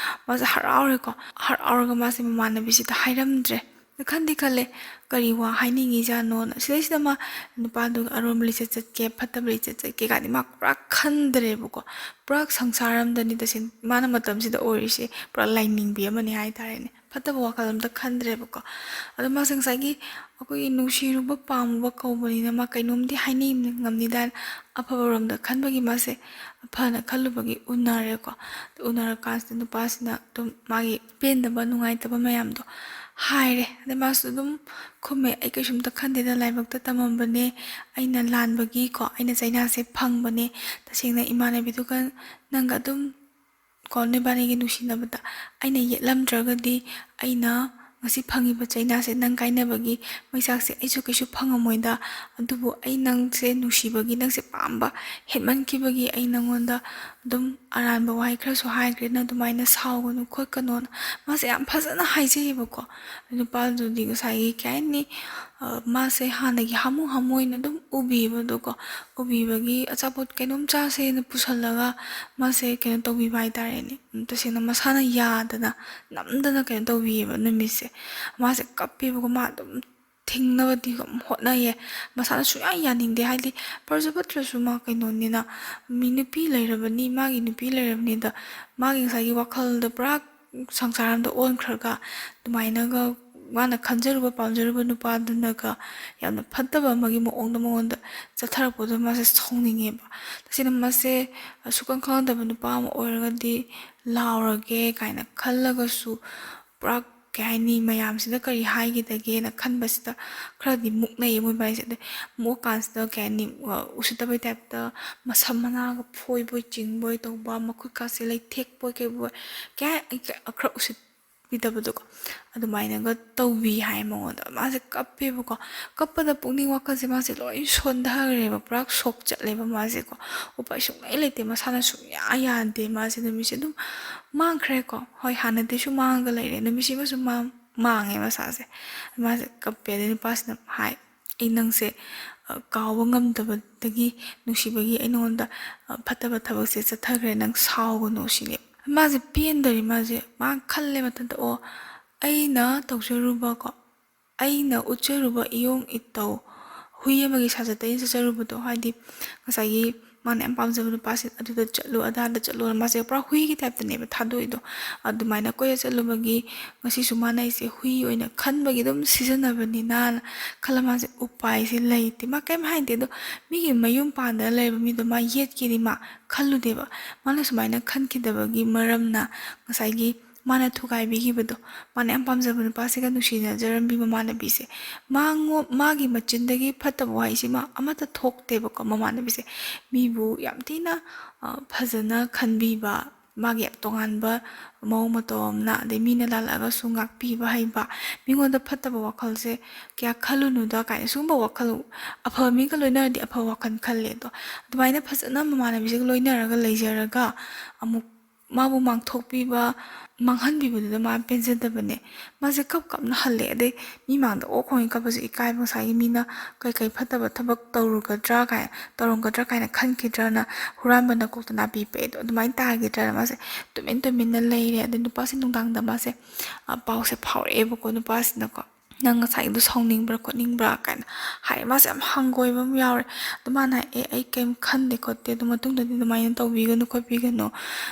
ꯃꯥꯁꯦ ꯍꯔꯥꯎꯔꯦꯀꯣ꯫ ꯍꯔꯥꯎꯔꯒ ꯃꯥꯁꯦ ꯃꯃꯥꯟꯅꯕꯤꯁꯤꯗ ꯍꯥꯏꯔꯝꯗ꯭ꯔꯦ꯫ ꯈꯟꯗꯤ ꯈꯜꯂꯦ, ꯀꯔꯤ ꯋꯥ ꯍꯥꯏꯅꯤꯡꯉꯤꯖꯥꯠꯅꯣꯅ꯫ ꯁꯤꯗꯩꯁꯤꯗ ꯃꯥ ꯅꯨꯄꯥꯗꯨꯒ ꯑꯔꯣꯟꯕ ꯂꯤꯆꯠ ꯆꯠꯀꯦ, ꯐꯠꯇꯕ ꯂꯤꯆꯠ ꯆꯠꯀꯦ ꯀꯥꯏꯗꯤ ꯃꯥ ꯄꯨꯔꯥ ꯈꯟꯗ꯭ꯔꯦꯕꯀꯣ꯫ ꯄꯨꯔꯥ ꯁꯪꯁꯥꯔ ꯑꯃꯗꯅꯤ ꯇꯁꯦꯡꯅ ꯃꯥꯅ ꯃꯇꯝꯁꯤꯗ ꯑꯣꯏꯔꯤꯁꯦ, ꯄꯨꯔꯥ ꯂꯥꯏꯅꯤꯡꯕꯤ ꯑꯃꯅꯤ ꯍꯥꯏ ꯇꯥꯔꯦꯅꯦ꯫ ꯐꯠꯇꯕ ꯋꯥꯈꯜ ꯑꯝꯇ ꯈꯟꯗ꯭ꯔꯦꯕꯀꯣ꯫ ꯑꯗꯣ ꯃꯥꯁꯦ ꯉꯁꯥꯏꯒꯤ ꯑꯩꯈꯣꯏꯒꯤ ꯅꯨꯡꯁꯤꯔꯨꯕ ꯄꯥꯝꯃꯨꯕ ꯀꯧꯕꯅꯤꯅ ꯃꯥ ꯀꯩꯅꯣꯝꯗꯤ ꯍꯥꯏꯅꯤꯡꯉꯝꯅꯤꯗꯥ, ꯑꯐꯕꯔꯣꯝꯗ ꯈꯟꯕꯒꯤ ꯃꯥꯁꯦ ꯐꯅ ꯈꯜꯂꯨꯕꯒꯤ ꯎꯅꯔꯦꯀꯣ꯫ ꯎꯅꯔꯀꯥꯟꯁꯤꯗ ꯅꯨꯄꯥꯁꯤꯅ ꯑꯗꯨꯝ ꯃꯥꯒꯤ ꯄꯦꯟꯗꯕ, ꯅꯨꯡꯉꯥꯏꯇꯕ ꯃꯌꯥꯝꯗꯣ ꯍꯥꯏꯔꯦ꯫ ꯑꯗꯩ ꯃꯥꯁꯨ ꯑꯗꯨꯝ ꯈꯨꯝꯃꯦ, "ꯑꯩ ꯀꯩꯁꯨꯝꯇ ꯈꯟꯗꯦꯗ, ꯂꯥꯏꯕꯛꯇ ꯇꯝꯃꯝꯕꯅꯦ, ꯑꯩꯅ ꯂꯥꯟꯕꯒꯤꯀꯣ, ꯑꯩꯅ ꯆꯩꯅꯥꯁꯦ ꯐꯪꯕꯅꯦ꯫ ꯇꯁꯦꯡꯅ ꯏꯃꯥꯟꯅꯕꯤꯗꯨꯒ ꯅꯪꯒ ꯑꯗꯨꯝ ꯀꯣ, ꯅꯣꯏꯕꯥꯅꯤꯒꯤ ꯅꯨꯡꯁꯤꯅꯕꯗ ꯑꯩꯅ ꯌꯦꯠꯂꯝꯗ꯭ꯔꯒꯗꯤ, ꯑꯩꯅ ꯉꯁꯤ ꯐꯪꯉꯤꯕ ꯆꯩꯅꯥꯁꯦ, ꯅꯪ ꯀꯥꯏꯅꯕꯒꯤ ꯃꯩꯆꯥꯛꯁꯦ ꯑꯩꯁꯨ ꯀꯩꯁꯨ ꯐꯪꯉꯝꯃꯣꯏꯗ꯫ ꯑꯗꯨꯕꯨ ꯑꯩ ꯅꯪꯁꯦ ꯅꯨꯡꯁꯤꯕꯒꯤ, ꯅꯪꯁꯦ ꯄꯥꯝꯕ ꯍꯦꯟꯃꯟꯈꯤꯕꯒꯤ ꯑꯩ ꯅꯪꯉꯣꯟꯗ ꯑꯗꯨꯝ ꯑꯔꯥꯟꯕ ꯋꯥꯍꯩ ꯈꯔꯁꯨ ꯍꯥꯏꯈ꯭ꯔꯦ, ꯅꯪ ꯑꯗꯨꯃꯥꯏꯅ ꯁꯥꯎꯒꯅꯨ ꯈꯣꯠꯀꯅꯣꯅ" ꯃꯥꯁꯦ ꯌꯥꯝ ꯐꯖꯅ ꯍꯥꯏꯖꯩꯌꯦꯕꯀꯣ꯫ ꯅꯨꯄꯥꯗꯨꯗꯤ ꯉꯁꯥꯏꯒꯤ ꯀꯩ ꯍꯥꯏꯅꯤ, ꯑ, ꯃꯥꯁꯦ ꯍꯥꯟꯅꯒꯤ ꯍꯥꯃꯨ ꯍꯥꯃꯨ ꯑꯣꯏꯅ ꯑꯗꯨꯝ ꯎꯕꯤꯕꯗꯣꯀꯣ, ꯎꯕꯤꯕꯒꯤ ꯑꯆꯥꯄꯣꯠ ꯀꯩꯅꯣꯝ ꯆꯥꯁꯦꯅ ꯄꯨꯁꯜꯂꯒ ꯃꯥꯁꯦ ꯀꯩꯅꯣ ꯇꯧꯕꯤꯕ ꯍꯥꯏꯇꯥꯔꯦꯅꯦ꯫ ꯎꯝ, ꯇꯁꯦꯡꯅ ꯃꯁꯥꯅ ꯌꯥꯗꯅ, ꯅꯝꯗꯅ ꯀꯩꯅꯣ ꯇꯧꯕꯤꯌꯦꯕ ꯅꯨꯃꯤꯠꯁꯦ꯫ ꯃꯥꯁꯦ ꯀꯞꯄꯦꯕꯀꯣ, ꯃꯥ ꯑꯗꯨꯝ ꯊꯤꯡꯅꯕꯗꯤ ꯑꯗꯨꯝ ꯍꯣꯠꯅꯩꯌꯦ꯫ ꯃꯁꯥꯅ ꯁꯨꯡꯌꯥ ꯌꯥꯅꯤꯡꯗꯦ, ꯍꯥꯏꯗꯤ ꯐꯔꯁꯨ ꯐꯠꯇ꯭ꯔꯁꯨ ꯃꯥ ꯀꯩꯅꯣꯅꯤꯅ, ꯃꯤ ꯅꯨꯄꯤ ꯂꯩꯔꯕꯅꯤ, ꯃꯥꯒꯤ ꯅꯨꯄꯤ ꯂꯩꯔꯕꯅꯤꯗ, ꯃꯥꯒꯤ ꯉꯁꯥꯏꯒꯤ ꯋꯥꯈꯜꯗ ꯄꯨꯔꯥ ꯁꯪꯁꯥꯔ ꯑꯃꯗ ꯑꯣꯟꯈ꯭ꯔꯒ, ꯑꯗꯨꯃꯥꯏꯅꯒ ꯃꯥꯅ ꯈꯟꯖꯔꯨꯕ ꯄꯥꯝꯖꯔꯨꯕ ꯅꯨꯄꯥꯗꯨꯅꯒ ꯌꯥꯝꯅ ꯐꯠꯇꯕ ꯑꯃꯒꯤ ꯃꯑꯣꯡꯗ ꯃꯉꯣꯟꯗ ꯆꯠꯊꯔꯛꯄꯗꯣ ꯃꯥꯁꯦ ꯁꯥꯎꯅꯤꯡꯉꯦꯕ꯫ ꯇꯁꯦꯡꯅ ꯃꯥꯁꯦ ꯁꯨꯛꯈꯪ ꯈꯪꯗꯕ ꯅꯨꯄꯥ ꯑꯃ ꯑꯣꯏꯔꯒꯗꯤ ꯂꯥꯎꯔꯒꯦ ꯀꯥꯏꯅ ꯈꯜꯂꯒꯁꯨ, ꯄꯨꯔꯥ ꯀꯩ ꯍꯥꯏꯅꯤ, ꯃꯌꯥꯝꯁꯤꯅ ꯀꯔꯤ ꯍꯥꯏꯒꯗꯒꯦꯅ ꯈꯟꯕꯁꯤꯗ ꯈꯔꯗꯤ ꯃꯨꯛꯅꯩꯌꯦ ꯃꯣꯏꯕꯥꯏꯁꯦ꯫ ꯑꯗꯩ ꯃꯨꯛꯑꯀꯥꯟꯁꯤꯗ ꯀꯩ ꯍꯥꯏꯅꯤ, ꯑ, ꯎꯁꯤꯠꯇꯕꯩ ꯇꯥꯏꯞꯇ ꯃꯁꯝ ꯃꯅꯥꯒ ꯐꯣꯏꯕꯣꯏ ꯆꯤꯡꯕꯣꯏ ꯇꯧꯕ, ꯃꯈꯨꯠꯀꯥꯁꯦ ꯂꯩꯊꯦꯛꯄꯣꯏ ꯀꯩꯕꯣꯏ, ꯀꯩ ꯍꯥꯏ-, ꯈꯔ ꯎꯁꯤꯠꯄꯤꯗꯕꯗꯣꯀꯣ, ꯑꯗꯨꯃꯥꯏꯅꯒ ꯇꯧꯕꯤ ꯍꯥꯏ ꯃꯉꯣꯟꯗ꯫ ꯃꯥꯁꯦ ꯀꯞꯄꯦꯕꯀꯣ꯫ ꯀꯞꯄꯗ ꯄꯨꯛꯅꯤꯡ ꯋꯥꯈꯜꯁꯦ ꯃꯥꯁꯦ ꯂꯣꯏ ꯁꯣꯟꯊꯈ꯭ꯔꯦꯕ, ꯄꯨꯔꯥ ꯁꯣꯛ ꯆꯠꯂꯦꯕ ꯃꯥꯁꯦꯀꯣ꯫ ꯎꯄꯥꯏ ꯁꯨꯡꯂꯩ ꯂꯩꯇꯦ, ꯃꯁꯥꯅ ꯁꯨꯡꯌꯥ ꯌꯥꯗꯦ꯫ ꯃꯥꯁꯦ ꯅꯨꯃꯤꯠꯁꯦ ꯑꯗꯨꯝ ꯃꯥꯡꯈ꯭ꯔꯦꯀꯣ꯫ ꯍꯣꯏ, ꯍꯥꯟꯅꯗꯩꯁꯨ ꯃꯥꯡꯉꯒ ꯂꯩꯔꯦ, ꯅꯨꯃꯤꯠꯁꯤꯃꯁꯨ ꯃꯥ-, ꯃꯥꯡꯉꯦ ꯃꯁꯥꯁꯦ꯫ ꯃꯥꯁꯦ ꯀꯞꯄꯦ꯫ ꯑꯗꯩ ꯅꯨꯄꯥꯁꯤꯅ ꯍꯥꯏ, "ꯑꯩ ꯅꯪꯁꯦ, ꯑ, ꯀꯥꯎꯕ ꯉꯝꯗꯕꯗꯒꯤ, ꯅꯨꯡꯁꯤꯕꯒꯤ ꯑꯩ ꯅꯉꯣꯟꯗ, ꯑ, ꯐꯠꯇꯕ ꯊꯕꯛꯁꯦ ꯆꯠꯊꯈ꯭ꯔꯦ, ꯅꯪ ꯁꯥꯎꯒꯅꯨ" ꯁꯤꯅꯦ꯫ ꯃꯥꯁꯦ ꯄꯦꯟꯗꯔꯦ, ꯃꯥꯁꯦ, ꯃꯥ ꯈꯜꯂꯦ ꯃꯊꯟꯇ, "ꯑꯣ, ꯑꯩꯅ ꯇꯧꯖꯔꯨꯕꯀꯣ, ꯑꯩꯅ ꯎꯠꯆꯔꯨꯕ ꯏꯌꯣꯡ ꯏꯇꯧ, ꯍꯨꯏ ꯑꯃꯒꯤ ꯁꯥꯖꯠꯇ ꯑꯩꯅ ꯆꯠꯆꯔꯨꯕꯗꯣ, ꯍꯥꯏꯗꯤ ꯉꯁꯥꯏꯒꯤ ꯃꯥꯅ ꯌꯥꯝ ꯄꯥꯝꯖꯕ ꯅꯨꯄꯥꯁꯦ ꯑꯗꯨꯗ ꯆꯠꯂꯨ, ꯑꯗꯥꯗ ꯆꯠꯂꯨ, ꯃꯥꯁꯦ ꯄꯨꯔꯥ ꯍꯨꯏꯒꯤ ꯇꯥꯏꯞꯇꯅꯦꯕ ꯊꯥꯗꯣꯛꯏꯗꯣ꯫ ꯑꯗꯨꯃꯥꯏꯅ ꯀꯣꯏꯆꯠ ꯆꯠꯂꯨꯕꯒꯤ ꯉꯁꯤꯁꯨ ꯃꯥꯅ ꯑꯩꯁꯦ ꯍꯨꯏ ꯑꯣꯏꯅ ꯈꯟꯕꯒꯤ ꯑꯗꯨꯝ ꯁꯤꯖꯤꯟꯅꯕꯅꯤꯅ ꯈꯜꯂ, ꯃꯥꯁꯦ ꯎꯄꯥꯏꯁꯦ ꯂꯩꯇꯦ꯫ ꯃꯥ ꯀꯩꯝ ꯍꯥꯏꯗꯦ꯫ ꯑꯗꯣ ꯃꯤꯒꯤ ꯃꯌꯨꯝ ꯄꯥꯟꯗꯅ ꯂꯩꯕ ꯃꯤꯗꯣ ꯃꯥ ꯌꯦꯠꯀꯦꯗꯤ ꯃꯥ ꯈꯜꯂꯨꯗꯦꯕ꯫ ꯃꯥꯅ ꯁꯨꯃꯥꯏꯅ ꯈꯟꯈꯤꯗꯕꯒꯤ ꯃꯔꯝꯅ ꯉꯁꯥꯏꯒꯤ ꯃꯥꯅ ꯊꯨꯒꯥꯏꯕꯤꯈꯤꯕꯗꯣ, ꯃꯥꯅ ꯌꯥꯝ ꯄꯥꯝꯖꯕ ꯅꯨꯄꯥꯁꯤꯒ ꯅꯨꯡꯁꯤꯅꯖꯔꯝꯕꯤ ꯃꯃꯥꯟꯅꯕꯤꯁꯦ, ꯃꯥꯉꯣ-, ꯃꯥꯒꯤ ꯃꯆꯤꯟꯗꯒꯤ ꯐꯠꯇꯕ ꯋꯥꯍꯩꯁꯤꯃ ꯑꯃꯠꯇ ꯊꯣꯛꯇꯦꯕꯀꯣ꯫ ꯃꯃꯥꯟꯅꯕꯤꯁꯦ ꯃꯤꯕꯨ ꯌꯥꯝ ꯊꯤꯅ, ꯑ, ꯐꯖꯅ ꯈꯟꯕꯤꯕ, ꯃꯥꯒꯤ ꯇꯣꯉꯥꯟꯕ ꯃꯑꯣꯡ ꯃꯇꯧ ꯑꯃꯅ, ꯑꯗꯩ ꯃꯤꯅ ꯂꯥꯜꯂꯛꯑꯒꯁꯨ ꯉꯥꯛꯄꯤꯕ ꯍꯩꯕ, ꯃꯤꯉꯣꯟꯗ ꯐꯠꯇꯕ ꯋꯥꯈꯜꯁꯦ ꯀꯌꯥ ꯈꯜꯂꯨꯅꯨꯗ ꯀꯥꯏꯅ, ꯁꯤꯒꯨꯝꯕ ꯋꯥꯈꯜ, ꯑꯐꯕ ꯃꯤꯒ ꯂꯣꯏꯅꯔꯗꯤ ꯑꯐꯕ ꯋꯥꯈꯜ ꯈꯜꯂꯦ꯫ ꯑꯗꯣ ꯑꯗꯨꯃꯥꯏꯅ ꯐꯖꯅ ꯃꯃꯥꯟꯅꯕꯤꯁꯤꯒ ꯂꯣꯏꯅꯔꯒ ꯂꯩꯖꯔꯒ ꯑꯃꯨꯛ ꯃꯥꯕꯨ ꯃꯥꯡꯊꯣꯛꯄꯤꯕ, ꯃꯥꯡꯍꯟꯕꯤꯕꯗꯨꯗ ꯃꯥ ꯄꯦꯟꯖꯗꯕꯅꯦ꯫ ꯃꯥꯁꯦ ꯀꯞ ꯀꯞꯅ ꯍꯜꯂꯦ꯫ ꯑꯗꯩ ꯃꯤ ꯃꯥꯡꯗ ꯑꯣꯛ ꯈꯣꯡꯉꯩ ꯀꯞꯄꯁꯨ ꯏꯀꯥꯏꯕ, ꯉꯁꯥꯏꯒꯤ ꯃꯤꯅ ꯀꯩꯀꯩ ꯐꯠꯇꯕ ꯊꯕꯛ ꯇꯧꯔꯨꯒꯗ꯭ꯔꯥ ꯀꯥꯏꯅ, ꯇꯧꯔꯝꯒꯗ꯭ꯔꯥ ꯀꯥꯏꯅ ꯈꯟꯈꯤꯗ꯭ꯔꯅ, ꯍꯨꯔꯥꯟꯕꯅ ꯀꯣꯛꯇ ꯅꯥꯄꯤ ꯄꯛꯑꯦꯗꯣ ꯑꯗꯨꯃꯥꯏꯅ ꯇꯥꯒꯤꯗ꯭ꯔꯅ ꯃꯥꯁꯦ ꯇꯨꯃꯤꯟ ꯇꯨꯃꯤꯟꯅ ꯂꯩꯔꯦ꯫ ꯑꯗꯩ ꯅꯨꯄꯥꯁꯦ ꯅꯨꯡꯗꯥꯡꯗ ꯃꯥꯁꯦ, ꯑ, ꯄꯥꯎꯁꯦ ꯐꯥꯎꯔꯛꯑꯦꯕꯀꯣ ꯅꯨꯄꯥꯁꯤꯅꯀꯣ, "ꯅꯪ ꯉꯁꯥꯏꯒꯤꯗꯣ ꯁꯥꯎꯅꯤꯡꯕ꯭ꯔꯥ ꯈꯣꯠꯅꯤꯡꯕ꯭ꯔꯥ?" ꯀꯥꯏꯅ ꯍꯥꯏ꯫ ꯃꯥꯁꯦ ꯌꯥꯝ ꯍꯪꯒꯣꯏꯕ ꯑꯃ ꯌꯥꯎꯔꯦ꯫ ꯑꯗꯨ ꯃꯥꯅ ꯍꯥꯏ, "ꯑꯦ, ꯑꯩ ꯀꯩꯝ ꯈꯟꯗꯦ ꯈꯣꯠꯇꯦ, ꯑꯗꯨ ꯃꯇꯨꯡꯗꯗꯤ ꯑꯗꯨꯃꯥꯏꯅ ꯇꯧꯕꯤꯒꯅꯨ ꯈꯣꯠꯄꯤꯒꯅꯨ,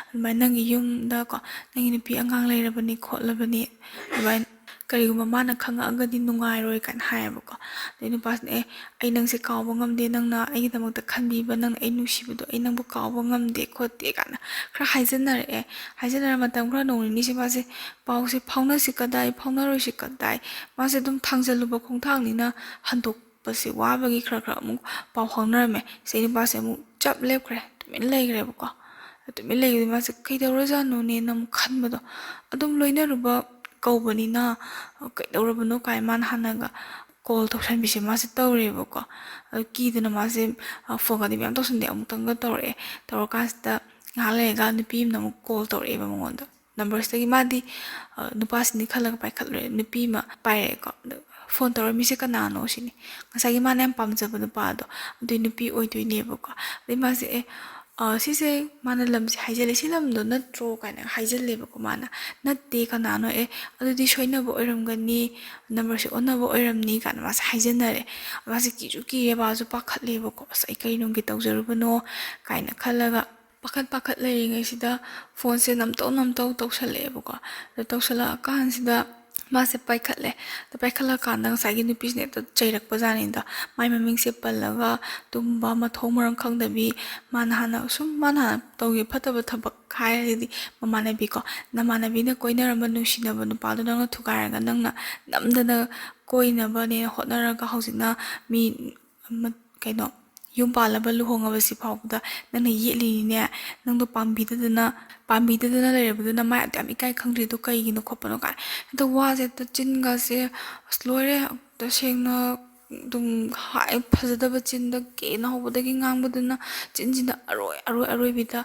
ꯑꯗꯨꯃꯥꯏꯅ ꯅꯪꯒꯤ ꯌꯨꯝꯗꯀꯣ, ꯅꯪꯒꯤ ꯅꯨꯄꯤ ꯑꯉꯥꯡ ꯂꯩꯔꯕꯅꯤ ꯈꯣꯠꯂꯕꯅꯤ, ꯑꯗꯨꯃꯥꯏꯅ ꯀꯔꯤꯒꯨꯝꯕ ꯃꯥꯅ ꯈꯪꯉꯛꯑꯒꯗꯤ ꯅꯨꯡꯉꯥꯏꯔꯣꯏ" ꯀꯥꯏꯅ ꯍꯥꯏꯌꯦꯕꯀꯣ꯫ ꯑꯗꯩ ꯅꯨꯄꯥꯁꯤꯅ, "ꯑꯦ, ꯑꯩ ꯅꯪꯁꯦ ꯀꯥꯎꯕ ꯉꯝꯗꯦ, ꯅꯪꯅ ꯑꯩꯒꯤꯗꯃꯛꯇ ꯈꯟꯕꯤꯕ, ꯅꯪꯅ ꯑꯩ ꯅꯨꯡꯁꯤꯕꯗꯣ ꯑꯩ ꯅꯪꯕꯨ ꯀꯥꯎꯕ ꯉꯝꯗꯦ ꯈꯣꯠꯇꯦ" ꯀꯥꯏꯅ ꯈꯔ ꯍꯥꯏꯖꯟꯅꯔꯛꯑꯦ꯫ ꯍꯥꯏꯖꯟꯅꯔ ꯃꯇꯝ ꯈꯔ, ꯅꯣꯡ ꯅꯤꯅꯤꯁꯦ ꯃꯥꯁꯦ ꯄꯥꯎꯁꯦ ꯐꯥꯎꯅꯁꯤ ꯀꯗꯥꯏ, ꯐꯥꯎꯅꯔꯣꯏꯁꯤ ꯀꯗꯥꯏ, ꯃꯥꯁꯦ ꯑꯗꯨꯝ ꯊꯥꯡꯖꯜꯂꯨꯕ ꯈꯣꯡꯊꯥꯡꯅꯤꯅ ꯍꯟꯗꯣꯛꯄꯁꯦ ꯋꯥꯕꯒꯤ ꯈꯔ ꯈꯔ ꯑꯃꯨꯛ ꯄꯥꯎ ꯐꯥꯎꯅꯔꯝꯃꯦ꯫ ꯁꯤꯗꯩ ꯅꯨꯄꯥꯁꯦ ꯑꯃꯨꯛ ꯆꯞ ꯂꯦꯞꯈ꯭ꯔꯦ, ꯇꯨꯃꯤꯟ ꯂꯩꯈ꯭ꯔꯦꯕꯀꯣ꯫ ꯇꯨꯃꯤꯟ ꯂꯩꯈꯤꯕꯗꯤ ꯃꯥꯁꯦ ꯀꯩꯗꯧꯔꯖꯥꯠꯅꯣꯅꯦꯅ ꯑꯃꯨꯛ ꯈꯟꯕꯗꯣ, ꯑꯗꯨꯝ ꯂꯣꯏꯅꯔꯨꯕ ꯀꯧꯕꯅꯤꯅ ꯀꯩꯗꯧꯔꯕꯅꯣ ꯀꯥꯏ ꯃꯥꯅ ꯍꯥꯟꯅꯒ ꯀꯣꯜ ꯇꯧꯁꯟꯕꯤꯁꯦ ꯃꯥꯁꯦ ꯇꯧꯔꯦꯕꯀꯣ꯫ ꯑꯗꯨ ꯀꯤꯗꯅ ꯃꯥꯁꯦ, ꯑ, ꯐꯣꯟꯒꯗꯤ ꯃꯌꯥꯝ ꯇꯧꯁꯟꯗꯦ, ꯑꯃꯨꯛꯇꯪꯒ ꯇꯧꯔꯛꯑꯦ꯫ ꯇꯧꯔꯀꯥꯟꯁꯤꯗ ꯉꯥꯏꯍꯥꯛ ꯂꯩꯔꯒ ꯅꯨꯄꯤ ꯑꯃꯅ ꯑꯃꯨꯛ ꯀꯣꯜ ꯇꯧꯔꯛꯑꯦꯕ ꯃꯉꯣꯟꯗ꯫ ꯅꯝꯕꯔꯁꯤꯗꯒꯤ ꯃꯥꯗꯤ, ꯑ, ꯅꯨꯄꯥꯁꯤꯅꯤ ꯈꯜꯂꯒ ꯄꯥꯏꯈꯠꯂꯨꯔꯦ꯫ ꯅꯨꯄꯤ ꯑꯃ ꯄꯥꯏꯔꯛꯑꯦꯀꯣ꯫ ꯑꯗ ꯐꯣꯟ ꯇꯧꯔꯛꯏꯁꯦ ꯀꯅꯥꯅꯣ ꯁꯤꯅꯤ꯫ ꯉꯁꯥꯏꯒꯤ ꯃꯥꯅ ꯌꯥꯝ ꯄꯥꯝꯖꯕ ꯅꯨꯄꯥꯗꯣ, ꯑꯗꯨꯏ ꯅꯨꯄꯤ ꯑꯣꯏꯗꯣꯏꯅꯦꯕꯀꯣ꯫ ꯑꯗꯩ ꯃꯥꯁꯦ, "ꯑꯦ, "ꯑ, ꯁꯤꯁꯦ ꯃꯥꯅ ꯂꯝꯁꯦ ꯍꯥꯏꯖꯜꯂꯦ, 'ꯁꯤ ꯂꯝꯗꯣ ꯅꯠꯇ꯭ꯔꯣ?' ꯀꯥꯏꯅ ꯍꯥꯏꯖꯜꯂꯦꯕꯀꯣ ꯃꯥꯅ꯫ "ꯅꯠꯇꯦ, ꯀꯅꯥꯅꯣ? ꯑꯦ, ꯑꯗꯨꯗꯤ ꯁꯣꯏꯅꯕ ꯑꯣꯏꯔꯝꯒꯅꯤ, ꯅꯝꯕꯔꯁꯦ ꯑꯣꯟꯅꯕ ꯑꯣꯏꯔꯝꯅꯤ" ꯀꯥꯏꯅ ꯃꯥꯁꯦ ꯍꯥꯏꯖꯟꯅꯔꯦ꯫ ꯃꯥꯁꯦ ꯀꯤꯁꯨ ꯀꯤꯔꯦ, ꯃꯥꯁꯨ ꯄꯥꯈꯠꯂꯦꯕꯀꯣ꯫ "ꯑꯁ, ꯑꯩ ꯀꯔꯤ ꯅꯨꯡꯒꯤ ꯇꯧꯖꯔꯨꯕꯅꯣ?" ꯀꯥꯏꯅ ꯈꯜꯂꯒ ꯄꯥꯈꯠ ꯄꯥꯈꯠ ꯂꯩꯔꯤꯉꯩꯁꯤꯗ ꯐꯣꯟꯁꯦ ꯅꯝꯇꯧ ꯅꯝꯇꯧ ꯇꯧꯁꯜꯂꯛꯑꯦꯕꯀꯣ꯫ ꯑꯗ ꯇꯧꯁꯜꯂꯛꯑꯀꯥꯟꯁꯤꯗ ꯃꯥꯁꯦ ꯄꯥꯏꯈꯠꯂꯦ꯫ ꯑꯗ ꯄꯥꯏꯈꯠꯂꯀꯥꯟꯗ ꯉꯁꯥꯏꯒꯤ ꯅꯨꯄꯤꯁꯤꯅ ꯍꯦꯛꯇ ꯆꯩꯔꯛꯄꯖꯥꯠꯅꯤꯗ꯫ ꯃꯥꯏ ꯃꯃꯤꯡꯁꯦ ꯄꯜꯂꯒ ꯇꯨꯝꯕ ꯃꯊꯣꯡ ꯃꯔꯝ ꯈꯪꯗꯕꯤ, ꯃꯥꯅ ꯍꯥꯟꯅ ꯁꯨꯝ, ꯃꯥꯅ ꯍꯥꯟꯅ ꯇꯧꯈꯤꯕ ꯐꯠꯇꯕ ꯊꯕꯛ ꯍꯥꯏꯔꯒꯗꯤ, ꯃꯃꯥꯟꯅꯕꯤꯀꯣ, ꯅꯃꯥꯟꯅꯕꯤꯅ ꯀꯣꯏꯅꯔꯝꯕ ꯅꯨꯡꯁꯤꯅꯕ ꯅꯨꯄꯥꯗꯣ ꯅꯪꯅ ꯊꯨꯒꯥꯏꯔꯒ ꯅꯪꯅ ꯅꯝꯗꯅ ꯀꯣꯏꯅꯕꯅꯦꯅ ꯍꯣꯠꯅꯔꯒ ꯍꯧꯖꯤꯛꯅ ꯃꯤ ꯑꯃ, ꯀꯩꯅꯣ, ꯌꯨꯝ ꯄꯥꯜꯂꯕ ꯂꯨꯍꯣꯡꯉꯕꯁꯤ ꯐꯥꯎꯕꯗ ꯅꯪꯅ ꯌꯦꯠꯂꯤꯅꯤꯅꯦ꯫ ꯅꯪꯗꯣ ꯄꯥꯝꯕꯤꯗꯗꯅ, ꯄꯥꯝꯕꯤꯗꯗꯅ ꯂꯩꯔꯕꯗꯨꯅ ꯃꯥ ꯑꯗꯨ ꯌꯥꯝ ꯏꯀꯥꯏ ꯈꯪꯗ꯭ꯔꯤꯗꯣ ꯀꯩꯒꯤꯅꯣ ꯈꯣꯠꯄꯅꯣ ꯀꯥꯏ꯫ ꯑꯗꯣ ꯋꯥꯁꯦ ꯍꯦꯛꯇ, ꯆꯤꯟꯒꯁꯦ, ꯑꯁ, ꯂꯣꯏꯔꯦ꯫ ꯇꯁꯦꯡꯅ ꯑꯗꯨꯝ ꯍꯥꯏ, ꯐꯖꯗꯕ ꯆꯤꯟꯗ ꯀꯦꯅ ꯍꯧꯕꯗꯒꯤ ꯉꯥꯡꯕꯗꯨꯅ ꯆꯤꯟꯁꯤꯅ ꯑꯔꯣꯏ, ꯑꯔꯣꯏ, ꯑꯔꯣꯏꯕꯤꯗ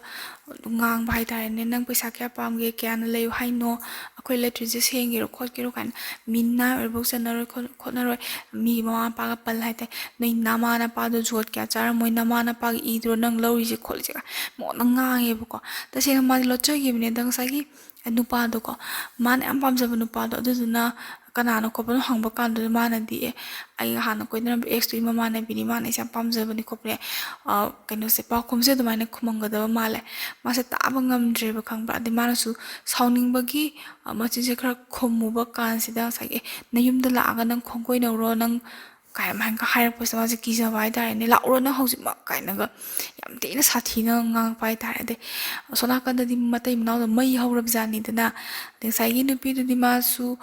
ꯉꯥꯡꯕ ꯍꯥꯏꯇꯥꯔꯦꯅꯦ꯫ "ꯅꯪ ꯄꯩꯁꯥ ꯀꯌꯥ ꯄꯥꯝꯒꯦ? ꯀꯌꯥꯅ ꯂꯩꯌꯨ ꯍꯥꯏꯅꯣ? ꯑꯩꯈꯣꯏ ꯂꯩꯇ꯭ꯔꯤꯁꯦ ꯁꯦꯡꯒꯦꯔꯣ ꯈꯣꯠꯀꯦꯔꯣ?" ꯀꯥꯏꯅ꯫ ꯃꯤꯅꯥꯏ ꯑꯣꯏꯕꯧ ꯆꯠꯅꯔꯣꯏ ꯈꯣꯠ-, ꯈꯣꯠꯅꯔꯣꯏ꯫ ꯃꯤꯒꯤ ꯃꯃꯥ ꯃꯄꯥꯒ ꯄꯜ ꯍꯥꯏꯇꯥꯔꯦ, "ꯅꯣꯏ ꯅꯃꯥ ꯅꯄꯥꯗꯣ ꯖꯨꯒꯣꯠ ꯀꯌꯥ ꯆꯥꯔꯝꯃꯣꯏ, ꯅꯃꯥ ꯅꯄꯥꯒꯤ ꯏꯗꯨꯔꯣ ꯅꯪ ꯂꯧꯔꯤꯁꯦ ꯈꯣꯠꯂꯤꯁꯦ?" ꯀꯥꯏ ꯃꯉꯣꯟꯗ ꯉꯥꯡꯉꯦꯕꯀꯣ꯫ ꯇꯁꯦꯡꯅ ꯃꯥꯗꯤ ꯂꯣꯠꯆꯈꯤꯕꯅꯦ꯫ ꯑꯗ ꯉꯁꯥꯏꯒꯤ ꯅꯨꯄꯥꯗꯣꯀꯣ, ꯃꯥꯅ ꯌꯥꯝ ꯄꯥꯝꯖꯕ ꯅꯨꯄꯥꯗꯣ, ꯑꯗꯨꯗꯨꯅ ꯀꯅꯥꯅꯣ ꯈꯣꯠꯄꯅꯣ ꯍꯪꯕ ꯀꯥꯟꯗꯨꯗ ꯃꯥꯅꯗꯤ, "ꯑꯦ, ꯑꯩ ꯍꯥꯟꯅ ꯀꯣꯏꯅꯔꯝꯕ ꯑꯦꯛꯁꯇꯨꯒꯤ ꯃꯃꯥꯟꯅꯕꯤꯅꯤ, ꯃꯥꯅ ꯑꯩꯁꯦ ꯌꯥꯝ ꯄꯥꯝꯖꯕꯅꯤ ꯈꯣꯠꯄꯅꯦ", ꯑ, ꯀꯩꯅꯣꯁꯦ, ꯄꯥꯎꯈꯨꯝꯁꯦ ꯑꯗꯨꯃꯥꯏꯅ ꯈꯨꯝꯃꯝꯒꯗꯕ ꯃꯥꯜꯂꯦ꯫ ꯃꯥꯁꯦ ꯇꯥꯕ ꯉꯝꯗ꯭ꯔꯦꯕ, ꯈꯪꯕ꯭ꯔꯥ? ꯑꯗꯩ ꯃꯥꯅꯁꯨ ꯁꯥꯎꯅꯤꯡꯕꯒꯤ, ꯑ, ꯃꯆꯤꯟꯁꯦ ꯈꯔ ꯈꯨꯝꯃꯨꯕ ꯀꯥꯟꯁꯤꯗ ꯉꯁꯥꯏꯒꯤ, "ꯑꯦ, ꯅꯌꯨꯝꯗ ꯂꯥꯛꯑꯒ ꯅꯪ ꯈꯣꯡ ꯀꯣꯏꯅꯧꯔꯣ, ꯅꯪ" ꯀꯥꯏꯅ ꯑꯗꯨꯃꯥꯏꯅꯒ ꯍꯥꯏꯔꯛꯄꯁꯤꯗ ꯃꯥꯁꯦ ꯀꯤꯖꯕ ꯍꯥꯏꯇꯥꯔꯦꯅꯦ꯫ "ꯂꯥꯛꯎꯔꯣ ꯅꯪ ꯍꯧꯖꯤꯛꯃꯛ" ꯀꯥꯏꯅꯒ ꯌꯥꯝ ꯊꯤꯅ ꯁꯥꯊꯤꯅ ꯉꯥꯡꯉꯛꯄ ꯍꯥꯏꯇꯥꯔꯦ꯫ ꯑꯗꯩ ꯑꯁꯣꯝ ꯅꯥꯀꯟꯗꯗꯤ ꯃꯇꯩ ꯃꯅꯥꯎꯗ ꯃꯩ ꯍꯧꯔꯕꯖꯥꯠꯅꯤꯗꯅ꯫ ꯑꯗꯩ ꯉꯁꯥꯏꯒꯤ ꯅꯨꯄꯤꯗꯨꯗꯤ ꯃꯥꯁꯨ,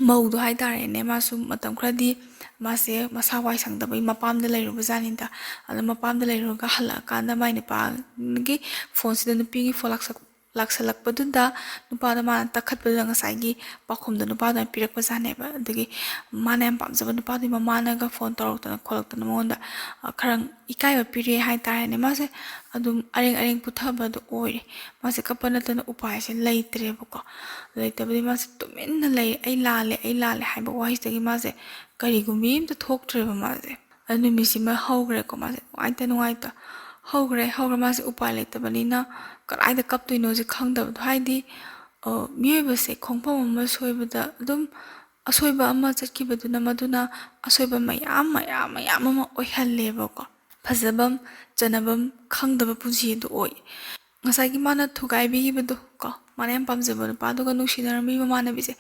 ꯃꯧꯗꯣ ꯍꯥꯏꯇꯥꯔꯦꯅꯦ, ꯃꯥꯁꯨ ꯃꯇꯝ ꯈꯔꯗꯤ ꯃꯥꯁꯦ ꯃꯁꯥ ꯋꯥꯏ ꯁꯪꯗꯕꯒꯤ ꯃꯄꯥꯝꯗ ꯂꯩꯔꯨꯕꯖꯥꯠꯅꯤꯗ꯫ ꯑꯗ ꯃꯄꯥꯝꯗ ꯂꯩꯔꯨꯔꯒ ꯍꯜꯂꯛꯑꯀꯥꯟꯗ ꯃꯥꯏ ꯅꯨꯄꯥꯒꯤ ꯐꯣꯟꯁꯤꯗ ꯅꯨꯄꯤꯒꯤ ꯐꯣꯟ ꯂꯥꯛꯁꯛ-, ꯂꯥꯛꯁꯜꯂꯛꯄꯗꯨꯗ ꯅꯨꯄꯥꯗꯣ ꯃꯥꯅ ꯇꯛꯈꯠꯄꯗꯨꯗ ꯉꯁꯥꯏꯒꯤ ꯄꯥꯎꯈꯨꯝꯗꯣ ꯅꯨꯄꯥꯗꯨꯅ ꯄꯤꯔꯛꯄꯖꯥꯠꯅꯦꯕ꯫ ꯑꯗꯒꯤ ꯃꯥꯅ ꯌꯥꯝ ꯄꯥꯝꯖꯕ ꯅꯨꯄꯥꯗꯨꯒꯤ ꯃꯃꯥꯅꯒ ꯐꯣꯟ ꯇꯧꯔꯛꯇꯅ ꯈꯣꯠꯂꯛꯇꯅ ꯃꯉꯣꯟꯗ, ꯑ, ꯈꯔ ꯏꯀꯥꯏꯕ ꯄꯤꯔꯛꯑꯦ ꯍꯥꯏꯇꯥꯔꯦꯅꯦ꯫ ꯃꯥꯁꯦ ꯑꯗꯨꯝ ꯑꯔꯦꯡ ꯑꯔꯦꯡ ꯄꯨꯊꯕꯗꯣ ꯑꯣꯏꯔꯦ꯫ ꯃꯥꯁꯦ ꯀꯞꯄ ꯅꯠꯇꯅ ꯎꯄꯥꯏꯁꯦ ꯂꯩꯇ꯭ꯔꯦꯕꯀꯣ꯫ ꯂꯩꯇꯕꯗꯒꯤ ꯃꯥꯁꯦ ꯇꯨꯃꯤꯟꯅ ꯂꯩꯔꯦ꯫ "ꯑꯩ ꯂꯥꯜꯂꯦ, ꯑꯩ ꯂꯥꯜꯂꯦ" ꯍꯥꯏꯕ ꯋꯥꯍꯩꯁꯤꯗꯒꯤ ꯃꯥꯁꯦ ꯀꯔꯤꯒꯨꯝꯕꯤ ꯑꯃꯇ ꯊꯣꯛꯇ꯭ꯔꯦꯕ ꯃꯥꯁꯦ꯫ ꯑꯗꯨ ꯅꯨꯃꯤꯠꯁꯤꯃ ꯍꯧꯈ꯭ꯔꯦꯀꯣ꯫ ꯃꯥꯁꯦ ꯅꯨꯡꯉꯥꯏꯇ ꯅꯨꯡꯉꯥꯏꯇ ꯍꯧꯈ꯭ꯔꯦ, ꯍꯧꯈ꯭ꯔꯦ꯫ ꯃꯥꯁꯦ ꯎꯄꯥꯏ ꯂꯩꯇꯕꯅꯤꯅ ꯀꯗꯥꯏꯗ ꯀꯞꯇꯣꯏꯅꯣꯁꯦ ꯈꯪꯗꯕꯗꯣ꯫ ꯍꯥꯏꯗꯤ, ꯑ, ꯃꯤꯑꯣꯏꯕꯁꯦ ꯈꯣꯡꯐꯝ ꯑꯃ ꯁꯣꯏꯕꯗ ꯑꯗꯨꯝ ꯑꯁꯣꯏꯕ ꯑꯃ ꯆꯠꯈꯤꯕꯗꯨꯅ ꯃꯗꯨꯅ ꯑꯁꯣꯏꯕ ꯃꯌꯥꯝ, ꯃꯌꯥꯝ, ꯃꯌꯥꯝ ꯑꯃ ꯑꯣꯏꯍꯜꯂꯦꯕꯀꯣ꯫ ꯐꯖꯕꯝ, ꯆꯟꯅꯕꯝ ꯈꯪꯗꯕ ꯄꯨꯟꯁꯤ ꯑꯗꯨ ꯑꯣꯏ꯫ ꯉꯁꯥꯏꯒꯤ ꯃꯥꯅ ꯊꯨꯒꯥꯏꯕꯤꯈꯤꯕꯗꯣ ꯀꯣ, ꯃꯥꯅ ꯌꯥꯝ ꯄꯥꯝꯖꯕ ꯅꯨꯄꯥꯗꯨꯒ ꯅꯨꯡꯁꯤꯅꯔꯝꯃꯤ ꯃꯃꯥꯟꯅꯕꯤꯁꯦ꯫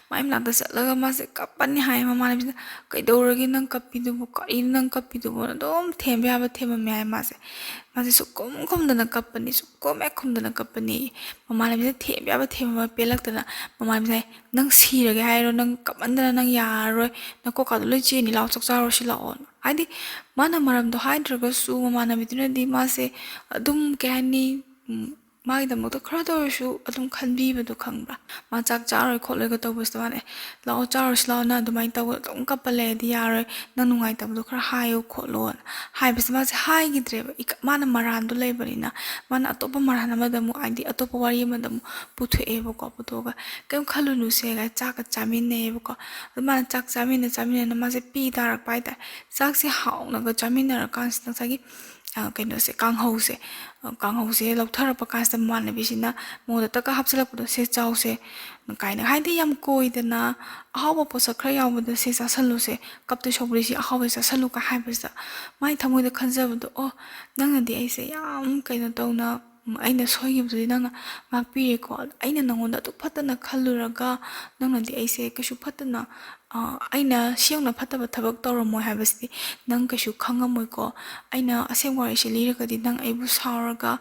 ꯃꯥꯏ ꯃꯅꯥꯛꯇ ꯆꯠꯂꯒ ꯃꯥꯁꯦ ꯀꯞꯄꯅꯤ ꯍꯥꯏ꯫ ꯃꯃꯥꯟꯅꯕꯤꯁꯤꯅ, "ꯀꯩꯗꯧꯔꯒꯦ ꯅꯪ ꯀꯞꯄꯤꯗꯨꯕꯨ? ꯀꯔꯤꯅꯣ ꯅꯪ ꯀꯞꯄꯤꯗꯨꯕꯨ?" ꯑꯗꯨꯝ ꯊꯦꯝꯕ ꯌꯥꯕ ꯊꯦꯝꯃꯝꯃꯦ ꯍꯥꯏ ꯃꯥꯁꯦ꯫ ꯃꯥꯁꯦ ꯁꯨꯛꯈꯨꯝ ꯈꯨꯝꯗꯅ ꯀꯞꯄꯅꯤ, ꯁꯨꯛꯈꯨꯝ ꯍꯦꯛ ꯈꯨꯝꯗꯅ ꯀꯞꯄꯅꯤ꯫ ꯃꯃꯥꯟꯅꯕꯤꯁꯤꯅ ꯊꯦꯝꯕ ꯌꯥꯕ ꯊꯦꯝꯃꯝꯃ ꯄꯦꯜꯂꯛꯇꯅ ꯃꯃꯥꯟꯅꯕꯤꯁꯤꯅ ꯍꯥꯏ, "ꯅꯪ ꯁꯤꯔꯒꯦ ꯍꯥꯏꯔꯣ? ꯅꯪ ꯀꯞꯃꯟꯗꯅ ꯅꯪ ꯌꯥꯔꯔꯣꯏ, ꯅꯀꯣꯛꯀꯥꯗꯣ ꯂꯣꯏ ꯆꯦꯟꯅꯤ, ꯂꯥꯛꯑꯣ ꯆꯥꯛ ꯆꯥꯔꯨꯁꯤ ꯂꯥꯛꯑꯣꯅ"꯫ ꯍꯥꯏꯗꯤ ꯃꯥꯅ ꯃꯔꯝꯗꯣ ꯍꯥꯏꯗ꯭ꯔꯒꯁꯨ ꯃꯃꯥꯟꯅꯕꯤꯗꯨꯅꯗꯤ ꯃꯥꯁꯦ ꯑꯗꯨꯝ, ꯀꯩ ꯍꯥꯏꯅꯤ, ꯎꯝ, ꯃꯥꯒꯤꯗꯃꯛꯇ ꯈꯔꯗ ꯑꯣꯏꯔꯁꯨ ꯑꯗꯨꯝ ꯈꯟꯕꯤꯕꯗꯣ ꯈꯪꯕ꯭ꯔꯥ? ꯃꯥ ꯆꯥꯛ ꯆꯥꯔꯣꯏ ꯈꯣꯠꯂꯣꯏꯒ ꯇꯧꯕꯁꯤꯗ ꯃꯥꯅ, "ꯑꯦ, ꯂꯥꯛꯑꯣ ꯆꯥꯔꯨꯁꯤ ꯂꯥꯛꯑꯣ, ꯅꯪ ꯑꯗꯨꯃꯥꯏꯅ ꯇꯧꯕ ꯑꯗꯨꯝ ꯀꯞꯄ ꯂꯩꯔꯗꯤ ꯌꯥꯔꯣꯏ, ꯅꯪ ꯅꯨꯡꯉꯥꯏꯇꯕꯗꯣ ꯈꯔ ꯍꯥꯏꯌꯨ ꯈꯣꯠꯂꯣꯅ" ꯍꯥꯏꯕꯁꯦ ꯃꯥꯁꯦ ꯍꯥꯏꯈꯤꯗ꯭ꯔꯦꯕ꯫ ꯏꯀ-, ꯃꯥꯅ ꯃꯔꯥꯟꯗꯣ ꯂꯩꯕꯅꯤꯅ ꯃꯥꯅ ꯑꯇꯣꯞꯄ ꯃꯔꯥꯟ ꯑꯃꯗ ꯑꯃꯨꯛ, ꯍꯥꯏꯗꯤ ꯑꯇꯣꯞꯄ ꯋꯥꯔꯤ ꯑꯃꯗ ꯑꯃꯨꯛ ꯄꯨꯊꯣꯛꯑꯦꯕꯀꯣ꯫ ꯄꯨꯊꯣꯛꯑꯒ, "ꯀꯩꯝ ꯈꯜꯂꯨꯅꯨꯁꯦ" ꯀꯥꯏꯅ ꯆꯥꯛꯀ ꯆꯥꯃꯤꯟꯅꯩꯌꯦꯕꯀꯣ꯫ ꯑꯗꯨ ꯃꯥꯅ ꯆꯥꯛ ꯆꯥꯃꯤꯟꯅ ꯆꯥꯃꯤꯟꯅꯅ ꯃꯥꯁꯦ ꯄꯤ ꯇꯥꯔꯛꯄ ꯍꯥꯏꯇꯥꯔꯦ꯫ ꯆꯥꯛꯁꯦ ꯍꯥꯎꯅꯒ ꯆꯥꯃꯤꯟꯅꯔꯀꯥꯟꯁꯤꯗ ꯉꯁꯥꯏꯒꯤ, ꯑ, ꯀꯩꯅꯣꯁꯦ, ꯀꯥꯡꯍꯧꯁꯦ, ꯑ, ꯀꯥꯡꯍꯧꯁꯦ ꯂꯧꯊꯔꯛꯄ ꯀꯥꯟꯁꯤꯗ ꯃꯃꯥꯟꯅꯕꯤꯁꯤꯅ ꯃꯉꯣꯟꯗ ꯇꯛꯀ ꯍꯥꯞꯆꯤꯜꯂꯛꯄꯗꯣ, "ꯁꯦ ꯆꯥꯎꯁꯦ" ꯀꯥꯏꯅ, ꯍꯥꯏꯗꯤ ꯌꯥꯝ ꯀꯣꯏꯗꯅ, "ꯑꯍꯥꯎꯕ ꯄꯣꯠꯁꯛ ꯈꯔ ꯌꯥꯎꯕꯗꯣ ꯁꯦ ꯆꯥꯁꯜꯂꯨꯁꯦ, ꯀꯞꯇꯣꯏ ꯁꯧꯕꯗꯤ ꯁꯤ ꯑꯍꯥꯎꯕꯁꯦ ꯆꯥꯁꯜꯂꯨ" ꯀꯥꯏ ꯍꯥꯏꯕꯁꯤꯗ ꯃꯥꯏ ꯊꯃꯣꯏꯗ ꯈꯟꯖꯕꯗꯣ, "ꯑꯣ, ꯅꯪꯅꯗꯤ ꯑꯩꯁꯦ ꯌꯥꯝ ꯀꯩꯅꯣ ꯇꯧꯅ, ꯎꯝ, ꯑꯩꯅ ꯁꯣꯏꯈꯤꯕꯗꯨꯗꯤ ꯅꯪꯅ ꯉꯥꯛꯄꯤꯔꯦꯀꯣ꯫ ꯑꯩꯅ ꯅꯪꯉꯣꯟꯗ ꯑꯗꯨꯛ ꯐꯠꯇꯅ ꯈꯜꯂꯨꯔꯒ ꯅꯪꯅꯗꯤ ꯑꯩꯁꯦ ꯀꯩꯁꯨ ꯐꯠꯇꯅ, ꯑ, ꯑꯩꯅ ꯁꯤ ꯌꯧꯅ ꯐꯠꯇꯕ ꯊꯕꯛ ꯇꯧꯔꯝꯃꯣꯏ ꯍꯥꯏꯕꯁꯤꯗꯤ ꯅꯪ ꯀꯩꯁꯨ ꯈꯪꯉꯝꯃꯣꯏꯀꯣ꯫ ꯑꯩꯅ ꯑꯁꯦꯡꯕ ꯋꯥꯔꯤꯁꯦ ꯂꯤꯔꯒꯗꯤ ꯅꯪ ꯑꯩꯕꯨ ꯁꯥꯎꯔꯒ,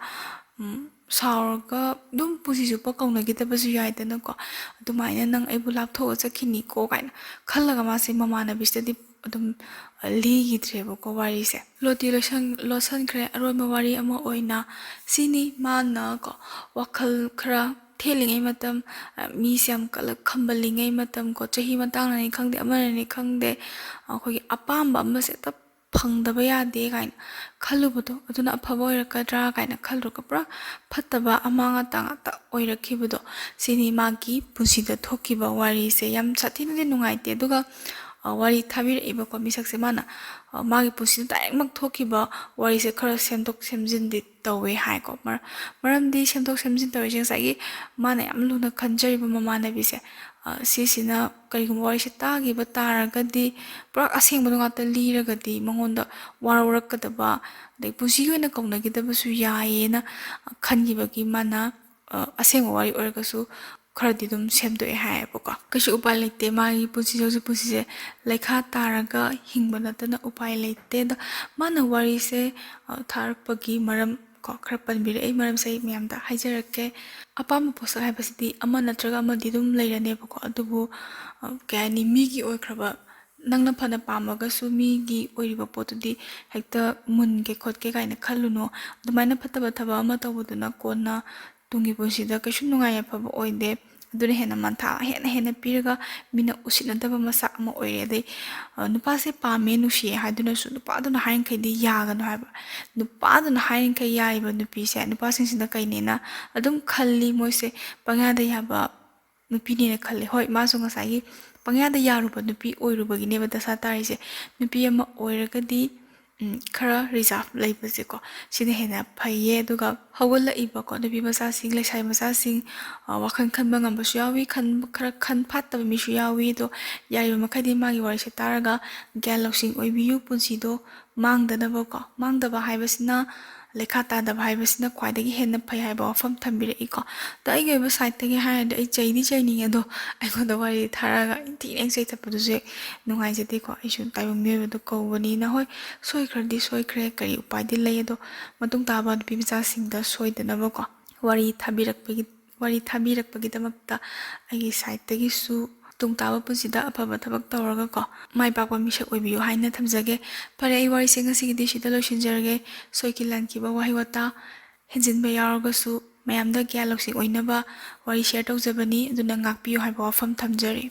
ꯎꯝ, ꯁꯥꯎꯔꯒ ꯑꯗꯨꯝ ꯄꯨꯟꯁꯤ ꯆꯨꯞꯄ ꯀꯧꯅꯈꯤꯗꯕꯁꯨ ꯌꯥꯏꯗꯅꯀꯣ꯫ ꯑꯗꯨꯃꯥꯏꯅ ꯅꯪ ꯑꯩꯕꯨ ꯂꯥꯞꯊꯣꯛꯑ ꯆꯠꯈꯤꯅꯤꯀꯣ" ꯀꯥꯏꯅ ꯈꯜꯂꯒ ꯃꯥꯁꯦ ꯃꯃꯥꯟꯅꯕꯤꯁꯤꯗꯗꯤ ꯑꯗꯨꯝ, ꯑ, ꯂꯤꯈꯤꯗ꯭ꯔꯦꯕꯀꯣ ꯋꯥꯔꯤꯁꯦ꯫ ꯂꯣꯇꯤ ꯂꯣꯏꯁꯟ-, ꯂꯣꯠꯁꯟꯈ꯭ꯔꯦ꯫ ꯑꯔꯣꯏꯕ ꯋꯥꯔꯤ ꯑꯃ ꯑꯣꯏꯅ ꯁꯤꯅꯤ꯫ ꯃꯥꯅ ꯀꯣ, ꯋꯥꯈꯜ ꯈꯔ ꯊꯦꯜꯂꯤꯉꯩ ꯃꯇꯝ, ꯑ, ꯃꯤꯁꯦ ꯌꯥꯝ ꯀꯜꯂ ꯈꯝꯕꯜꯂꯤꯉꯩ ꯃꯇꯝ ꯀꯣ, ꯆꯍꯤ ꯃꯇꯥꯡꯅꯅꯤ ꯈꯪꯗꯦ, ꯑꯃꯅꯅꯤ ꯈꯪꯗꯦ, ꯑꯩꯈꯣꯏꯒꯤ ꯑꯄꯥꯝꯕ ꯑꯃꯁꯦ ꯍꯦꯛꯇ ꯐꯪꯗꯕ ꯌꯥꯗꯦ ꯀꯥꯏꯅ ꯈꯜꯂꯨꯕꯗꯣ, ꯑꯗꯨꯅ ꯑꯐꯕ ꯑꯣꯏꯔꯛꯀꯗ꯭ꯔꯥ ꯀꯥꯏꯅ ꯈꯜꯂꯨꯔꯒ ꯄꯨꯔꯥ ꯐꯠꯇꯕ ꯑꯃꯥꯡ ꯑꯇꯥ ꯉꯥꯛꯇ ꯑꯣꯏꯔꯛꯈꯤꯕꯗꯣ, ꯁꯤꯅꯤ ꯃꯥꯒꯤ ꯄꯨꯟꯁꯤꯗ ꯊꯣꯛꯈꯤꯕ ꯋꯥꯔꯤꯁꯦ꯫ ꯌꯥꯝ ꯁꯥꯊꯤꯅꯗꯤ ꯅꯨꯡꯉꯥꯏꯇꯦ꯫ ꯑꯗꯨꯒ ꯋꯥꯔꯤ ꯊꯥꯕꯤꯔꯛꯏꯕꯀꯣ ꯃꯤꯁꯛꯁꯦ꯫ ꯃꯥꯅ ꯃꯥꯒꯤ ꯄꯨꯟꯁꯤꯗ ꯗꯥꯏꯔꯦꯛꯃꯛ ꯊꯣꯛꯈꯤꯕ ꯋꯥꯔꯤꯁꯦ ꯈꯔ ꯁꯦꯝꯗꯣꯛ ꯁꯦꯝꯖꯤꯟꯗꯤ ꯇꯧꯋꯦ ꯍꯥꯏꯀꯣ꯫ ꯃꯔꯝꯗꯤ ꯁꯦꯝꯗꯣꯛ ꯁꯦꯝꯖꯤꯟ ꯇꯧꯔꯤꯁꯦ ꯉꯁꯥꯏꯒꯤ ꯃꯥꯅ ꯌꯥꯝ ꯂꯨꯅ ꯈꯟꯖꯔꯤꯕ ꯃꯃꯥꯟꯅꯕꯤꯁꯦ, ꯁꯤꯁꯤꯅ ꯀꯔꯤꯒꯨꯝꯕ ꯋꯥꯔꯤꯁꯦ ꯇꯥꯈꯤꯕ ꯇꯥꯔꯒꯗꯤ, ꯄꯨꯔꯥ ꯑꯁꯦꯡꯕꯗꯣ ꯉꯥꯛꯇ ꯂꯤꯔꯒꯗꯤ ꯃꯉꯣꯟꯗ ꯋꯥꯔꯧꯔꯛꯀꯗꯕ, ꯑꯗꯩ ꯄꯨꯟꯁꯤꯒꯤ ꯑꯣꯏꯅ ꯀꯧꯅꯈꯤꯗꯕꯁꯨ ꯌꯥꯏꯌꯦꯅ ꯈꯟꯈꯤꯕꯒꯤ ꯃꯥꯅ ꯑꯁꯦꯡꯕ ꯋꯥꯔꯤ ꯑꯣꯏꯔꯒꯁꯨ ꯈꯔꯗꯤ ꯑꯗꯨꯝ ꯁꯦꯝꯗꯣꯛꯑꯦ ꯍꯥꯏꯌꯦꯕꯀꯣ꯫ ꯀꯩꯁꯨ ꯎꯄꯥꯏ ꯂꯩꯇꯦ, ꯃꯥꯒꯤ ꯄꯨꯟꯁꯤꯁꯦ, ꯍꯧꯖꯤꯛ ꯄꯨꯟꯁꯤꯁꯦ ꯂꯩꯈꯥ ꯇꯥꯔꯒ ꯍꯤꯡꯕ ꯅꯠꯇꯅ ꯎꯄꯥꯏ ꯂꯩꯇꯦ꯫ ꯑꯗꯣ ꯃꯥꯅ ꯋꯥꯔꯤꯁꯦ ꯊꯥꯔꯛꯄꯒꯤ ꯃꯔꯝ ꯀꯣ ꯈꯔ ꯄꯟꯕꯤꯔꯛꯏ꯫ ꯃꯔꯝꯁꯦ ꯑꯩ ꯃꯌꯥꯝꯗ ꯍꯥꯏꯖꯔꯛꯀꯦ꯫ ꯑꯄꯥꯝꯕ ꯄꯣꯠꯁꯛ ꯍꯥꯏꯕꯁꯤꯗꯤ ꯑꯃ ꯅꯠꯇ꯭ꯔꯒ ꯑꯃꯗꯤ ꯑꯗꯨꯝ ꯂꯩꯔꯅꯦꯕꯀꯣ꯫ ꯑꯗꯨꯕꯨ ꯀꯩ ꯍꯥꯏꯅꯤ, ꯃꯤꯒꯤ ꯑꯣꯏꯈ꯭ꯔꯕ, ꯅꯪꯅ ꯐꯅ ꯄꯥꯝꯃꯒꯁꯨ ꯃꯤꯒꯤ ꯑꯣꯏꯔꯤꯕ ꯄꯣꯠꯇꯨꯗꯤ ꯍꯦꯛꯇ ꯃꯨꯟꯒꯦ ꯈꯣꯠꯀꯦ ꯀꯥꯏꯅ ꯈꯜꯂꯨꯅꯨ꯫ ꯑꯗꯨꯃꯥꯏꯅ ꯐꯠꯇꯕ ꯊꯕꯛ ꯑꯃ ꯇꯧꯕꯗꯨꯅ ꯀꯣꯟꯅ ꯇꯨꯡꯒꯤ ꯄꯨꯟꯁꯤꯗ ꯀꯩꯁꯨ ꯅꯨꯡꯉꯥꯏ ꯌꯥꯏꯐꯕ ꯑꯣꯏꯗꯦ꯫ ꯑꯗꯨꯅ ꯍꯦꯟꯅ ꯃꯟꯊꯥ ꯍꯦꯟꯅ ꯍꯦꯟꯅ ꯄꯤꯔꯒ ꯃꯤꯅ ꯎꯁꯤꯠꯅꯗꯕ ꯃꯆꯥꯛ ꯑꯃ ꯑꯣꯏꯔꯦ꯫ ꯑꯗꯩ ꯅꯨꯄꯥꯁꯦ ꯄꯥꯝꯃꯦ, ꯅꯨꯡꯁꯤꯌꯦ ꯍꯥꯏꯗꯨꯅꯁꯨ ꯅꯨꯄꯥꯗꯨꯅ ꯍꯥꯏꯔꯤꯈꯩꯗꯤ ꯌꯥꯒꯅꯨ ꯍꯥꯏꯕ꯫ ꯅꯨꯄꯥꯗꯨꯅ ꯍꯥꯏꯔꯤꯈꯩ ꯌꯥꯔꯤꯕ ꯅꯨꯄꯤꯁꯦ ꯅꯨꯄꯥꯁꯤꯡꯁꯤꯅ ꯀꯩꯅꯦꯅ ꯑꯗꯨꯝ ꯈꯜꯂꯤ꯫ ꯃꯣꯏꯁꯦ ꯄꯪꯌꯥꯗ ꯌꯥꯕ ꯅꯨꯄꯤꯅꯦꯅ ꯈꯜꯂꯤ꯫ ꯍꯣꯏ, ꯃꯥꯁꯨ ꯉꯁꯥꯏꯒꯤ ꯄꯪꯌꯥꯗ ꯌꯥꯔꯨꯕ ꯅꯨꯄꯤ ꯑꯣꯏꯔꯨꯕꯒꯤꯅꯦꯕ ꯗꯁꯥ ꯇꯥꯔꯤꯁꯦ꯫ ꯅꯨꯄꯤ ꯑꯃ ꯑꯣꯏꯔꯒꯗꯤ ꯈꯔ ꯔꯤꯖꯥꯔꯞ ꯂꯩꯕꯁꯦꯀꯣ, ꯁꯤꯅ ꯍꯦꯟꯅ ꯐꯩꯌꯦ꯫ ꯑꯗꯨꯒ ꯍꯧꯒꯠꯂꯛꯏꯕꯀꯣ ꯅꯨꯄꯤ ꯃꯆꯥꯁꯤꯡ, ꯂꯩꯁꯥꯕꯤ ꯃꯆꯥꯁꯤꯡ, ꯋꯥꯈꯜ ꯈꯟꯕ ꯉꯝꯕꯁꯨ ꯌꯥꯎꯏ, ꯈꯟ ꯈꯔ ꯈꯟ ꯐꯥꯠꯇꯕ ꯃꯤꯁꯨ ꯌꯥꯎꯏ꯫ ꯑꯗꯣ ꯌꯥꯔꯤꯕ ꯃꯈꯩꯗꯤ ꯃꯥꯒꯤ ꯋꯥꯔꯤꯁꯦ ꯇꯥꯔꯒ ꯒ꯭ꯌꯥꯟ ꯂꯧꯁꯤꯡ ꯑꯣꯏꯕꯤꯌꯨ꯫ ꯄꯨꯟꯁꯤꯗꯣ ꯃꯥꯡꯗꯅꯕꯀꯣ꯫ ꯃꯥꯡꯗꯕ ꯍꯥꯏꯕꯁꯤꯅ, ꯂꯩꯈꯥ ꯇꯥꯗꯕ ꯍꯥꯏꯕꯁꯤꯅ ꯈ꯭ꯋꯥꯏꯗꯒꯤ ꯍꯦꯟꯅ ꯐꯩ ꯍꯥꯏꯕ ꯋꯥꯐꯝ ꯊꯝꯕꯤꯔꯛꯏꯀꯣ꯫ ꯑꯗꯣ ꯑꯩꯒꯤ ꯑꯣꯏꯕ ꯁꯥꯏꯠꯇꯒꯤ ꯍꯥꯏꯔꯗꯤ ꯑꯩ ꯆꯩꯗꯤ ꯆꯩꯅꯤꯡꯉꯦ, ꯑꯗꯣ ꯑꯩꯉꯣꯟꯗ ꯋꯥꯔꯤ ꯊꯥꯔꯛꯑꯒ ꯏꯟꯊꯤꯅ ꯍꯦꯛ ꯆꯩꯊꯠꯄꯗꯨꯁꯨ ꯍꯦꯛ ꯅꯨꯡꯉꯥꯏꯖꯗꯦꯀꯣ꯫ ꯑꯩꯁꯨ ꯇꯥꯏꯕꯪ ꯃꯤꯑꯣꯏꯕꯗꯣ ꯀꯧꯕꯅꯤꯅ꯫ ꯍꯣꯏ, ꯁꯣꯏꯈ꯭ꯔꯗꯤ ꯁꯣꯏꯈ꯭ꯔꯦ, ꯀꯔꯤ ꯎꯄꯥꯏꯗꯤ ꯂꯩ꯫ ꯑꯗꯣ ꯃꯇꯨꯡ ꯇꯥꯕ ꯅꯨꯄꯤ ꯃꯆꯥꯁꯤꯡꯗ ꯁꯣꯏꯗꯅꯕꯀꯣ ꯋꯥꯔꯤ ꯊꯥꯕꯤꯔꯛꯄꯒꯤ ꯋꯥꯔꯤ ꯊꯥꯕꯤꯔꯛꯄꯒꯤꯗꯃꯛꯇ ꯑꯩꯒꯤ ꯁꯥꯏꯠꯇꯒꯤꯁꯨ ꯇꯨꯡ ꯇꯥꯕ ꯄꯨꯟꯁꯤꯗ ꯑꯐꯕ ꯊꯕꯛ ꯇꯧꯔꯒꯀꯣ ꯃꯥꯏ ꯄꯥꯛꯄ ꯃꯤꯁꯛ ꯑꯣꯏꯕꯤꯌꯨ ꯍꯥꯏꯅ ꯊꯝꯖꯒꯦ꯫ ꯐꯔꯦ, ꯑꯩ ꯋꯥꯔꯤꯁꯦ ꯉꯁꯤꯒꯤꯗꯤ ꯁꯤꯗ ꯂꯣꯏꯁꯤꯟꯖꯔꯒꯦ꯫ ꯁꯣꯏꯈꯤ ꯂꯥꯟꯈꯤꯕ ꯋꯥꯍꯩ ꯋꯥꯇꯥ ꯍꯦꯟꯖꯤꯟꯕ ꯌꯥꯎꯔꯒꯁꯨ ꯃꯌꯥꯝꯗ ꯒ꯭ꯌꯥꯟ ꯂꯧꯁꯤꯡ ꯑꯣꯏꯅꯕ ꯋꯥꯔꯤ ꯁꯤꯌꯔ ꯇꯧꯖꯕꯅꯤ꯫ ꯑꯗꯨꯅ ꯉꯥꯛꯄꯤꯌꯨ ꯍꯥꯏꯕ ꯋꯥꯐꯝ ꯊꯝꯖꯔꯤ꯫